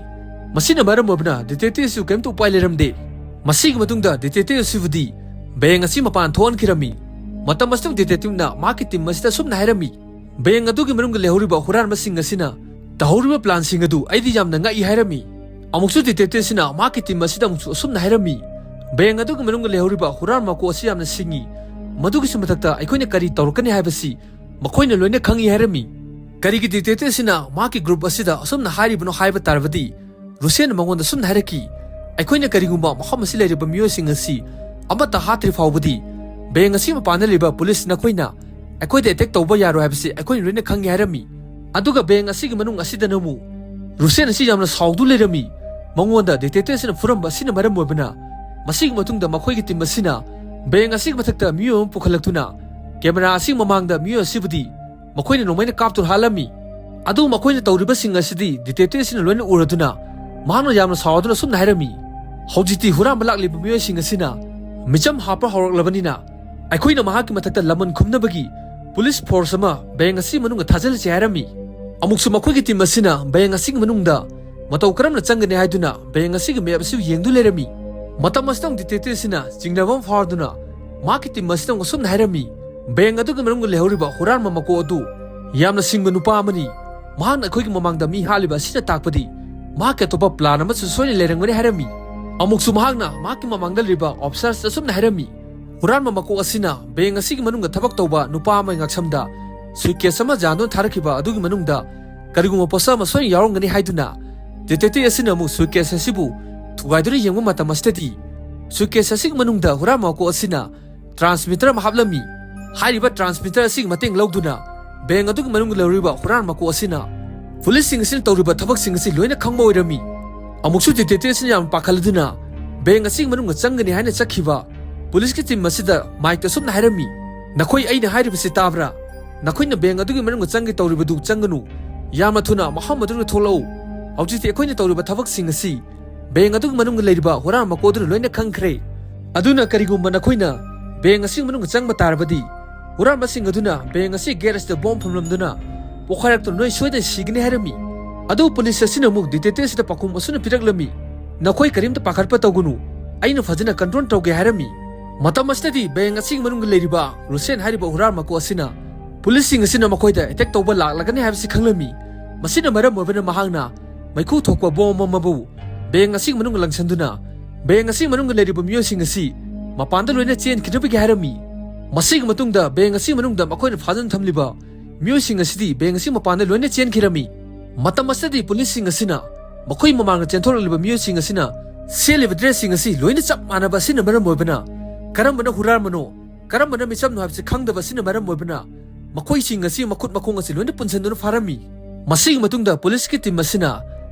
ꯃꯁꯤꯅ ꯃꯔꯝ ꯑꯣꯏꯕꯅ ꯗꯤꯇꯦꯛꯇꯤꯚ ꯑꯁꯤꯕꯨ ꯀꯔꯤꯝꯇ ꯎꯄꯥꯏ ꯂꯩꯔꯝꯗꯦ꯫ ꯃꯁꯤꯒꯤ ꯃꯇꯨꯡꯗ ꯗꯤꯇꯦꯛꯇꯤꯚ ꯑꯁꯤꯕꯨꯗꯤ ꯕꯦꯡ ꯑꯁꯤ ꯃꯄꯥꯟ ꯊꯣꯛꯍꯟꯈꯤꯔꯝꯃꯤ꯫ ꯃꯇꯝ ꯑꯁꯤꯗ ꯗꯤꯇꯦꯛꯇꯤꯚꯅ ꯃꯍꯥꯛꯀꯤ ꯇꯤꯝ ꯑꯁꯤꯗ ꯑꯁꯨꯝꯅ ꯍꯥꯏꯔꯝꯃꯤ, "ꯕꯦꯡ ꯑꯗꯨꯒꯤ ꯃꯅꯨꯡꯗ ꯂꯩꯍꯧꯔꯤꯕ ꯍꯨꯔꯥꯟꯕꯁꯤꯡ ꯑꯁꯤꯅ ꯇꯧꯍꯧꯔꯤꯕ ꯄ꯭ꯂꯥꯟꯁꯤꯡ ꯑꯗꯨ ꯑꯩꯗꯤ ꯌꯥꯝꯅ ꯉꯛꯏ" ꯍꯥꯏꯔꯝꯃꯤ꯫ ꯑꯃꯨꯛꯁꯨ ꯗꯤꯇꯦꯛꯇꯤꯚ ꯑꯁꯤꯅ ꯃꯍꯥꯛꯀꯤ ꯇꯤꯝ ꯑꯁꯤꯗ ꯑꯃꯨꯛꯁꯨ ꯑꯁꯨꯝꯅ ꯍꯥꯏꯔꯝꯃꯤ, "ꯕꯦꯡ ꯑꯗꯨꯒꯤ ꯃꯅꯨꯡꯗ ꯂꯩꯍꯧꯔꯤꯕ ꯍꯨꯔꯥꯟꯕ ꯃꯀꯣꯛ ꯑꯁꯤ ꯌꯥꯝꯅ ꯁꯤꯡꯉꯤ꯫ ꯃꯗꯨꯒꯤꯁꯨ ꯃꯊꯛꯇ ꯑꯩꯈꯣꯏꯅ ꯀꯔꯤ ꯇꯧꯔꯛꯀꯅꯤ ꯍꯥꯏꯕꯁꯤ ꯃꯈꯣꯏꯅ ꯂꯣꯏꯅ ꯈꯪꯏ" ꯍꯥꯏꯔꯝꯃꯤ꯫ ꯀꯔꯤꯒꯤ detective ꯑꯁꯤꯅ ꯃꯍꯥꯛꯀꯤ group ꯑꯁꯤꯗ ꯑꯁꯨꯝꯅ ꯍꯥꯏꯔꯤꯕꯅꯣ ꯍꯥꯏꯕ ꯇꯥꯔꯕꯗꯤ, ꯔꯨꯁꯦꯟꯅ ꯃꯉꯣꯟꯗ ꯁꯨꯝꯅ ꯍꯥꯏꯔꯛꯈꯤ, "ꯑꯩꯈꯣꯏꯅ ꯀꯔꯤꯒꯨꯝꯕ ꯃꯐꯝ ꯑꯁꯤ ꯂꯩꯔꯤꯕ ꯃꯤꯑꯣꯏꯁꯤꯡ ꯑꯁꯤ ꯑꯃꯠꯇ ꯍꯥꯠꯇ꯭ꯔꯤ ꯐꯥꯎꯕꯗꯤ, bank ꯑꯁꯤ ꯃꯄꯥꯟꯗ ꯂꯩꯕ police ꯅꯈꯣꯏꯅ ꯑꯩꯈꯣꯏꯗ attack ꯇꯧꯕ ꯌꯥꯔꯣꯏ ꯍꯥꯏꯕꯁꯤ ꯑꯩꯈꯣꯏꯅ ꯂꯣꯏꯅ ꯈꯪꯉꯤ" ꯍꯥꯏꯔꯝꯃꯤ꯫ ꯑꯗꯨꯒ bank ꯑꯁꯤꯒꯤ ꯃꯅꯨꯡ ꯑꯁꯤꯗꯅ ꯑꯃꯨꯛ ꯔꯨꯁꯦꯟ ꯑꯁꯤ ꯌꯥꯝꯅ ꯁꯥꯎꯗꯨꯅ ꯂꯩꯔꯝꯃꯤ꯫ ꯃꯉꯣꯟꯗ detective ꯑꯁꯤꯅ ꯐꯨꯔꯝꯕ ꯑꯁꯤꯅ ꯃꯔꯝ ꯑꯣꯏꯕꯅ, ꯃꯁꯤꯒꯤ ꯃꯇꯨꯡꯗ ꯃꯈꯣꯏꯒꯤ team ꯑꯁꯤꯅ bank ꯑꯁꯤꯒꯤ ꯃꯊꯛꯇ ꯃꯤꯑꯣꯏ ꯑꯃ ꯄꯨꯈꯠꯂꯛꯇꯨꯅ camera ꯑꯁꯤꯒꯤ ꯃꯃꯥꯡꯗ ꯃꯤꯑꯣꯏ ꯑꯁꯤꯕꯨꯗꯤ ꯃꯈꯣꯏꯅ ꯅꯣꯡꯃꯩꯅ ꯀꯥꯞꯇꯨꯅ ꯍꯥꯠꯂꯝꯃꯤ꯫ ꯑꯗꯨꯕꯨ ꯃꯈꯣꯏꯅ ꯇꯧꯔꯤꯕꯁꯤꯡ ꯑꯁꯤꯗꯤ detective ꯑꯁꯤꯅ ꯂꯣꯏꯅ ꯎꯔꯗꯨꯅ, ꯃꯍꯥꯛꯅ ꯌꯥꯝꯅ ꯁꯥꯎꯗꯨꯅ ꯑꯁꯨꯝꯅ ꯍꯥꯏꯔꯝꯃꯤ, "ꯍꯧꯖꯤꯛꯇꯤ ꯍꯨꯔꯥꯟꯕ ꯂꯥꯛꯂꯤꯕ ꯃꯤꯑꯣꯏꯁꯤꯡ ꯑꯁꯤꯅ ꯃꯤꯆꯝ ꯍꯥꯠꯄ ꯍꯧꯔꯛꯂꯕꯅꯤꯅ, ꯑꯩꯈꯣꯏꯅ ꯃꯍꯥꯛꯀꯤ ꯃꯊꯛꯇ ꯂꯃꯟ ꯈꯨꯝꯅꯕꯒꯤ police force ꯑꯃ bank ꯑꯁꯤꯒꯤ ꯃꯅꯨꯡꯗ ꯊꯥꯖꯤꯜꯂꯁꯤ" ꯍꯥꯏꯔꯝꯃꯤ꯫ ꯑꯃꯨꯛꯁꯨ ꯃꯈꯣꯏꯒꯤ team ꯑꯁꯤꯅ bank ꯑꯁꯤꯒꯤ ꯃꯅꯨꯡꯗ ꯃꯇꯧ ꯀꯔꯝꯅ ꯆꯪꯒꯅꯤ ꯍꯥꯏꯗꯨꯅ bank ꯑꯁꯤꯒꯤ map ꯑꯁꯤꯕꯨ ꯌꯦꯡꯗꯨꯅ ꯂꯩꯔꯝꯃꯤ꯫ ꯃꯇꯝ ꯑꯁꯤꯗ detective ꯑꯁꯤꯅ ꯆꯤꯡꯅꯕ ꯑꯃ ꯐꯥꯎꯗꯨꯅ ꯃꯍꯥꯛꯀꯤ team ꯑꯁꯤꯗ ꯑꯁꯨꯝꯅ ꯍꯥꯏꯔꯝꯃꯤ, "Bank ꯑꯗꯨꯒꯤ ꯃꯅꯨꯡꯗ ꯂꯩꯍꯧꯔꯤꯕ ꯍꯨꯔꯥꯟꯕ ꯃꯀꯣꯛ ꯑꯗꯨ ꯌꯥꯝꯅ ꯁꯤꯡꯕ ꯅꯨꯄꯥ ꯑꯃꯅꯤ꯫ ꯃꯍꯥꯛꯅ ꯑꯩꯈꯣꯏꯒꯤ ꯃꯃꯥꯡꯗ ꯃꯤ ꯍꯥꯠꯂꯤꯕ ꯑꯁꯤꯅ ꯇꯥꯛꯄꯗꯤ ꯃꯍꯥꯛꯀꯤ ꯑꯇꯣꯞꯄ plan ꯑꯃꯁꯨ ꯁꯣꯏꯅ ꯂꯩꯔꯝꯒꯅꯤ" ꯍꯥꯏꯔꯝꯃꯤ꯫ ꯑꯃꯨꯛꯁꯨ ꯃꯍꯥꯛꯅ ꯃꯍꯥꯛꯀꯤ ꯃꯃꯥꯡꯗ ꯂꯩꯔꯤꯕ officers ꯑꯁꯨꯝꯅ ꯍꯥꯏꯔꯝꯃꯤ, "ꯍꯨꯔꯥꯟꯕ ꯃꯀꯣꯛ ꯑꯁꯤꯅ bank ꯑꯁꯤꯒꯤ ꯃꯅꯨꯡꯗ ꯊꯕꯛ ꯇꯧꯕ ꯅꯨꯄꯥ ꯑꯃꯒꯤ ꯉꯛꯁꯝꯗ suitcase ꯑꯃ ꯌꯥꯟꯗꯨꯅ ꯊꯥꯔꯛꯈꯤꯕ ꯑꯗꯨꯒꯤ ꯃꯅꯨꯡꯗ ꯀꯔꯤꯒꯨꯝꯕ ꯄꯣꯠꯁꯛ ꯑꯃ ꯁꯣꯏꯅ ꯌꯥꯎꯔꯝꯒꯅꯤ" ꯍꯥꯏꯗꯨꯅ detective ꯑꯁꯤꯅ ꯑꯃꯨꯛ suitcase ꯑꯁꯤꯕꯨ ꯊꯨꯒꯥꯏꯗꯨꯅ ꯌꯦꯡꯕ ꯃꯇꯝ ꯑꯁꯤꯗꯗꯤ, suitcase ꯑꯁꯤꯒꯤ ꯃꯅꯨꯡꯗ ꯍꯨꯔꯥꯟꯕ ꯃꯀꯣꯛ ꯑꯁꯤꯅ transmitter ꯑꯃ ꯍꯥꯞꯂꯝꯃꯤ꯫ ꯍꯥꯏꯔꯤꯕ transmitter ꯑꯁꯤꯒꯤ ꯃꯇꯦꯡ ꯂꯧꯗꯨꯅ bank ꯑꯗꯨꯒꯤ ꯃꯅꯨꯡꯗ ꯂꯩꯍꯧꯔꯤꯕ ꯍꯨꯔꯥꯟꯕ ꯃꯀꯣꯛ ꯑꯁꯤꯅ policeꯁꯤꯡ ꯑꯁꯤꯅ ꯇꯧꯔꯤꯕ ꯊꯕꯛꯁꯤꯡ ꯑꯁꯤ ꯂꯣꯏꯅ ꯈꯪꯕ ꯑꯣꯏꯔꯝꯃꯤ꯫ ꯑꯃꯨꯛꯁꯨ detective ꯑꯁꯤꯅ ꯌꯥꯝꯅ ꯄꯥꯈꯠꯂꯗꯨꯅ bank ꯑꯁꯤꯒꯤ ꯃꯅꯨꯡꯗ ꯆꯪꯒꯅꯤ ꯍꯥꯏꯅ ꯆꯠꯈꯤꯕ policeꯀꯤ team ꯑꯁꯤꯗ micꯇ ꯑꯁꯨꯝꯅ ꯍꯥꯏꯔꯝꯃꯤ, "ꯅꯈꯣꯏ ꯑꯩꯅ ꯍꯥꯏꯔꯤꯕꯁꯤ ꯇꯥꯕ꯭ꯔꯥ? ꯅꯈꯣꯏꯅ bank ꯑꯗꯨꯒꯤ ꯃꯅꯨꯡꯗ ꯆꯪꯒꯦ ꯇꯧꯔꯤꯕꯗꯨ ꯆꯪꯒꯅꯨ꯫ ꯌꯥꯝꯅ ꯊꯨꯅ ꯃꯐꯝ ꯑꯗꯨꯗ ꯊꯣꯛꯂꯛꯎ꯫ ꯍꯧꯖꯤꯛꯇꯤ ꯑꯩꯈꯣꯏꯅ ꯇꯧꯔꯤꯕ ꯊꯕꯛꯁꯤꯡ ꯑꯁꯤ bank ꯑꯗꯨꯒꯤ ꯃꯅꯨꯡꯗ ꯂꯩꯔꯤꯕ ꯍꯨꯔꯥꯟꯕ ꯃꯀꯣꯛ ꯑꯗꯨꯅ ꯂꯣꯏꯅ ꯈꯪꯈ꯭ꯔꯦ꯫ ꯑꯗꯨꯅ ꯀꯔꯤꯒꯨꯝꯕ ꯅꯈꯣꯏꯅ bank ꯑꯁꯤꯒꯤ ꯃꯅꯨꯡꯗ ꯆꯪꯕ ꯇꯥꯔꯕꯗꯤ, ꯍꯨꯔꯥꯟꯕꯁꯤꯡ ꯑꯗꯨꯅ bank ꯑꯁꯤꯒꯤ gate ꯑꯁꯤꯗ bomb ꯐꯨꯝꯂꯝꯗꯨꯅ ꯄꯣꯈꯥꯏꯔꯛꯇꯨꯅ ꯅꯣꯏ ꯁꯣꯏꯗꯅ ꯁꯤꯒꯅꯤ" ꯍꯥꯏꯔꯝꯃꯤ꯫ ꯑꯗꯨ police ꯑꯁꯤꯅ ꯑꯃꯨꯛ detective ꯑꯁꯤꯗ ꯄꯥꯎꯈꯨꯝ ꯑꯁꯨꯝꯅ ꯄꯤꯔꯛꯂꯝꯃꯤ, "ꯅꯈꯣꯏ ꯀꯔꯤꯝꯇ ꯄꯥꯈꯠꯄ ꯇꯧꯒꯅꯨ, ꯑꯩꯅ ꯐꯖꯅ control ꯇꯧꯒꯦ" ꯍꯥꯏꯔꯝꯃꯤ꯫ ꯃꯇꯝ ꯑꯁꯤꯗꯗꯤ bank ꯑꯁꯤꯒꯤ ꯃꯅꯨꯡꯗ ꯂꯩꯔꯤꯕ ꯔꯨꯁꯦꯟ ꯍꯥꯏꯔꯤꯕ ꯍꯨꯔꯥꯟꯕ ꯃꯀꯣꯛ ꯑꯁꯤꯅ policeꯁꯤꯡ ꯑꯁꯤꯅ ꯃꯈꯣꯏꯗ attack ꯇꯧꯕ ꯂꯥꯛꯂꯒꯅꯤ ꯍꯥꯏꯕꯁꯤ ꯈꯪꯂꯝꯃꯤ꯫ ꯃꯁꯤꯅ ꯃꯔꯝ ꯑꯣꯏꯕꯅ ꯃꯍꯥꯛꯅ ꯃꯩꯈꯨ ꯊꯣꯛꯄ bomb ꯑꯃꯕꯨ bank ꯑꯁꯤꯒꯤ ꯃꯅꯨꯡꯗ ꯂꯪꯁꯤꯟꯗꯨꯅ bank ꯑꯁꯤꯒꯤ ꯃꯅꯨꯡꯗ ꯂꯩꯔꯤꯕ ꯃꯤꯑꯣꯏꯁꯤꯡ ꯑꯁꯤ ꯃꯄꯥꯟꯗ ꯂꯣꯏꯅ ꯆꯦꯟꯈꯤꯅꯕꯒꯤ ꯍꯥꯏꯔꯝꯃꯤ꯫ ꯃꯁꯤꯒꯤ ꯃꯇꯨꯡꯗ bank ꯑꯁꯤꯒꯤ ꯃꯅꯨꯡꯗ ꯃꯈꯣꯏꯅ ꯐꯥꯖꯤꯟ ꯊꯝꯂꯤꯕ ꯃꯤꯑꯣꯏꯁꯤꯡ ꯑꯁꯤꯗꯤ ꯕꯦꯡ ꯑꯁꯤ ꯃꯄꯥꯟꯗ ꯂꯣꯏꯅ ꯆꯦꯟꯈꯤꯔꯝꯃꯤ꯫ ꯃꯇꯝ ꯑꯁꯤꯗꯗꯤ ꯄꯨꯂꯤꯁꯁꯤꯡ ꯑꯁꯤꯅ ꯃꯈꯣꯏ ꯃꯃꯥꯡꯗ ꯆꯦꯟꯊꯣꯔꯛꯂꯤꯕ ꯃꯤꯑꯣꯏꯁꯤꯡ ꯑꯁꯤꯅ ꯁꯦꯠꯂꯤꯕ ꯗ꯭ꯔꯦꯁꯁꯤꯡ ꯑꯁꯤ ꯂꯣꯏꯅ ꯆꯞ ꯃꯥꯟꯅꯕ ꯑꯁꯤꯅ ꯃꯔꯝ ꯑꯣꯏꯕꯅ ꯀꯔꯝꯕꯅ ꯍꯨꯔꯥꯟꯕꯅꯣ, ꯀꯔꯝꯕꯅ ꯃꯤꯆꯝꯅꯣ ꯍꯥꯏꯕꯁꯤ ꯈꯪꯗꯕ ꯑꯁꯤꯅ ꯃꯔꯝ ꯑꯣꯏꯕꯅ ꯃꯈꯣꯏꯁꯤꯡ ꯑꯁꯤ ꯃꯈꯨꯠ ꯃꯈꯣꯡ ꯑꯁꯤ ꯂꯣꯏꯅ ꯄꯨꯟꯁꯤꯟꯗꯨꯅ ꯐꯥꯔꯝꯃꯤ꯫ ꯃꯁꯤꯒꯤ ꯃꯇꯨꯡꯗ ꯄꯨꯂꯤꯁꯀꯤ ꯇꯤꯝ ꯑꯁꯤꯅ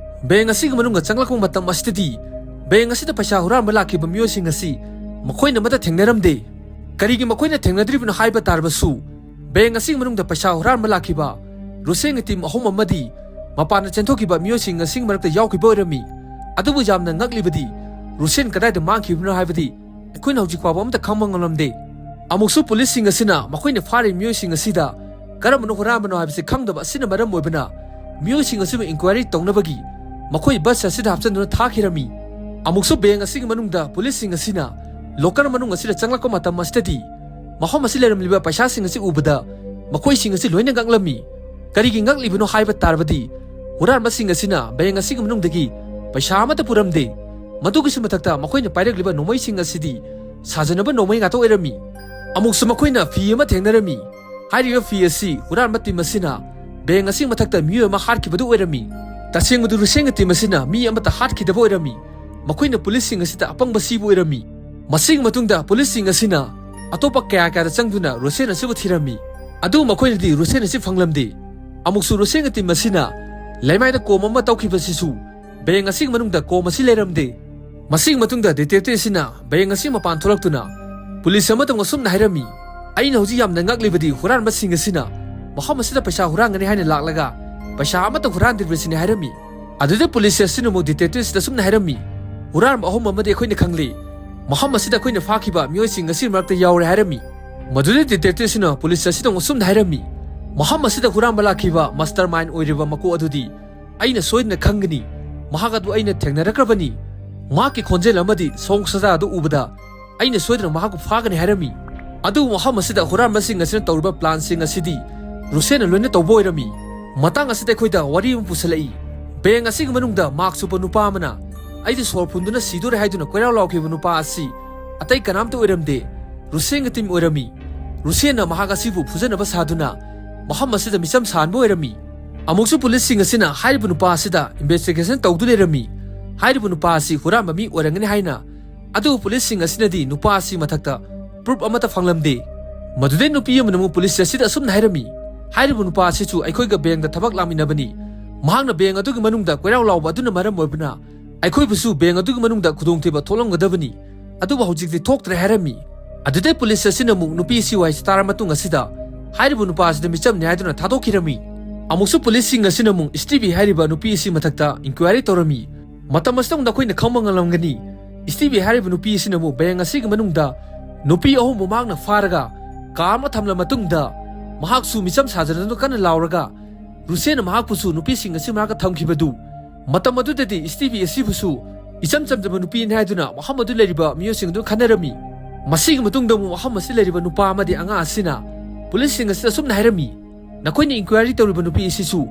ꯕꯦꯡ ꯑꯁꯤꯒꯤ ꯃꯅꯨꯡꯗ ꯆꯪꯂꯛꯄ ꯃꯇꯝ ꯑꯁꯤꯗꯗꯤ ꯕꯦꯡ ꯑꯁꯤꯗ ꯄꯩꯁꯥ ꯍꯨꯔꯥꯟꯕ ꯂꯥꯛꯈꯤꯕ ꯃꯤꯑꯣꯏꯁꯤꯡ ꯑꯁꯤ ꯃꯈꯣꯏꯅ ꯑꯃꯠꯇ ꯊꯦꯡꯅꯔꯝꯗꯦ꯫ ꯀꯔꯤꯒꯤ ꯃꯈꯣꯏꯅ ꯊꯦꯡꯅꯗ꯭ꯔꯤꯕꯅꯣ ꯍꯥꯏꯕ ꯇꯥꯔꯕꯁꯨ, ꯕꯦꯡ ꯑꯁꯤꯒꯤ ꯃꯅꯨꯡꯗ ꯄꯩꯁꯥ ꯍꯨꯔꯥꯟꯕ ꯂꯥꯛꯈꯤꯕ ꯔꯨꯁꯦꯟꯒꯤ ꯇꯤꯝ ꯑꯍꯨꯝ ꯑꯃꯗꯤ ꯃꯄꯥꯟꯗ ꯆꯦꯟꯊꯣꯛꯈꯤꯕ ꯃꯤꯑꯣꯏꯁꯤꯡ ꯑꯁꯤꯒꯤ ꯃꯔꯛꯇ ꯌꯥꯎꯈꯤꯕ ꯑꯣꯏꯔꯝꯃꯤ꯫ ꯑꯗꯨꯕꯨ ꯌꯥꯝꯅ ꯉꯛꯂꯤꯕꯗꯤ, ꯔꯨꯁꯦꯟ ꯀꯗꯥꯏꯗ ꯃꯥꯡꯈꯤꯕꯅꯣ ꯍꯥꯏꯕꯗꯤ ꯑꯩꯈꯣꯏꯅ ꯍꯧꯖꯤꯛ ꯐꯥꯎꯕ ꯑꯃꯠꯇ ꯈꯪꯕ ꯉꯝꯂꯝꯗꯦ꯫ ꯑꯃꯨꯛꯁꯨ ꯄꯨꯂꯤꯁꯁꯤꯡ ꯑꯁꯤꯅ ꯃꯈꯣꯏꯅ ꯐꯥꯔꯤꯕ ꯃꯤꯑꯣꯏꯁꯤꯡ ꯑꯁꯤꯗ ꯀꯔꯝꯕꯅ ꯍꯨꯔꯥꯟꯕꯅꯣ ꯍꯥꯏꯕꯁꯤ ꯈꯪꯗꯕ ꯑꯁꯤꯅ ꯃꯔꯝ ꯑꯣꯏꯕꯅ ꯃꯤꯑꯣꯏꯁꯤꯡ ꯑꯁꯤꯕꯨ ꯏꯟꯀ꯭ꯋꯥꯏꯔꯤ ꯇꯧꯅꯕꯒꯤ ꯃꯈꯣꯏ ꯕꯁ ꯑꯁꯤꯗ ꯍꯥꯞꯆꯤꯟꯗꯨꯅ ꯊꯥꯈꯤꯔꯝꯃꯤ꯫ ꯑꯃꯨꯛꯁꯨ ꯕꯦꯡ ꯑꯁꯤꯒꯤ ꯃꯅꯨꯡꯗ ꯄꯨꯂꯤꯁꯁꯤꯡ ꯑꯁꯤꯅ ꯂꯣꯀꯔ ꯃꯅꯨꯡ ꯑꯁꯤꯗ ꯆꯪꯂꯛꯄ ꯃꯇꯝ ꯑꯁꯤꯗꯗꯤ ꯃꯐꯝ ꯑꯁꯤ ꯂꯩꯔꯝꯂꯤꯕ ꯄꯩꯁꯥꯁꯤꯡ ꯑꯁꯤ ꯎꯕꯗ ꯃꯈꯣꯏꯁꯤꯡ ꯑꯁꯤ ꯂꯣꯏꯅ ꯉꯛꯂꯝꯃꯤ꯫ ꯀꯔꯤꯒꯤ ꯉꯛꯂꯤꯕꯅꯣ ꯍꯥꯏꯕ ꯇꯥꯔꯕꯗꯤ, ꯍꯨꯔꯥꯟꯕꯁꯤꯡ ꯑꯁꯤꯅ ꯕꯦꯡ ꯑꯁꯤꯒꯤ ꯃꯅꯨꯡꯗꯒꯤ ꯄꯩꯁꯥ ꯑꯃꯠꯇ ꯄꯨꯔꯝꯗꯦ꯫ ꯃꯗꯨꯒꯤꯁꯨ ꯃꯊꯛꯇ ꯃꯈꯣꯏꯅ ꯄꯥꯏꯔꯛꯂꯤꯕ ꯅꯣꯡꯃꯩꯁꯤꯡ ꯑꯁꯤꯗꯤ ꯁꯥꯖꯅꯕ ꯅꯣꯡꯃꯩ ꯉꯥꯛꯇ ꯑꯣꯏꯔꯝꯃꯤ꯫ ꯑꯃꯨꯛꯁꯨ ꯃꯈꯣꯏꯅ ꯐꯤ ꯑꯃ ꯊꯦꯡꯅꯔꯝꯃꯤ꯫ ꯍꯥꯏꯔꯤꯕ ꯐꯤ ꯑꯁꯤ ꯍꯨꯔꯥꯟꯕ ꯇꯤꯝ ꯑꯁꯤꯅ ꯕꯦꯡ ꯑꯁꯤꯒꯤ ꯃꯊꯛꯇ ꯃꯤꯑꯣꯏ ꯑꯃ ꯍꯥꯠꯈꯤꯕꯗꯨ ꯑꯣꯏꯔꯝꯃꯤ꯫ ꯇꯁꯦꯡꯕꯗꯨ ꯔꯨꯁꯦꯟꯒꯤ ꯇꯤꯝ ꯑꯁꯤꯅ ꯃꯤ ꯑꯃꯠꯇ ꯍꯥꯠꯈꯤꯗꯕ ꯑꯣꯏꯔꯝꯃꯤ꯫ ꯃꯈꯣꯏꯅ ꯄꯨꯂꯤꯁꯁꯤꯡ ꯑꯁꯤꯗ ꯑꯄꯪꯕ ꯁꯤꯕ ꯑꯣꯏꯔꯝꯃꯤ꯫ ꯃꯁꯤꯒꯤ ꯃꯇꯨꯡꯗ ꯄꯨꯂꯤꯁꯁꯤꯡ ꯑꯁꯤꯅ ꯑꯇꯣꯞꯄ ꯀꯌꯥ ꯀꯌꯥꯗ ꯆꯪꯗꯨꯅ ꯔꯨꯁꯦꯟ ꯑꯁꯤꯕꯨ ꯊꯤꯔꯝꯃꯤ꯫ ꯑꯗꯨꯕꯨ ꯃꯈꯣꯏꯅꯗꯤ ꯔꯨꯁꯦꯟ ꯑꯁꯤ ꯐꯪꯂꯝꯗꯦ꯫ ꯑꯃꯨꯛꯁꯨ ꯔꯨꯁꯦꯟꯒꯤ ꯇꯤꯝ ꯑꯁꯤꯅ ꯂꯩꯃꯥꯏꯗ ꯀꯣꯝ ꯑꯃ ꯇꯧꯈꯤꯕꯁꯤꯁꯨ ꯕꯦꯡ ꯑꯁꯤꯒꯤ ꯃꯅꯨꯡꯗ ꯀꯣꯝ ꯑꯁꯤ ꯂꯩꯔꯝꯗꯦ꯫ ꯃꯁꯤꯒꯤ ꯃꯇꯨꯡꯗ ꯗꯤꯇꯦꯛꯇꯤꯚ ꯑꯁꯤꯅ ꯕꯦꯡ ꯑꯁꯤꯒꯤ ꯃꯄꯥꯟ ꯊꯣꯛꯂꯛꯇꯨꯅ ꯄꯨꯂꯤꯁ ꯑꯃꯗ ꯑꯁꯨꯝꯅ ꯍꯥꯏꯔꯝꯃꯤ, "ꯑꯩꯅ ꯍꯧꯖꯤꯛ ꯌꯥꯝꯅ ꯉꯛꯂꯤꯕꯗꯤ ꯍꯨꯔꯥꯟꯕꯁꯤꯡ ꯑꯁꯤꯅ ꯃꯐꯝ ꯑꯁꯤꯗ ꯄꯩꯁꯥ ꯍꯨꯔꯥꯟꯒꯅꯤ ꯍꯥꯏꯅ ꯂꯥꯛꯂꯒ ꯄꯩꯁꯥ ꯑꯃꯠꯇ ꯍꯨꯔꯥꯟꯗ꯭ꯔꯤꯕꯁꯤꯅꯤ" ꯍꯥꯏꯔꯝꯃꯤ꯫ ꯑꯗꯨꯗ ꯄꯨꯂꯤꯁ ꯑꯁꯤꯅ ꯑꯃꯨꯛ ꯗꯤꯇꯦꯛꯇꯤꯚ ꯑꯁꯤꯗ ꯑꯁꯨꯝꯅ ꯍꯥꯏꯔꯝꯃꯤ, "ꯍꯨꯔꯥꯟꯕ ꯑꯍꯨꯝ ꯑꯃꯗꯤ ꯑꯩꯈꯣꯏꯅ ꯈꯪꯂꯦ꯫ ꯃꯐꯝ ꯑꯁꯤꯗ ꯑꯩꯈꯣꯏꯅ ꯐꯥꯈꯤꯕ ꯃꯤꯑꯣꯏꯁꯤꯡ ꯑꯁꯤꯒꯤ ꯃꯔꯛꯇ ꯌꯥꯎꯔꯦ" ꯍꯥꯏꯔꯝꯃꯤ꯫ ꯃꯗꯨꯗ ꯗꯤꯇꯦꯛꯇꯤꯚ ꯑꯁꯤꯅ ꯄꯨꯂꯤꯁ ꯑꯁꯤꯗ ꯑꯃꯨꯛ ꯑꯁꯨꯝꯅ ꯍꯥꯏꯔꯝꯃꯤ, "ꯃꯐꯝ ꯑꯁꯤꯗ ꯍꯨꯔꯥꯟꯕ ꯂꯥꯛꯈꯤꯕ ꯃꯥꯁꯇꯔ ꯃꯥꯏꯟ ꯑꯣꯏꯔꯤꯕ ꯃꯀꯣꯛ ꯑꯗꯨꯗꯤ ꯑꯩꯅ ꯁꯣꯏꯗꯅ ꯈꯪꯒꯅꯤ꯫ ꯃꯍꯥꯛ ꯑꯗꯨ ꯑꯩꯅ ꯊꯦꯡꯅꯔꯛꯈ꯭ꯔꯕꯅꯤ꯫ ꯃꯍꯥꯛꯀꯤ ꯈꯣꯟꯖꯦꯜ ꯑꯃꯗꯤ ꯁꯣꯡ ꯁꯥꯖꯥ ꯑꯗꯨ ꯎꯕꯗ ꯑꯩꯅ ꯁꯣꯏꯗꯅ ꯃꯍꯥꯛꯄꯨ ꯐꯥꯒꯅꯤ" ꯍꯥꯏꯔꯝꯃꯤ꯫ ꯑꯗꯨꯕꯨ ꯃꯐꯝ ꯑꯁꯤꯗ ꯍꯨꯔꯥꯟꯕꯁꯤꯡ ꯑꯁꯤꯅ ꯇꯧꯔꯤꯕ ꯄ꯭ꯂꯥꯟꯁꯤꯡ ꯑꯁꯤꯗꯤ ꯔꯨꯁꯦꯟꯅ ꯂꯣꯏꯅ ꯇꯧꯕ ꯑꯣꯏꯔꯝꯃꯤ꯫ ꯃꯇꯥꯡ ꯑꯁꯤꯗ ꯑꯩꯈꯣꯏꯗ ꯋꯥꯔꯤ ꯑꯃ ꯄꯨꯁꯜꯂꯛꯏ꯫ ꯕꯦꯡ ꯑꯁꯤꯒꯤ ꯃꯅꯨꯡꯗ ꯃꯥꯛꯁ ꯎꯞꯄ ꯅꯨꯄꯥ ꯑꯃꯅ ꯑꯩꯗꯤ ꯁꯣꯔ ꯐꯨꯟꯗꯨꯅ ꯁꯤꯗꯣꯔꯦ ꯍꯥꯏꯗꯨꯅ ꯀꯣꯏꯔꯥꯎ ꯂꯥꯎꯈꯤꯕ ꯅꯨꯄꯥ ꯑꯁꯤ ꯑꯇꯩ ꯀꯅꯥꯝꯇ ꯑꯣꯏꯔꯝꯗꯦ, ꯔꯨꯁꯦꯟꯒꯤ ꯇꯤꯝ ꯑꯣꯏꯔꯝꯃꯤ꯫ ꯔꯨꯁꯦꯟꯅ ꯃꯍꯥꯛ ꯑꯁꯤꯕꯨ ꯐꯨꯖꯅꯕ ꯁꯥꯗꯨꯅ ꯃꯐꯝ ꯑꯁꯤꯗ ꯃꯤꯆꯝ ꯁꯥꯍꯟꯕ ꯑꯣꯏꯔꯝꯃꯤ꯫ ꯑꯃꯨꯛꯁꯨ ꯄꯨꯂꯤꯁꯁꯤꯡ ꯑꯁꯤꯅ ꯍꯥꯏꯔꯤꯕ ꯅꯨꯄꯥ ꯑꯁꯤꯗ ꯏꯟꯚꯦꯁꯇꯤꯒꯦꯁꯟ ꯇꯧꯗꯨꯅ ꯂꯩꯔꯝꯃꯤ꯫ ꯍꯥꯏꯔꯤꯕ ꯅꯨꯄꯥ ꯑꯁꯤ ꯍꯨꯔꯥꯟꯕ ꯃꯤ ꯑꯣꯏꯔꯝꯒꯅꯤ ꯍꯥꯏꯅ꯫ ꯑꯗꯨꯕꯨ ꯄꯨꯂꯤꯁꯁꯤꯡ ꯑꯁꯤꯅꯗꯤ ꯅꯨꯄꯥ ꯑꯁꯤ ꯃꯊꯛꯇ ꯄ꯭ꯔꯨꯐ ꯑꯃꯠꯇ ꯐꯪꯂꯝꯗꯦ꯫ ꯃꯗꯨꯗꯩ ꯅꯨꯄꯤ ꯑꯃꯅ ꯑꯃꯨꯛ ꯄꯨꯂꯤꯁ ꯑꯁꯤꯗ ꯑꯁꯨꯝꯅ ꯍꯥꯏꯔꯝꯃꯤ, ꯍꯥꯏꯔꯤꯕ ꯅꯨꯄꯥ ꯑꯁꯤꯁꯨ ꯑꯩꯈꯣꯏꯒ ꯕꯦꯡꯗ ꯊꯕꯛ ꯂꯥꯛꯃꯤꯟꯅꯕꯅꯤ꯫ ꯃꯍꯥꯛꯅ ꯕꯦꯡ ꯑꯗꯨꯒꯤ ꯃꯅꯨꯡꯗ ꯀꯣꯏꯔꯥꯎ ꯂꯥꯎꯕ ꯑꯗꯨꯅ ꯃꯔꯝ ꯑꯣꯏꯕꯅ ꯑꯩꯈꯣꯏꯕꯨꯁꯨ ꯕꯦꯡ ꯑꯗꯨꯒꯤ ꯃꯅꯨꯡꯗ ꯈꯨꯗꯣꯡꯊꯤꯕ ꯊꯣꯛꯂꯝꯒꯗꯕꯅꯤ꯫ ꯑꯗꯨꯕꯨ ꯍꯧꯖꯤꯛꯇꯤ ꯊꯣꯛꯇ꯭ꯔꯦ ꯍꯥꯏꯔꯝꯃꯤ꯫ ꯑꯗꯨꯗꯩ ꯄꯨꯂꯤꯁ ꯑꯁꯤꯅ ꯑꯃꯨꯛ ꯅꯨꯄꯤ ꯑꯁꯤ ꯋꯥꯍꯩꯁꯤ ꯇꯥꯔ ꯃꯇꯨꯡ ꯑꯁꯤꯗ ꯍꯥꯏꯔꯤꯕ ꯅꯨꯄꯥ ꯑꯁꯤꯗ ꯃꯤꯆꯝꯅꯤ ꯍꯥꯏꯗꯨꯅ ꯊꯥꯗꯣꯛꯈꯤꯔꯝꯃꯤ꯫ ꯑꯃꯨꯛꯁꯨ ꯄꯨꯂꯤꯁꯁꯤꯡ ꯑꯁꯤꯅ ꯑꯃꯨꯛ ꯏꯁꯇꯤꯕꯤ ꯍꯥꯏꯔꯤꯕ ꯅꯨꯄꯤ ꯑꯁꯤ ꯃꯊꯛꯇ ꯏꯟꯀ꯭ꯋꯥꯏꯔꯤ ꯇꯧꯔꯝꯃꯤ꯫ ꯃꯇꯝ ꯑꯁꯤꯗ ꯑꯃꯨꯛ ꯅꯈꯣꯏꯅ ꯈꯪꯕ ꯉꯝꯂꯝꯒꯅꯤ, ꯏꯁꯇꯤꯕꯤ ꯍꯥꯏꯔꯤꯕ ꯅꯨꯄꯤ ꯑꯁꯤꯅ ꯑꯃꯨꯛ ꯕꯦꯡ ꯑꯁꯤꯒꯤ ꯃꯅꯨꯡꯗ ꯅꯨꯄꯤ ꯑꯍꯨꯝꯕꯨ ꯃꯍꯥꯛꯅ ꯐꯥꯔꯒ ꯀꯥ ꯑꯃ ꯊꯝꯂ ꯃꯇꯨꯡꯗ ꯃꯍꯥꯛꯁꯨ ꯃꯤꯆꯝ ꯁꯥꯖꯅꯗꯨꯅ ꯀꯟꯅ ꯂꯥꯎꯔꯒ ꯔꯨꯁꯦꯟꯅ ꯃꯍꯥꯛꯄꯨꯁꯨ ꯅꯨꯄꯤꯁꯤꯡ ꯑꯁꯤ ꯃꯅꯥꯛꯇ ꯊꯝꯈꯤꯕꯗꯨ ꯃꯇꯝ ꯑꯗꯨꯗꯗꯤ ꯏꯁꯇꯤꯕꯤ ꯑꯁꯤꯕꯨꯁꯨ ꯏꯆꯝ ꯆꯝꯖꯕ ꯅꯨꯄꯤꯅꯤ ꯍꯥꯏꯗꯨꯅ ꯃꯐꯝ ꯑꯗꯨ ꯂꯩꯔꯤꯕ ꯃꯤꯑꯣꯏꯁꯤꯡ ꯑꯗꯨ ꯈꯟꯅꯔꯝꯃꯤ꯫ ꯃꯁꯤꯒꯤ ꯃꯇꯨꯡꯗ ꯑꯃꯨꯛ ꯃꯐꯝ ꯑꯁꯤ ꯂꯩꯔꯤꯕ ꯅꯨꯄꯥ ꯑꯃꯗꯤ ꯑꯉꯥꯡ ꯑꯁꯤꯅ ꯄꯨꯂꯤꯁꯁꯤꯡ ꯑꯁꯤꯗ ꯑꯁꯨꯝꯅ ꯍꯥꯏꯔꯝꯃꯤ, "ꯅꯈꯣꯏꯅ ꯏꯟꯀ꯭ꯋꯥꯏꯔꯤ ꯇꯧꯔꯤꯕ ꯅꯨꯄꯤ ꯑꯁꯤꯁꯨ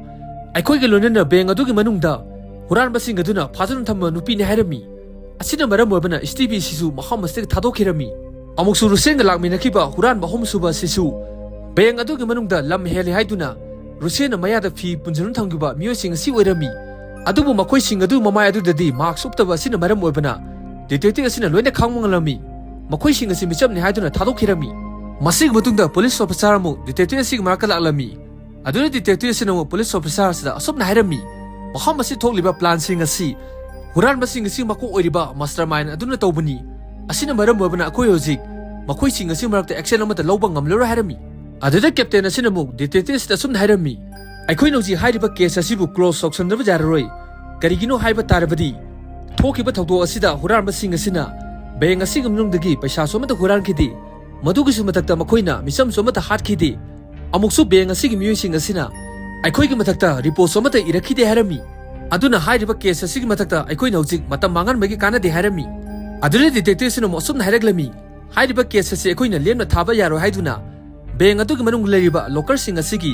ꯑꯩꯈꯣꯏꯒ ꯂꯣꯏꯅꯅ ꯕꯦꯡ ꯑꯗꯨꯒꯤ ꯃꯅꯨꯡꯗ ꯍꯨꯔꯥꯟꯕꯁꯤꯡ ꯑꯗꯨꯅ ꯐꯥꯗꯨꯅ ꯊꯝꯕ ꯅꯨꯄꯤꯅꯤ" ꯍꯥꯏꯔꯝꯃꯤ꯫ ꯑꯁꯤꯅ ꯃꯔꯝ ꯑꯣꯏꯕꯅ ꯏꯁꯇꯤꯕꯤ ꯑꯁꯤꯁꯨ ꯃꯐꯝ ꯑꯁꯤꯗꯒꯤ ꯊꯥꯗꯣꯛꯈꯤꯔꯝꯃꯤ꯫ ꯑꯃꯨꯛꯁꯨ ꯔꯨꯁꯦꯟꯒ ꯂꯥꯛꯃꯤꯟꯅꯈꯤꯕ ꯍꯨꯔꯥꯟꯕ ꯑꯍꯨꯝꯁꯨꯕ ꯑꯁꯤꯁꯨ ꯕꯦꯡ ꯑꯗꯨꯒꯤ ꯃꯅꯨꯡꯗ ꯂꯝ ꯍꯦꯜꯂꯤ ꯍꯥꯏꯗꯨꯅ ꯔꯨꯁꯦꯟꯅ ꯃꯌꯥꯗ ꯐꯤ ꯄꯨꯟꯁꯤꯟꯗꯨꯅ ꯊꯝꯈꯤꯕ ꯃꯤꯑꯣꯏꯁꯤꯡ ꯑꯁꯤ ꯑꯣꯏꯔꯝꯃꯤ꯫ ꯑꯗꯨꯕꯨ ꯃꯈꯣꯏꯁꯤꯡ ꯑꯗꯨ ꯃꯃꯥꯏ ꯑꯗꯨꯗꯗꯤ ꯃꯥꯛꯁ ꯎꯞꯇꯕ ꯑꯁꯤꯅ ꯃꯔꯝ ꯑꯣꯏꯕꯅ ꯗꯤꯇꯦꯛꯇꯤꯚ ꯑꯁꯤꯅ ꯂꯣꯏꯅ ꯈꯪꯕ ꯉꯝꯂꯝꯃꯤ꯫ ꯃꯈꯣꯏꯁꯤꯡ ꯑꯁꯤ ꯃꯤꯆꯝꯅꯤ ꯍꯥꯏꯗꯨꯅ ꯊꯥꯗꯣꯛꯈꯤꯔꯝꯃꯤ꯫ ꯃꯁꯤꯒꯤ ꯃꯇꯨꯡꯗ ꯄꯨꯂꯤꯁ ꯑꯣꯐꯤꯁꯥꯔ ꯑꯃꯨꯛ ꯗꯤꯇꯦꯛꯇꯤꯚ ꯑꯁꯤꯒꯤ ꯃꯅꯥꯛꯇ ꯂꯥꯛꯂꯝꯃꯤ꯫ ꯑꯗꯨꯅ ꯗꯤꯇꯦꯛꯇꯤꯚ ꯑꯁꯤꯅ ꯑꯃꯨꯛ ꯄꯨꯂꯤꯁ ꯑꯣꯐꯤꯁꯥꯔ ꯑꯁꯤꯗ ꯑꯁꯨꯝꯅ ꯍꯥꯏꯔꯝꯃꯤ, "ꯃꯐꯝ ꯑꯁꯤ ꯊꯣꯛꯂꯤꯕ ꯄ꯭ꯂꯥꯟꯁꯤꯡ ꯑꯁꯤ ꯍꯨꯔꯥꯟꯕꯁꯤꯡ ꯑꯁꯤ ꯃꯀꯣꯛ ꯑꯣꯏꯔꯤꯕ ꯃꯥꯁꯇꯔ ꯃꯥꯏꯟ ꯑꯗꯨꯅ ꯇꯧꯕꯅꯤ꯫ ꯑꯁꯤꯅ ꯃꯔꯝ ꯑꯣꯏꯕꯅ ꯑꯩꯈꯣꯏ ꯍꯧꯖꯤꯛ ꯃꯈꯣꯏꯁꯤꯡ ꯑꯁꯤ ꯃꯔꯛꯇ ꯑꯦꯛꯁꯟ ꯑꯃꯠꯇ ꯂꯧꯕ ꯉꯝꯂꯔꯣꯏ" ꯍꯥꯏꯔꯝꯃꯤ꯫ ꯑꯗꯨꯗ ꯀꯦꯞꯇꯦꯟ ꯑꯁꯤꯅ ꯑꯃꯨꯛ ꯗꯤꯇꯦꯛꯇꯤꯚ ꯑꯁꯤꯗ ꯑꯁꯨꯝꯅ ꯍꯥꯏꯔꯝꯃꯤ, "ꯑꯩꯈꯣꯏꯅ ꯍꯧꯖꯤꯛ ꯍꯥꯏꯔꯤꯕ ꯀꯦꯁ ꯑꯁꯤꯕꯨ ꯀ꯭ꯂꯣꯖ ꯇꯧꯁꯟꯗꯕ ꯌꯥꯔꯔꯣꯏ꯫ ꯀꯔꯤꯒꯤꯅꯣ ꯍꯥꯏꯕ ꯇꯥꯔꯕꯗꯤ ꯊꯣꯛꯈꯤꯕ ꯊꯧꯗꯣꯛ ꯑꯁꯤꯗ ꯍꯨꯔꯥꯟꯕꯁꯤꯡ ꯑꯁꯤꯅ ꯕꯦꯡ ꯑꯁꯤꯒꯤ ꯃꯅꯨꯡꯗꯒꯤ ꯄꯩꯁꯥꯁꯨ ꯑꯃꯠꯇ ꯍꯨꯔꯥꯟꯈꯤꯗꯦ꯫ ꯃꯗꯨꯒꯤꯁꯨ ꯃꯊꯛꯇ ꯃꯈꯣꯏꯅ ꯃꯤꯆꯝꯁꯨ ꯑꯃꯠꯇ ꯍꯥꯠꯈꯤꯗꯦ꯫ ꯑꯃꯨꯛꯁꯨ ꯕꯦꯡ ꯑꯁꯤꯒꯤ ꯃꯤꯑꯣꯏꯁꯤꯡ ꯑꯁꯤꯅ ꯑꯩꯈꯣꯏꯒꯤ ꯃꯊꯛꯇ ꯔꯤꯄꯣꯔꯠꯁꯨ ꯑꯃꯠꯇ ꯏꯔꯛꯈꯤꯗꯦ" ꯍꯥꯏꯔꯝꯃꯤ꯫ ꯑꯗꯨꯅ ꯍꯥꯏꯔꯤꯕ ꯀꯦꯁ ꯑꯁꯤꯒꯤ ꯃꯊꯛꯇ ꯑꯩꯈꯣꯏꯅ ꯍꯧꯖꯤꯛ ꯃꯇꯝ ꯃꯥꯡꯍꯟꯕꯒꯤ ꯀꯥꯟꯅꯗꯦ ꯍꯥꯏꯔꯝꯃꯤ꯫ ꯑꯗꯨꯗ ꯗꯤꯇꯦꯛꯇꯤꯚ ꯑꯁꯤꯅ ꯑꯃꯨꯛ ꯑꯁꯨꯝꯅ ꯍꯥꯏꯔꯛꯂꯝꯃꯤ, "ꯍꯥꯏꯔꯤꯕ ꯀꯦꯁ ꯑꯁꯤ ꯑꯩꯈꯣꯏꯅ ꯂꯦꯝꯅ ꯊꯥꯕ ꯌꯥꯔꯣꯏ ꯍꯥꯏꯗꯨꯅ ꯕꯦꯡ ꯑꯗꯨꯒꯤ ꯃꯅꯨꯡꯗ ꯂꯩꯔꯤꯕ ꯂꯣꯀꯔꯁꯤꯡ ꯑꯁꯤꯒꯤ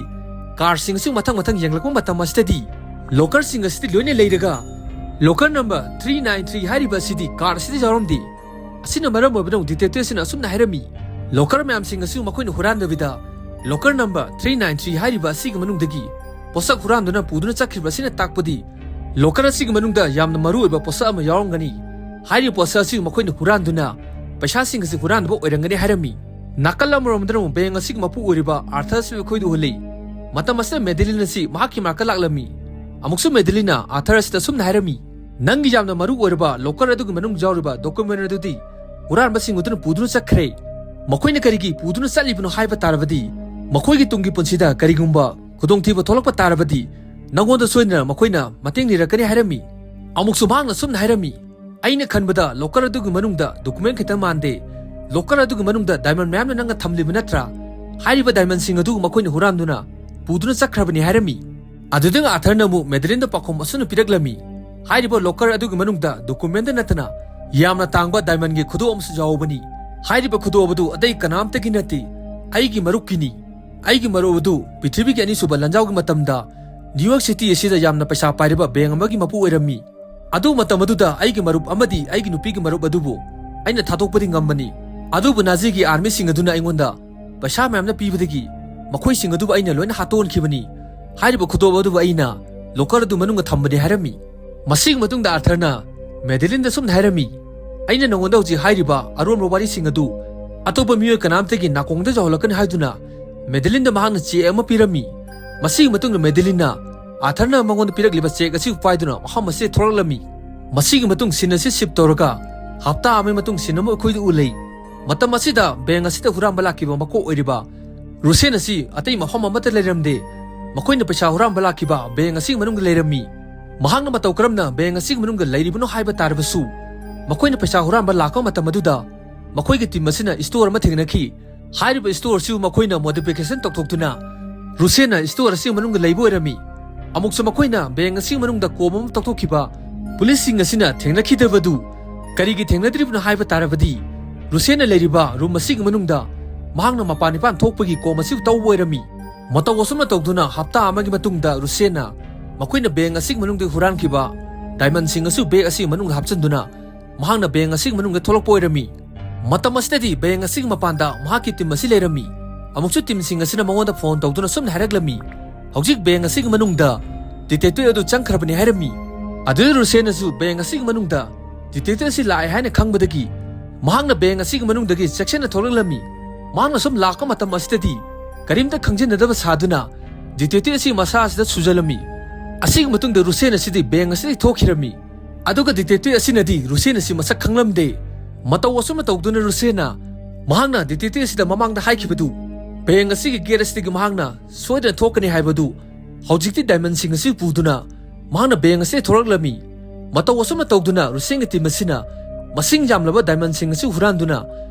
ꯀꯥꯔꯁꯤꯡ ꯑꯁꯤ ꯃꯊꯪ ꯃꯊꯪ ꯌꯦꯡꯂꯛꯄ ꯃꯇꯝ ꯑꯁꯤꯗꯗꯤ ꯂꯣꯀꯔꯁꯤꯡ ꯑꯁꯤꯗꯤ ꯂꯣꯏꯅ ꯂꯩꯔꯒ locker number three nine three ꯍꯥꯏꯔꯤꯕ ꯑꯁꯤꯗꯤ ꯀꯥꯔ ꯑꯁꯤꯗ ꯌꯥꯎꯔꯝꯗꯦ꯫ ꯑꯁꯤꯅ ꯃꯔꯝ ꯑꯣꯏꯕꯅ ꯗꯤꯇꯦꯛꯇꯤꯚ ꯑꯁꯤꯅ ꯑꯁꯨꯝꯅ ꯍꯥꯏꯔꯝꯃꯤ, ꯂꯣꯀꯔ ꯃꯌꯥꯝꯁꯤꯡ ꯑꯁꯤ ꯃꯈꯣꯏꯅ ꯍꯨꯔꯥꯟꯗꯕꯤꯗ Locker number three nine three ꯍꯥꯏꯔꯤꯕ ꯑꯁꯤꯒꯤ ꯃꯅꯨꯡꯗꯒꯤ ꯄꯣꯠꯁꯛ ꯍꯨꯔꯥꯟꯗꯨꯅ ꯄꯨꯗꯨꯅ ꯆꯠꯈ꯭ꯔꯤꯕ ꯑꯁꯤꯅ ꯇꯥꯛꯄꯗꯤ locker ꯑꯁꯤꯒꯤ ꯃꯅꯨꯡꯗ ꯌꯥꯝꯅ ꯃꯔꯨ ꯑꯣꯏꯕ ꯄꯣꯠꯁꯛ ꯑꯃ ꯌꯥꯎꯔꯝꯒꯅꯤ꯫ ꯍꯥꯏꯔꯤꯕ ꯄꯣꯠꯁꯛ ꯑꯁꯤ ꯃꯈꯣꯏꯅ ꯍꯨꯔꯥꯟꯗꯨꯅ ꯄꯩꯁꯥꯁꯤꯡ ꯑꯁꯤ ꯍꯨꯔꯥꯟꯕ ꯑꯣꯏꯔꯝꯒꯅꯤ ꯍꯥꯏꯔꯝꯃꯤ꯫ ꯅꯥꯀꯜ ꯑꯃꯔꯣꯝꯗꯅ ꯑꯃꯨꯛ bank ꯑꯁꯤꯒꯤ ꯃꯄꯨ ꯑꯣꯏꯔꯤꯕ ꯑꯥꯔꯊꯔ ꯑꯁꯤ ꯑꯩꯈꯣꯏꯗ ꯎꯍꯜꯂꯤ꯫ ꯃꯇꯝ ꯑꯁꯤꯗ ꯃꯦꯗꯦꯂꯤꯟ ꯑꯁꯤ ꯃꯍꯥꯛꯀꯤ ꯃꯅꯥꯛꯇ ꯂꯥꯛꯂꯝꯃꯤ꯫ ꯑꯃꯨꯛꯁꯨ ꯃꯦꯗꯦꯂꯤꯟꯅ ꯑꯥꯔꯊꯔ ꯑꯁꯤꯗ ꯑꯁꯨꯝꯅ ꯍꯥꯏꯔꯝꯃꯤ, "ꯅꯪꯒꯤ ꯌꯥꯝꯅ ꯃꯔꯨ ꯑꯣꯏꯔꯕ locker ꯑꯗꯨꯒꯤ ꯃꯅꯨꯡ ꯌꯥꯎꯔꯤꯕ document ꯑꯗꯨꯗꯤ ꯍꯨꯔꯥꯟꯕꯁꯤꯡ ꯑꯗꯨꯅ ꯄꯨꯗꯨꯅ ꯆꯠꯈ꯭ꯔꯦ꯫ ꯃꯈꯣꯏꯅ ꯀꯔꯤꯒꯤ ꯄꯨꯗꯨꯅ ꯆꯠꯂꯤꯕꯅꯣ ꯍꯥꯏꯕ ꯇꯥꯔꯕꯗꯤ, ꯃꯈꯣꯏꯒꯤ ꯇꯨꯡꯒꯤ ꯄꯨꯟꯁꯤꯗ ꯀꯔꯤꯒꯨꯝꯕ ꯈꯨꯗꯣꯡꯊꯤꯕ ꯊꯣꯛꯂꯛꯄ ꯇꯥꯔꯕꯗꯤ, ꯅꯉꯣꯟꯗ ꯁꯣꯏꯗꯅ ꯃꯈꯣꯏꯅ ꯃꯇꯦꯡ ꯅꯤꯔꯛꯀꯅꯤ" ꯍꯥꯏꯔꯝꯃꯤ꯫ ꯑꯃꯨꯛꯁꯨ ꯃꯍꯥꯛꯅ ꯁꯨꯝꯅ ꯍꯥꯏꯔꯝꯃꯤ, "ꯑꯩꯅ ꯈꯟꯕꯗ locker ꯑꯗꯨꯒꯤ ꯃꯅꯨꯡꯗ document ꯈꯛꯇ ꯃꯥꯟꯗꯦ꯫ Locker ꯑꯗꯨꯒꯤ ꯃꯅꯨꯡꯗ diamond ꯃꯌꯥꯝꯅ ꯅꯪꯅ ꯊꯝꯂꯤꯕ ꯅꯠꯇ꯭ꯔꯥ? ꯍꯥꯏꯔꯤꯕ diamondꯁꯤꯡ ꯑꯗꯨ ꯃꯈꯣꯏꯅ ꯍꯨꯔꯥꯟꯗꯨꯅ ꯄꯨꯗꯨꯅ ꯆꯠꯈ꯭ꯔꯕꯅꯤ" ꯍꯥꯏꯔꯝꯃꯤ꯫ ꯑꯗꯨꯗꯒꯤ ꯑꯥꯔꯊꯔꯅ ꯑꯃꯨꯛ ꯃꯦꯗꯦꯂꯤꯟꯗ ꯄꯥꯎꯈꯨꯝ ꯑꯁꯨꯝꯅ ꯄꯤꯔꯛꯂꯝꯃꯤ, "ꯍꯥꯏꯔꯤꯕ locker ꯑꯗꯨꯒꯤ ꯃꯅꯨꯡꯗ documentꯇ ꯅꯠꯇꯅ ꯌꯥꯝꯅ ꯇꯥꯡꯕ diamondꯒꯤ ꯈꯨꯗꯣꯞ ꯑꯃꯁꯨ ꯌꯥꯎꯕꯅꯤ꯫ ꯍꯥꯏꯔꯤꯕ ꯈꯨꯗꯣꯞ ꯑꯗꯨ ꯑꯇꯩ ꯀꯅꯥꯝꯇꯒꯤ ꯅꯠꯇꯦ, ꯑꯩꯒꯤ ꯃꯔꯨꯞꯀꯤꯅꯤ꯫ ꯑꯩꯒꯤ ꯃꯔꯨꯞ ꯑꯗꯨ ꯄ꯭ꯔꯤꯊꯤꯕꯤꯒꯤ ꯑꯅꯤꯁꯨꯕ ꯂꯥꯟꯖꯥꯎꯒꯤ ꯃꯇꯝꯗ New York City ꯑꯁꯤꯗ ꯌꯥꯝꯅ ꯄꯩꯁꯥ ꯄꯥꯏꯔꯕ bank ꯑꯃꯒꯤ ꯃꯄꯨ ꯑꯣꯏꯔꯝꯃꯤ꯫ ꯑꯗꯨ ꯃꯇꯝ ꯑꯗꯨꯗ ꯑꯩꯒꯤ ꯃꯔꯨꯞ ꯑꯃꯗꯤ ꯑꯩꯒꯤ ꯅꯨꯄꯤꯒꯤ ꯃꯔꯨꯞ ꯑꯗꯨꯕꯨ ꯑꯩꯅ ꯊꯥꯗꯣꯛꯄꯗꯤ ꯉꯝꯕꯅꯤ꯫ ꯑꯗꯨꯕꯨ ꯅꯥꯖꯤꯒꯤ armyꯁꯤꯡ ꯑꯗꯨꯅ ꯑꯩꯉꯣꯟꯗ ꯄꯩꯁꯥ ꯃꯌꯥꯝꯅ ꯄꯤꯕꯗꯒꯤ ꯃꯈꯣꯏꯁꯤꯡ ꯑꯗꯨꯕꯨ ꯑꯩꯅ ꯂꯣꯏꯅ ꯍꯥꯠꯇꯣꯛꯍꯟꯈꯤꯕꯅꯤ꯫ ꯍꯥꯏꯔꯤꯕ ꯈꯨꯗꯣꯞ ꯑꯗꯨꯕꯨ ꯑꯩꯅ locker ꯑꯗꯨ ꯃꯅꯨꯡꯗ ꯊꯝꯕꯅꯤ" ꯍꯥꯏꯔꯝꯃꯤ꯫ ꯃꯁꯤꯒꯤ ꯃꯇꯨꯡꯗ ꯑꯥꯔꯊꯔꯅ ꯃꯦꯗꯦꯂꯤꯟꯗ ꯁꯨꯝꯅ ꯍꯥꯏꯔꯝꯃꯤ, "ꯑꯩꯅ ꯅꯉꯣꯟꯗ ꯍꯧꯖꯤꯛ ꯍꯥꯏꯔꯤꯕ ꯑꯔꯣꯟꯕ ꯋꯥꯔꯤꯁꯤꯡ ꯑꯗꯨ ꯑꯇꯣꯞꯄ ꯃꯤꯑꯣꯏ ꯀꯅꯥꯝꯇꯒꯤ ꯅꯥꯀꯣꯡꯗ ꯌꯧꯍꯜꯂꯛꯀꯅꯨ" ꯍꯥꯏꯗꯨꯅ ꯃꯦꯗꯦꯂꯤꯟꯗ ꯃꯍꯥꯛꯅ cheque ꯑꯃ ꯄꯤꯔꯝꯃꯤ꯫ ꯃꯁꯤꯒꯤ ꯃꯇꯨꯡꯗ ꯃꯦꯗꯦꯂꯤꯟꯅ ꯑꯥꯔꯊꯔꯅ ꯃꯉꯣꯟꯗ ꯄꯤꯔꯛꯂꯤꯕ cheque ꯑꯁꯤꯕꯨ ꯄꯥꯏꯗꯨꯅ ꯃꯐꯝ ꯑꯁꯤꯗ ꯊꯣꯔꯛꯂꯝꯃꯤ꯫ ꯃꯁꯤꯒꯤ ꯃꯇꯨꯡ scene ꯑꯁꯤ shift ꯇꯧꯔꯒ ꯍꯞꯇꯥ ꯑꯃꯒꯤ ꯃꯇꯨꯡ scene ꯑꯃ ꯑꯩꯈꯣꯏꯗ ꯎꯠꯂꯤ꯫ ꯃꯇꯝ ꯑꯁꯤꯗ bank ꯑꯁꯤꯗ ꯍꯨꯔꯥꯟꯕ ꯂꯥꯛꯈꯤꯕ ꯃꯀꯣꯛ ꯑꯣꯏꯔꯤꯕ ꯔꯨꯁꯦꯟ ꯑꯁꯤ ꯑꯇꯩ ꯃꯐꯝ ꯑꯃꯠꯇ ꯂꯩꯔꯝꯗꯦ꯫ ꯃꯈꯣꯏꯅ ꯄꯩꯁꯥ ꯍꯨꯔꯥꯟꯕ ꯂꯥꯛꯈꯤꯕ bank ꯑꯁꯤꯒꯤ ꯃꯅꯨꯡꯗ ꯂꯩꯔꯝꯃꯤ꯫ ꯃꯍꯥꯛꯅ ꯃꯇꯧ ꯀꯔꯝꯅ bank ꯑꯁꯤꯒꯤ ꯃꯅꯨꯡꯗ ꯂꯩꯔꯤꯕꯅꯣ ꯍꯥꯏꯕ ꯇꯥꯔꯕꯁꯨ, ꯃꯈꯣꯏꯅ ꯄꯩꯁꯥ ꯍꯨꯔꯥꯟꯕ ꯂꯥꯛꯄ ꯃꯇꯝ ꯑꯗꯨꯗ ꯃꯈꯣꯏꯒꯤ team ꯑꯁꯤꯅ store ꯑꯃ ꯊꯦꯡꯅꯈꯤ꯫ ꯍꯥꯏꯔꯤꯕ store ꯑꯁꯤꯕꯨ ꯃꯈꯣꯏꯅ modification ꯇꯧꯊꯣꯛꯇꯨꯅ ꯔꯨꯁꯦꯟꯅ store ꯑꯁꯤꯒꯤ ꯃꯅꯨꯡꯗ ꯂꯩꯕ ꯑꯣꯏꯔꯝꯃꯤ꯫ ꯑꯃꯨꯛꯁꯨ ꯃꯈꯣꯏꯅ bank ꯑꯁꯤꯒꯤ ꯃꯅꯨꯡꯗ ꯀꯣꯝ ꯑꯃ ꯇꯧꯊꯣꯛꯈꯤꯕ ꯄꯨꯂꯤꯁꯁꯤꯡ ꯑꯁꯤꯅ ꯊꯦꯡꯅꯈꯤꯗꯕꯗꯨ ꯀꯔꯤꯒꯤ ꯊꯦꯡꯅꯗ꯭ꯔꯤꯕꯅꯣ ꯍꯥꯏꯕ ꯇꯥꯔꯕꯗꯤ, ꯔꯨꯁꯦꯟꯅ ꯂꯩꯔꯤꯕ room ꯑꯁꯤꯒꯤ ꯃꯅꯨꯡꯗ ꯃꯍꯥꯛꯅ ꯃꯄꯥꯟ ꯏꯄꯥꯟ ꯊꯣꯛꯄꯒꯤ ꯀꯣꯝ ꯑꯁꯤꯕꯨ ꯇꯧꯕ ꯑꯣꯏꯔꯝꯃꯤ꯫ ꯃꯇꯧ ꯑꯁꯨꯝꯅ ꯇꯧꯗꯨꯅ ꯍꯞꯇꯥ ꯑꯃꯒꯤ ꯃꯇꯨꯡꯗ ꯔꯨꯁꯦꯟꯅ ꯃꯈꯣꯏꯅ bank ꯑꯁꯤꯒꯤ ꯃꯅꯨꯡꯗ ꯍꯨꯔꯥꯟꯈꯤꯕ diamondꯁꯤꯡ ꯑꯁꯤ bag ꯑꯁꯤꯒꯤ ꯃꯅꯨꯡꯗ ꯍꯥꯞꯆꯤꯟꯗꯨꯅ ꯃꯍꯥꯛꯅ bank ꯑꯁꯤꯒꯤ ꯃꯅꯨꯡꯗ ꯊꯣꯛꯂꯛꯄ ꯑꯣꯏꯔꯝꯃꯤ꯫ ꯃꯇꯝ ꯑꯁꯤꯗꯗꯤ bank ꯑꯁꯤꯒꯤ ꯃꯄꯥꯟꯗ ꯃꯍꯥꯛꯀꯤ team ꯑꯁꯤ ꯂꯩꯔꯝꯃꯤ꯫ ꯑꯃꯨꯛꯁꯨ ꯇꯤꯝꯁꯤꯡ ꯑꯁꯤꯅ ꯃꯉꯣꯟꯗ ꯐꯣꯟ ꯇꯧꯗꯨꯅ ꯁꯨꯝꯅ ꯍꯥꯏꯔꯛꯂꯝꯃꯤ, "ꯍꯧꯖꯤꯛ ꯕꯦꯡ ꯑꯁꯤꯒꯤ ꯃꯅꯨꯡꯗ ꯗꯤꯇꯦꯛꯇꯤꯚ ꯑꯗꯨ ꯆꯪꯈ꯭ꯔꯕꯅꯤ" ꯍꯥꯏꯔꯝꯃꯤ꯫ ꯑꯗꯨꯗ ꯔꯨꯁꯦꯟꯅꯁꯨ ꯕꯦꯡ ꯑꯁꯤꯒꯤ ꯃꯅꯨꯡꯗ ꯗꯤꯇꯦꯛꯇꯤꯚ ꯑꯁꯤ ꯂꯥꯛꯑꯦ ꯍꯥꯏꯅ ꯈꯪꯕꯗꯒꯤ ꯃꯍꯥꯛꯅ ꯕꯦꯡ ꯑꯁꯤꯒꯤ ꯃꯅꯨꯡꯗꯒꯤ ꯆꯦꯛꯁꯤꯟꯅ ꯊꯣꯛꯂꯛꯂꯝꯃꯤ꯫ ꯃꯍꯥꯛꯅ ꯁꯨꯝ ꯂꯥꯛꯄ ꯃꯇꯝ ꯑꯁꯤꯗꯗꯤ ꯀꯔꯤꯝꯇ ꯈꯪꯖꯤꯟꯅꯗꯕ ꯁꯥꯗꯨꯅ ꯗꯤꯇꯦꯛꯇꯤꯚ ꯑꯁꯤ ꯃꯁꯥ ꯑꯁꯤꯗ ꯁꯨꯖꯜꯂꯝꯃꯤ꯫ ꯑꯁꯤꯒꯤ ꯃꯇꯨꯡꯗ ꯔꯨꯁꯦꯟ ꯑꯁꯤꯗꯤ ꯕꯦꯡ ꯑꯁꯤꯗꯒꯤ ꯊꯣꯛꯈꯤꯔꯝꯃꯤ꯫ ꯑꯗꯨꯒ ꯗꯤꯇꯦꯛꯇꯤꯚ ꯑꯁꯤꯅꯗꯤ ꯔꯨꯁꯦꯟ ꯑꯁꯤ ꯃꯁꯛ ꯈꯪꯂꯝꯗꯦ꯫ ꯃꯇꯧ ꯑꯁꯨꯝꯅ ꯇꯧꯗꯨꯅ ꯔꯨꯁꯦꯟꯅ ꯃꯍꯥꯛꯅ ꯗꯤꯇꯦꯛꯇꯤꯚ ꯑꯁꯤꯗ ꯃꯃꯥꯡꯗ ꯍꯥꯏꯈꯤꯕꯗꯨ, ꯕꯦꯡ ꯑꯁꯤꯒꯤ ꯒꯦꯠ ꯑꯁꯤꯗꯒꯤ ꯃꯍꯥꯛꯅ ꯁꯣꯏꯗꯅ ꯊꯣꯛꯀꯅꯤ ꯍꯥꯏꯕꯗꯨ, ꯍꯧꯖꯤꯛꯇꯤ ꯗꯥꯏꯃꯟꯁꯤꯡ ꯑꯁꯤ ꯄꯨꯗꯨꯅ ꯃꯍꯥꯛꯅ ꯕꯦꯡ ꯑꯁꯤꯗ ꯊꯣꯛꯂꯛꯂꯝꯃꯤ꯫ ꯃꯇꯧ ꯑꯁꯨꯝꯅ ꯇꯧꯗꯨꯅ ꯔꯨꯁꯦꯟꯒꯤ ꯇꯤꯝ ꯑꯁꯤꯅ ꯃꯁꯤꯡ ꯌꯥꯝꯂꯕ ꯗꯥꯏꯃꯟꯁꯤꯡ ꯑꯁꯤ ꯍꯨꯔꯥꯟꯗꯨꯅ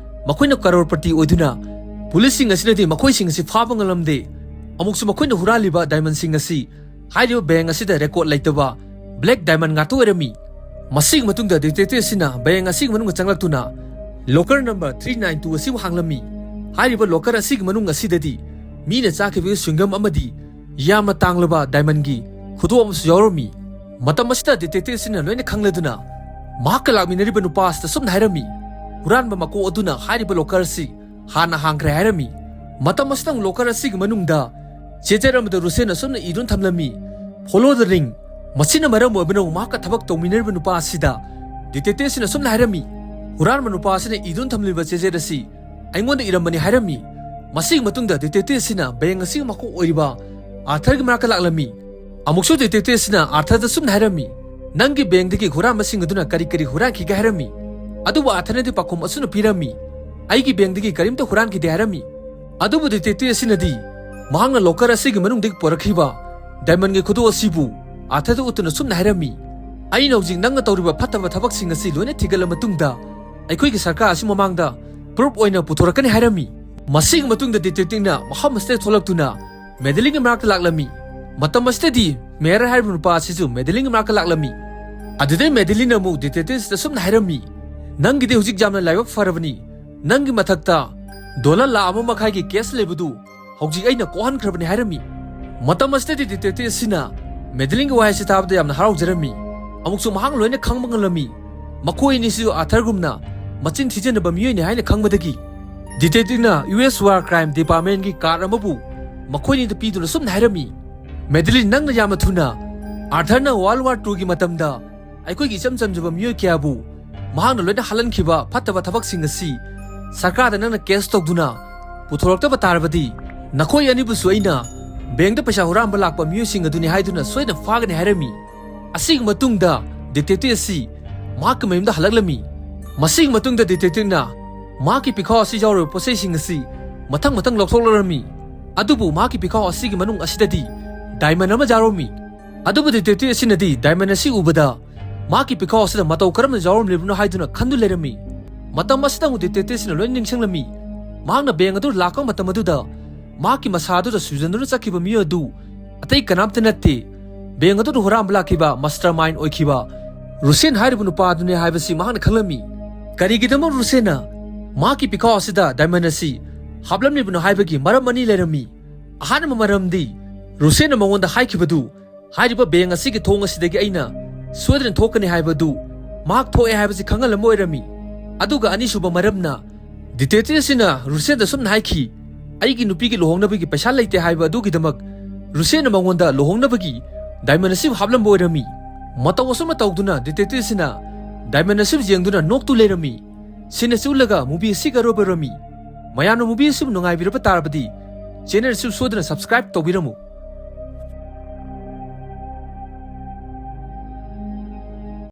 ꯃꯈꯣꯏꯅ ꯀꯔꯣꯔꯄꯇꯤ ꯑꯣꯏꯗꯨꯅ ꯄꯨꯂꯤꯁꯁꯤꯡ ꯑꯁꯤꯅꯗꯤ ꯃꯈꯣꯏꯁꯤꯡ ꯑꯁꯤ ꯐꯥꯕ ꯉꯝꯂꯝꯗꯦ꯫ ꯑꯃꯨꯛꯁꯨ ꯃꯈꯣꯏꯅ ꯍꯨꯔꯥꯜꯂꯤꯕ ꯗꯥꯏꯃꯟꯁꯤꯡ ꯑꯁꯤ ꯍꯥꯏꯔꯤꯕ ꯕꯦꯡ ꯑꯁꯤꯗ ꯔꯦꯀꯣꯔꯗ ꯂꯩꯇꯕ ꯕ꯭ꯂꯦꯛ ꯗꯥꯏꯃꯟ ꯉꯥꯛꯇ ꯑꯣꯏꯔꯝꯃꯤ꯫ ꯃꯁꯤꯒꯤ ꯃꯇꯨꯡꯗ ꯗꯤꯇꯦꯛꯇꯤꯚ ꯑꯁꯤꯅ ꯕꯦꯡ ꯑꯁꯤꯒꯤ ꯃꯅꯨꯡꯗ ꯆꯪꯂꯛꯇꯨꯅ locker number three nine two ꯑꯁꯤꯕꯨ ꯍꯥꯡꯂꯝꯃꯤ꯫ ꯍꯥꯏꯔꯤꯕ ꯂꯣꯀꯔ ꯑꯁꯤꯒꯤ ꯃꯅꯨꯡ ꯑꯁꯤꯗꯗꯤ ꯃꯤꯅ ꯆꯥꯈꯤꯕꯒꯤ ꯁ꯭ꯋꯤꯡꯒꯝ ꯑꯃꯗꯤ ꯌꯥꯝꯅ ꯇꯥꯡꯂꯕ ꯗꯥꯏꯃꯟꯒꯤ ꯈꯨꯗꯣꯞ ꯑꯃꯁꯨ ꯌꯥꯎꯔꯝꯃꯤ꯫ ꯃꯇꯝ ꯑꯁꯤꯗ ꯗꯤꯇꯦꯛꯇꯤꯚ ꯑꯁꯤꯅ ꯂꯣꯏꯅ ꯈꯪꯂꯗꯨꯅ ꯃꯍꯥꯛꯀ ꯂꯥꯛꯃꯤꯟꯅꯔꯤꯕ ꯅꯨꯄꯥ ꯑꯁꯤꯗ ꯁꯨꯝꯅ ꯍꯥꯏꯔꯝꯃꯤ, ꯍꯨꯔꯥꯟꯕ ꯃꯀꯣꯛ ꯑꯗꯨꯅ ꯍꯥꯏꯔꯤꯕ ꯂꯣꯀꯔ ꯑꯁꯤ ꯍꯥꯟꯅ ꯍꯥꯡꯈ꯭ꯔꯦ ꯍꯥꯏꯔꯝꯃꯤ꯫ ꯃꯇꯝ ꯑꯁꯤꯗ ꯂꯣꯀꯔ ꯑꯁꯤꯒꯤ ꯃꯅꯨꯡꯗ ꯆꯦꯖꯔ ꯑꯃꯗ ꯔꯨꯁꯦꯟ ꯑꯁꯨꯝꯅ ꯏꯗꯨꯅ ꯊꯝꯂꯝꯃꯤ, "Follow the ring"꯫ ꯃꯁꯤꯅ ꯃꯔꯝ ꯑꯣꯏꯕꯅ ꯃꯍꯥꯛꯀ ꯊꯕꯛ ꯇꯧꯃꯤꯟꯅꯔꯤꯕ ꯅꯨꯄꯥ ꯑꯁꯤꯗ ꯗꯤꯇꯦꯛꯇꯤꯚ ꯑꯁꯤꯅ ꯑꯁꯨꯝꯅ ꯍꯥꯏꯔꯝꯃꯤ, "ꯍꯨꯔꯥꯟꯕ ꯅꯨꯄꯥ ꯑꯁꯤꯅ ꯏꯗꯨꯅ ꯊꯝꯂꯤꯕ ꯆꯦꯖꯔ ꯑꯁꯤ ꯑꯩꯉꯣꯟꯗ ꯏꯔꯝꯕꯅꯤ" ꯍꯥꯏꯔꯝꯃꯤ꯫ ꯃꯁꯤꯒꯤ ꯃꯇꯨꯡꯗ ꯗꯤꯇꯦꯛꯇꯤꯚ ꯑꯁꯤꯅ ꯕꯦꯡ ꯑꯁꯤꯒꯤ ꯃꯀꯣꯛ ꯑꯣꯏꯔꯤꯕ ꯑꯥꯔꯊꯔꯒꯤ ꯃꯅꯥꯛꯇ ꯂꯥꯛꯂꯝꯃꯤ꯫ ꯑꯃꯨꯛꯁꯨ ꯗꯤꯇꯦꯛꯇꯤꯚ ꯑꯁꯤꯅ ꯑꯥꯔꯊꯔꯗ ꯁꯨꯝꯅ ꯍꯥꯏꯔꯝꯃꯤ, "ꯅꯪꯒꯤ ꯕꯦꯡꯗꯒꯤ ꯍꯨꯔꯥꯟꯕꯁꯤꯡ ꯑꯗꯨꯅ ꯀꯔꯤ ꯀꯔꯤ ꯍꯨꯔꯥꯟꯈꯤꯒꯦ?" ꯍꯥꯏꯔꯝꯃꯤ꯫ ꯑꯗꯨꯕꯨ ꯑꯥꯔꯊꯔꯅꯗꯤ ꯄꯥꯎꯈꯨꯝ ꯑꯁꯨꯝꯅ ꯄꯤꯔꯝꯃꯤ, "ꯑꯩꯒꯤ ꯕꯦꯡꯗꯒꯤ ꯀꯔꯤꯝꯇ ꯍꯨꯔꯥꯟꯈꯤꯗꯦ" ꯍꯥꯏꯔꯝꯃꯤ꯫ ꯑꯗꯨꯕꯨ ꯗꯤꯇꯦꯛꯇꯤꯚ ꯑꯁꯤꯅꯗꯤ ꯃꯍꯥꯛꯅ ꯂꯣꯀꯔ ꯑꯁꯤꯒꯤ ꯃꯅꯨꯡꯗꯒꯤ ꯄꯨꯔꯛꯈꯤꯕ ꯗꯥꯏꯃꯟꯒꯤ ꯈꯨꯗꯣꯞ ꯑꯁꯤꯕꯨ ꯑꯥꯔꯊꯔꯗ ꯎꯠꯇꯨꯅ ꯁꯨꯝꯅ ꯍꯥꯏꯔꯝꯃꯤ, "ꯑꯩꯅ ꯍꯧꯖꯤꯛ ꯅꯪꯅ ꯇꯧꯔꯤꯕ ꯐꯠꯇꯕ ꯊꯕꯛꯁꯤꯡ ꯑꯁꯤ ꯂꯣꯏꯅ ꯊꯤꯒꯠꯂ ꯃꯇꯨꯡꯗ ꯑꯩꯈꯣꯏꯒꯤ ꯁꯔꯀꯥꯔ ꯑꯁꯤ ꯃꯃꯥꯡꯗ ꯄ꯭ꯔꯨꯐ ꯑꯣꯏꯅ ꯄꯨꯊꯣꯔꯛꯀꯅꯤ" ꯍꯥꯏꯔꯝꯃꯤ꯫ ꯃꯁꯤꯒꯤ ꯃꯇꯨꯡꯗ ꯗꯤꯇꯦꯛꯇꯤꯚꯅ ꯃꯐꯝ ꯑꯁꯤꯗ ꯊꯣꯛꯂꯛꯇꯨꯅ ꯃꯦꯗꯂꯤꯟꯒꯤ ꯃꯅꯥꯛꯇ ꯂꯥꯛꯂꯝꯃꯤ꯫ ꯃꯇꯝ ꯑꯁꯤꯗꯗꯤ ꯃꯦꯌꯔ ꯍꯥꯏꯔꯤꯕ ꯅꯨꯄꯥ ꯑꯁꯤꯁꯨ ꯃꯦꯗꯂꯤꯟꯒꯤ ꯃꯅꯥꯛꯇ ꯂꯥꯛꯂꯝꯃꯤ꯫ ꯑꯗꯨꯗꯩ ꯃꯦꯗꯂꯤꯟꯅ ꯑꯃꯨꯛ ꯗꯤꯇꯦꯛꯇꯤꯚꯁꯤꯗ ꯁꯨꯝꯅ ꯍꯥꯏꯔꯝꯃꯤ, "ꯅꯪꯒꯤꯗꯤ ꯍꯧꯖꯤꯛ ꯌꯥꯝꯅ ꯂꯥꯏꯕꯛ ꯐꯔꯕꯅꯤ꯫ ꯅꯪꯒꯤ ꯃꯊꯛꯇ ꯗꯣꯂꯔ ꯂꯥꯈ ꯑꯃ ꯃꯈꯥꯏꯒꯤ ꯀꯦꯁ ꯂꯩꯕꯗꯨ ꯍꯧꯖꯤꯛ ꯑꯩꯅ ꯀꯣꯛꯍꯟꯈ꯭ꯔꯕꯅꯤ" ꯍꯥꯏꯔꯝꯃꯤ꯫ ꯃꯇꯝ ꯑꯁꯤꯗꯗꯤ ꯗꯤꯇꯦꯛꯇꯤꯚ ꯑꯁꯤꯅ ꯃꯦꯗꯂꯤꯟꯒꯤ ꯋꯥꯍꯩ ꯑꯁꯤ ꯇꯥꯕꯗ ꯌꯥꯝꯅ ꯍꯔꯥꯎꯖꯔꯝꯃꯤ꯫ ꯑꯃꯨꯛꯁꯨ ꯃꯍꯥꯛ ꯂꯣꯏꯅ ꯈꯪꯕ ꯉꯝꯂꯝꯃꯤ꯫ ꯃꯈꯣꯏ ꯑꯅꯤꯁꯤꯁꯨ ꯑꯥꯔꯊꯔꯒꯨꯝꯅ ꯃꯆꯤꯟ ꯊꯤꯖꯤꯟꯅꯕ ꯃꯤꯑꯣꯏꯅꯤ ꯍꯥꯏꯅ ꯈꯪꯕꯗꯒꯤ Detective ꯅ U S War Crime Department ꯀꯤ card ꯑꯃꯕꯨ ꯃꯈꯣꯏꯅꯤꯗ ꯄꯤꯗꯨꯅ ꯁꯨꯝꯅ ꯍꯥꯏꯔꯝꯃꯤ, "Madeline, ꯅꯪꯅ ꯌꯥꯝꯅ ꯊꯨꯅ Arthur ꯅ World War Two ꯒꯤ ꯃꯇꯝꯗ ꯑꯩꯈꯣꯏꯒꯤ ꯏꯆꯝ ꯆꯝꯖꯕ ꯃꯤꯑꯣꯏ ꯀꯌꯥꯕꯨ ꯃꯍꯥꯛꯅ ꯂꯣꯏꯅ ꯍꯥꯠꯍꯟꯈꯤꯕ ꯐꯠꯇꯕ ꯊꯕꯛꯁꯤꯡ ꯑꯁꯤ ꯁꯔꯀꯥꯔꯗ ꯅꯪꯅ case ꯇꯧꯗꯨꯅ ꯄꯨꯊꯣꯔꯛꯇꯕ ꯇꯥꯔꯕꯗꯤ, ꯅꯈꯣꯏ ꯑꯅꯤꯕꯨꯁꯨ ꯑꯩꯅ bank ꯇ ꯄꯩꯁꯥ ꯍꯨꯔꯥꯟꯕ ꯂꯥꯛꯄ ꯃꯤꯑꯣꯏꯁꯤꯡ ꯑꯗꯨꯅꯤ ꯍꯥꯏꯗꯨꯅ ꯁꯣꯏꯗꯅ ꯐꯥꯒꯅꯤ" ꯍꯥꯏꯔꯝꯃꯤ꯫ ꯑꯁꯤꯒꯤ ꯃꯇꯨꯡꯗ detective ꯑꯁꯤ ꯃꯍꯥꯛꯀꯤ ꯃꯌꯨꯝꯗ ꯍꯜꯂꯛꯂꯝꯃꯤ꯫ ꯃꯁꯤꯒꯤ ꯃꯇꯨꯡꯗ detective ꯅ ꯃꯍꯥꯛꯀꯤ ꯄꯤꯈꯥꯎ ꯑꯁꯤ ꯌꯥꯎꯔꯤꯕ ꯄꯣꯠꯆꯩꯁꯤꯡ ꯑꯁꯤ ꯃꯊꯪ ꯃꯊꯪ ꯂꯧꯊꯣꯛꯂꯔꯝꯃꯤ꯫ ꯑꯗꯨꯕꯨ ꯃꯍꯥꯛꯀꯤ ꯄꯤꯈꯥꯎ ꯑꯁꯤꯒꯤ ꯃꯅꯨꯡ ꯑꯁꯤꯗꯗꯤ diamond ꯑꯃ ꯌꯥꯎꯔꯝꯃꯤ꯫ ꯑꯗꯨꯕꯨ detective ꯑꯁꯤꯅꯗꯤ diamond ꯑꯁꯤ ꯎꯕꯗ ꯃꯍꯥꯛꯀꯤ ꯄꯤꯈꯥꯎ ꯑꯁꯤꯗ ꯃꯇꯧ ꯀꯔꯝꯅ ꯌꯥꯎꯔꯝꯂꯤꯕꯅꯣ ꯍꯥꯏꯗꯨꯅ ꯈꯟꯗꯨꯅ ꯂꯩꯔꯝꯃꯤ꯫ ꯃꯇꯝ ꯑꯁꯤꯗ ꯑꯃꯨꯛ detective ꯑꯁꯤꯅ ꯂꯣꯏꯅ ꯅꯤꯡꯁꯤꯡꯂꯝꯃꯤ꯫ ꯃꯍꯥꯛꯅ bank ꯑꯗꯨ ꯂꯥꯛꯄ ꯃꯇꯝ ꯑꯗꯨꯗ ꯃꯍꯥꯛꯀꯤ ꯃꯁꯥ ꯑꯗꯨꯗ ꯁꯨꯖꯟꯗꯨꯅ ꯆꯠꯈꯤꯕ ꯃꯤꯑꯣꯏ ꯑꯗꯨ ꯑꯇꯩ ꯀꯅꯥꯝꯇ ꯅꯠꯇꯦ, bank ꯑꯗꯨꯗ ꯍꯨꯔꯥꯟꯕ ꯂꯥꯛꯈꯤꯕ mastermind ꯑꯣꯏꯈꯤꯕ ꯔꯨꯁꯦꯟ ꯍꯥꯏꯔꯤꯕ ꯅꯨꯄꯥ ꯑꯗꯨꯅꯤ ꯍꯥꯏꯕꯁꯤ ꯃꯍꯥꯛꯅ ꯈꯪꯂꯝꯃꯤ꯫ ꯀꯔꯤꯒꯤꯗꯃꯛ ꯔꯨꯁꯦꯟꯅ ꯃꯍꯥꯛꯀꯤ ꯄꯤꯈꯥꯎ ꯑꯁꯤꯗ diamond ꯑꯁꯤ ꯍꯥꯞꯂꯝꯂꯤꯕꯅꯣ ꯍꯥꯏꯕꯒꯤ ꯃꯔꯝ ꯑꯅꯤ ꯂꯩꯔꯝꯃꯤ꯫ ꯑꯍꯥꯟꯕ ꯃꯔꯝꯗꯤ, ꯔꯨꯁꯦꯟꯅ ꯃꯉꯣꯟꯗ ꯍꯥꯏꯈꯤꯕꯗꯨ, ꯍꯥꯏꯔꯤꯕ bank ꯑꯁꯤꯒꯤ ꯊꯣꯡ ꯑꯁꯤꯗꯒꯤ ꯑꯩꯅ ꯁꯣꯏꯗꯅ ꯊꯣꯛꯀꯅꯤ ꯍꯥꯏꯕꯗꯨ ꯃꯍꯥꯛ ꯊꯣꯛꯑꯦ ꯍꯥꯏꯕꯁꯤ ꯈꯪꯍꯜꯂꯝꯕ ꯑꯣꯏꯔꯝꯃꯤ꯫ ꯑꯗꯨꯒ ꯑꯅꯤꯁꯨꯕ ꯃꯔꯝꯅ, detective ꯑꯁꯤꯅ ꯔꯨꯁꯦꯟꯗ ꯁꯨꯝꯅ ꯍꯥꯏꯈꯤ, "ꯑꯩꯒꯤ ꯅꯨꯄꯤꯒꯤ ꯂꯨꯍꯣꯡꯅꯕꯒꯤ ꯄꯩꯁꯥ ꯂꯩꯇꯦ" ꯍꯥꯏꯕ ꯑꯗꯨꯒꯤꯗꯃꯛ ꯔꯨꯁꯦꯟꯅ ꯃꯉꯣꯟꯗ ꯂꯨꯍꯣꯡꯅꯕꯒꯤ diamond ꯑꯁꯤꯕꯨ ꯍꯥꯞꯂꯝꯕ ꯑꯣꯏꯔꯝꯃꯤ꯫ ꯃꯇꯧ ꯑꯁꯨꯝꯅ ꯇꯧꯗꯨꯅ detective ꯑꯁꯤꯅ diamond ꯑꯁꯤꯕꯨ ꯌꯦꯡꯗꯨꯅ ꯅꯣꯛꯇꯨ ꯂꯩꯔꯝꯃꯤ꯫ Scene ꯑꯁꯤ ꯎꯠꯂꯒ movie ꯑꯁꯤꯒ ꯑꯔꯣꯏꯕ ꯑꯣꯏꯔꯝꯃꯤ꯫ ꯃꯌꯥꯝꯅ movie ꯑꯁꯤꯕꯨ ꯅꯨꯡꯉꯥꯏꯕꯤꯔꯕ ꯇꯥꯔꯕꯗꯤ channel ꯑꯁꯤꯕꯨ ꯁꯣꯏꯗꯅ subscribe ꯇꯧꯕꯤꯔꯝꯃꯨ꯫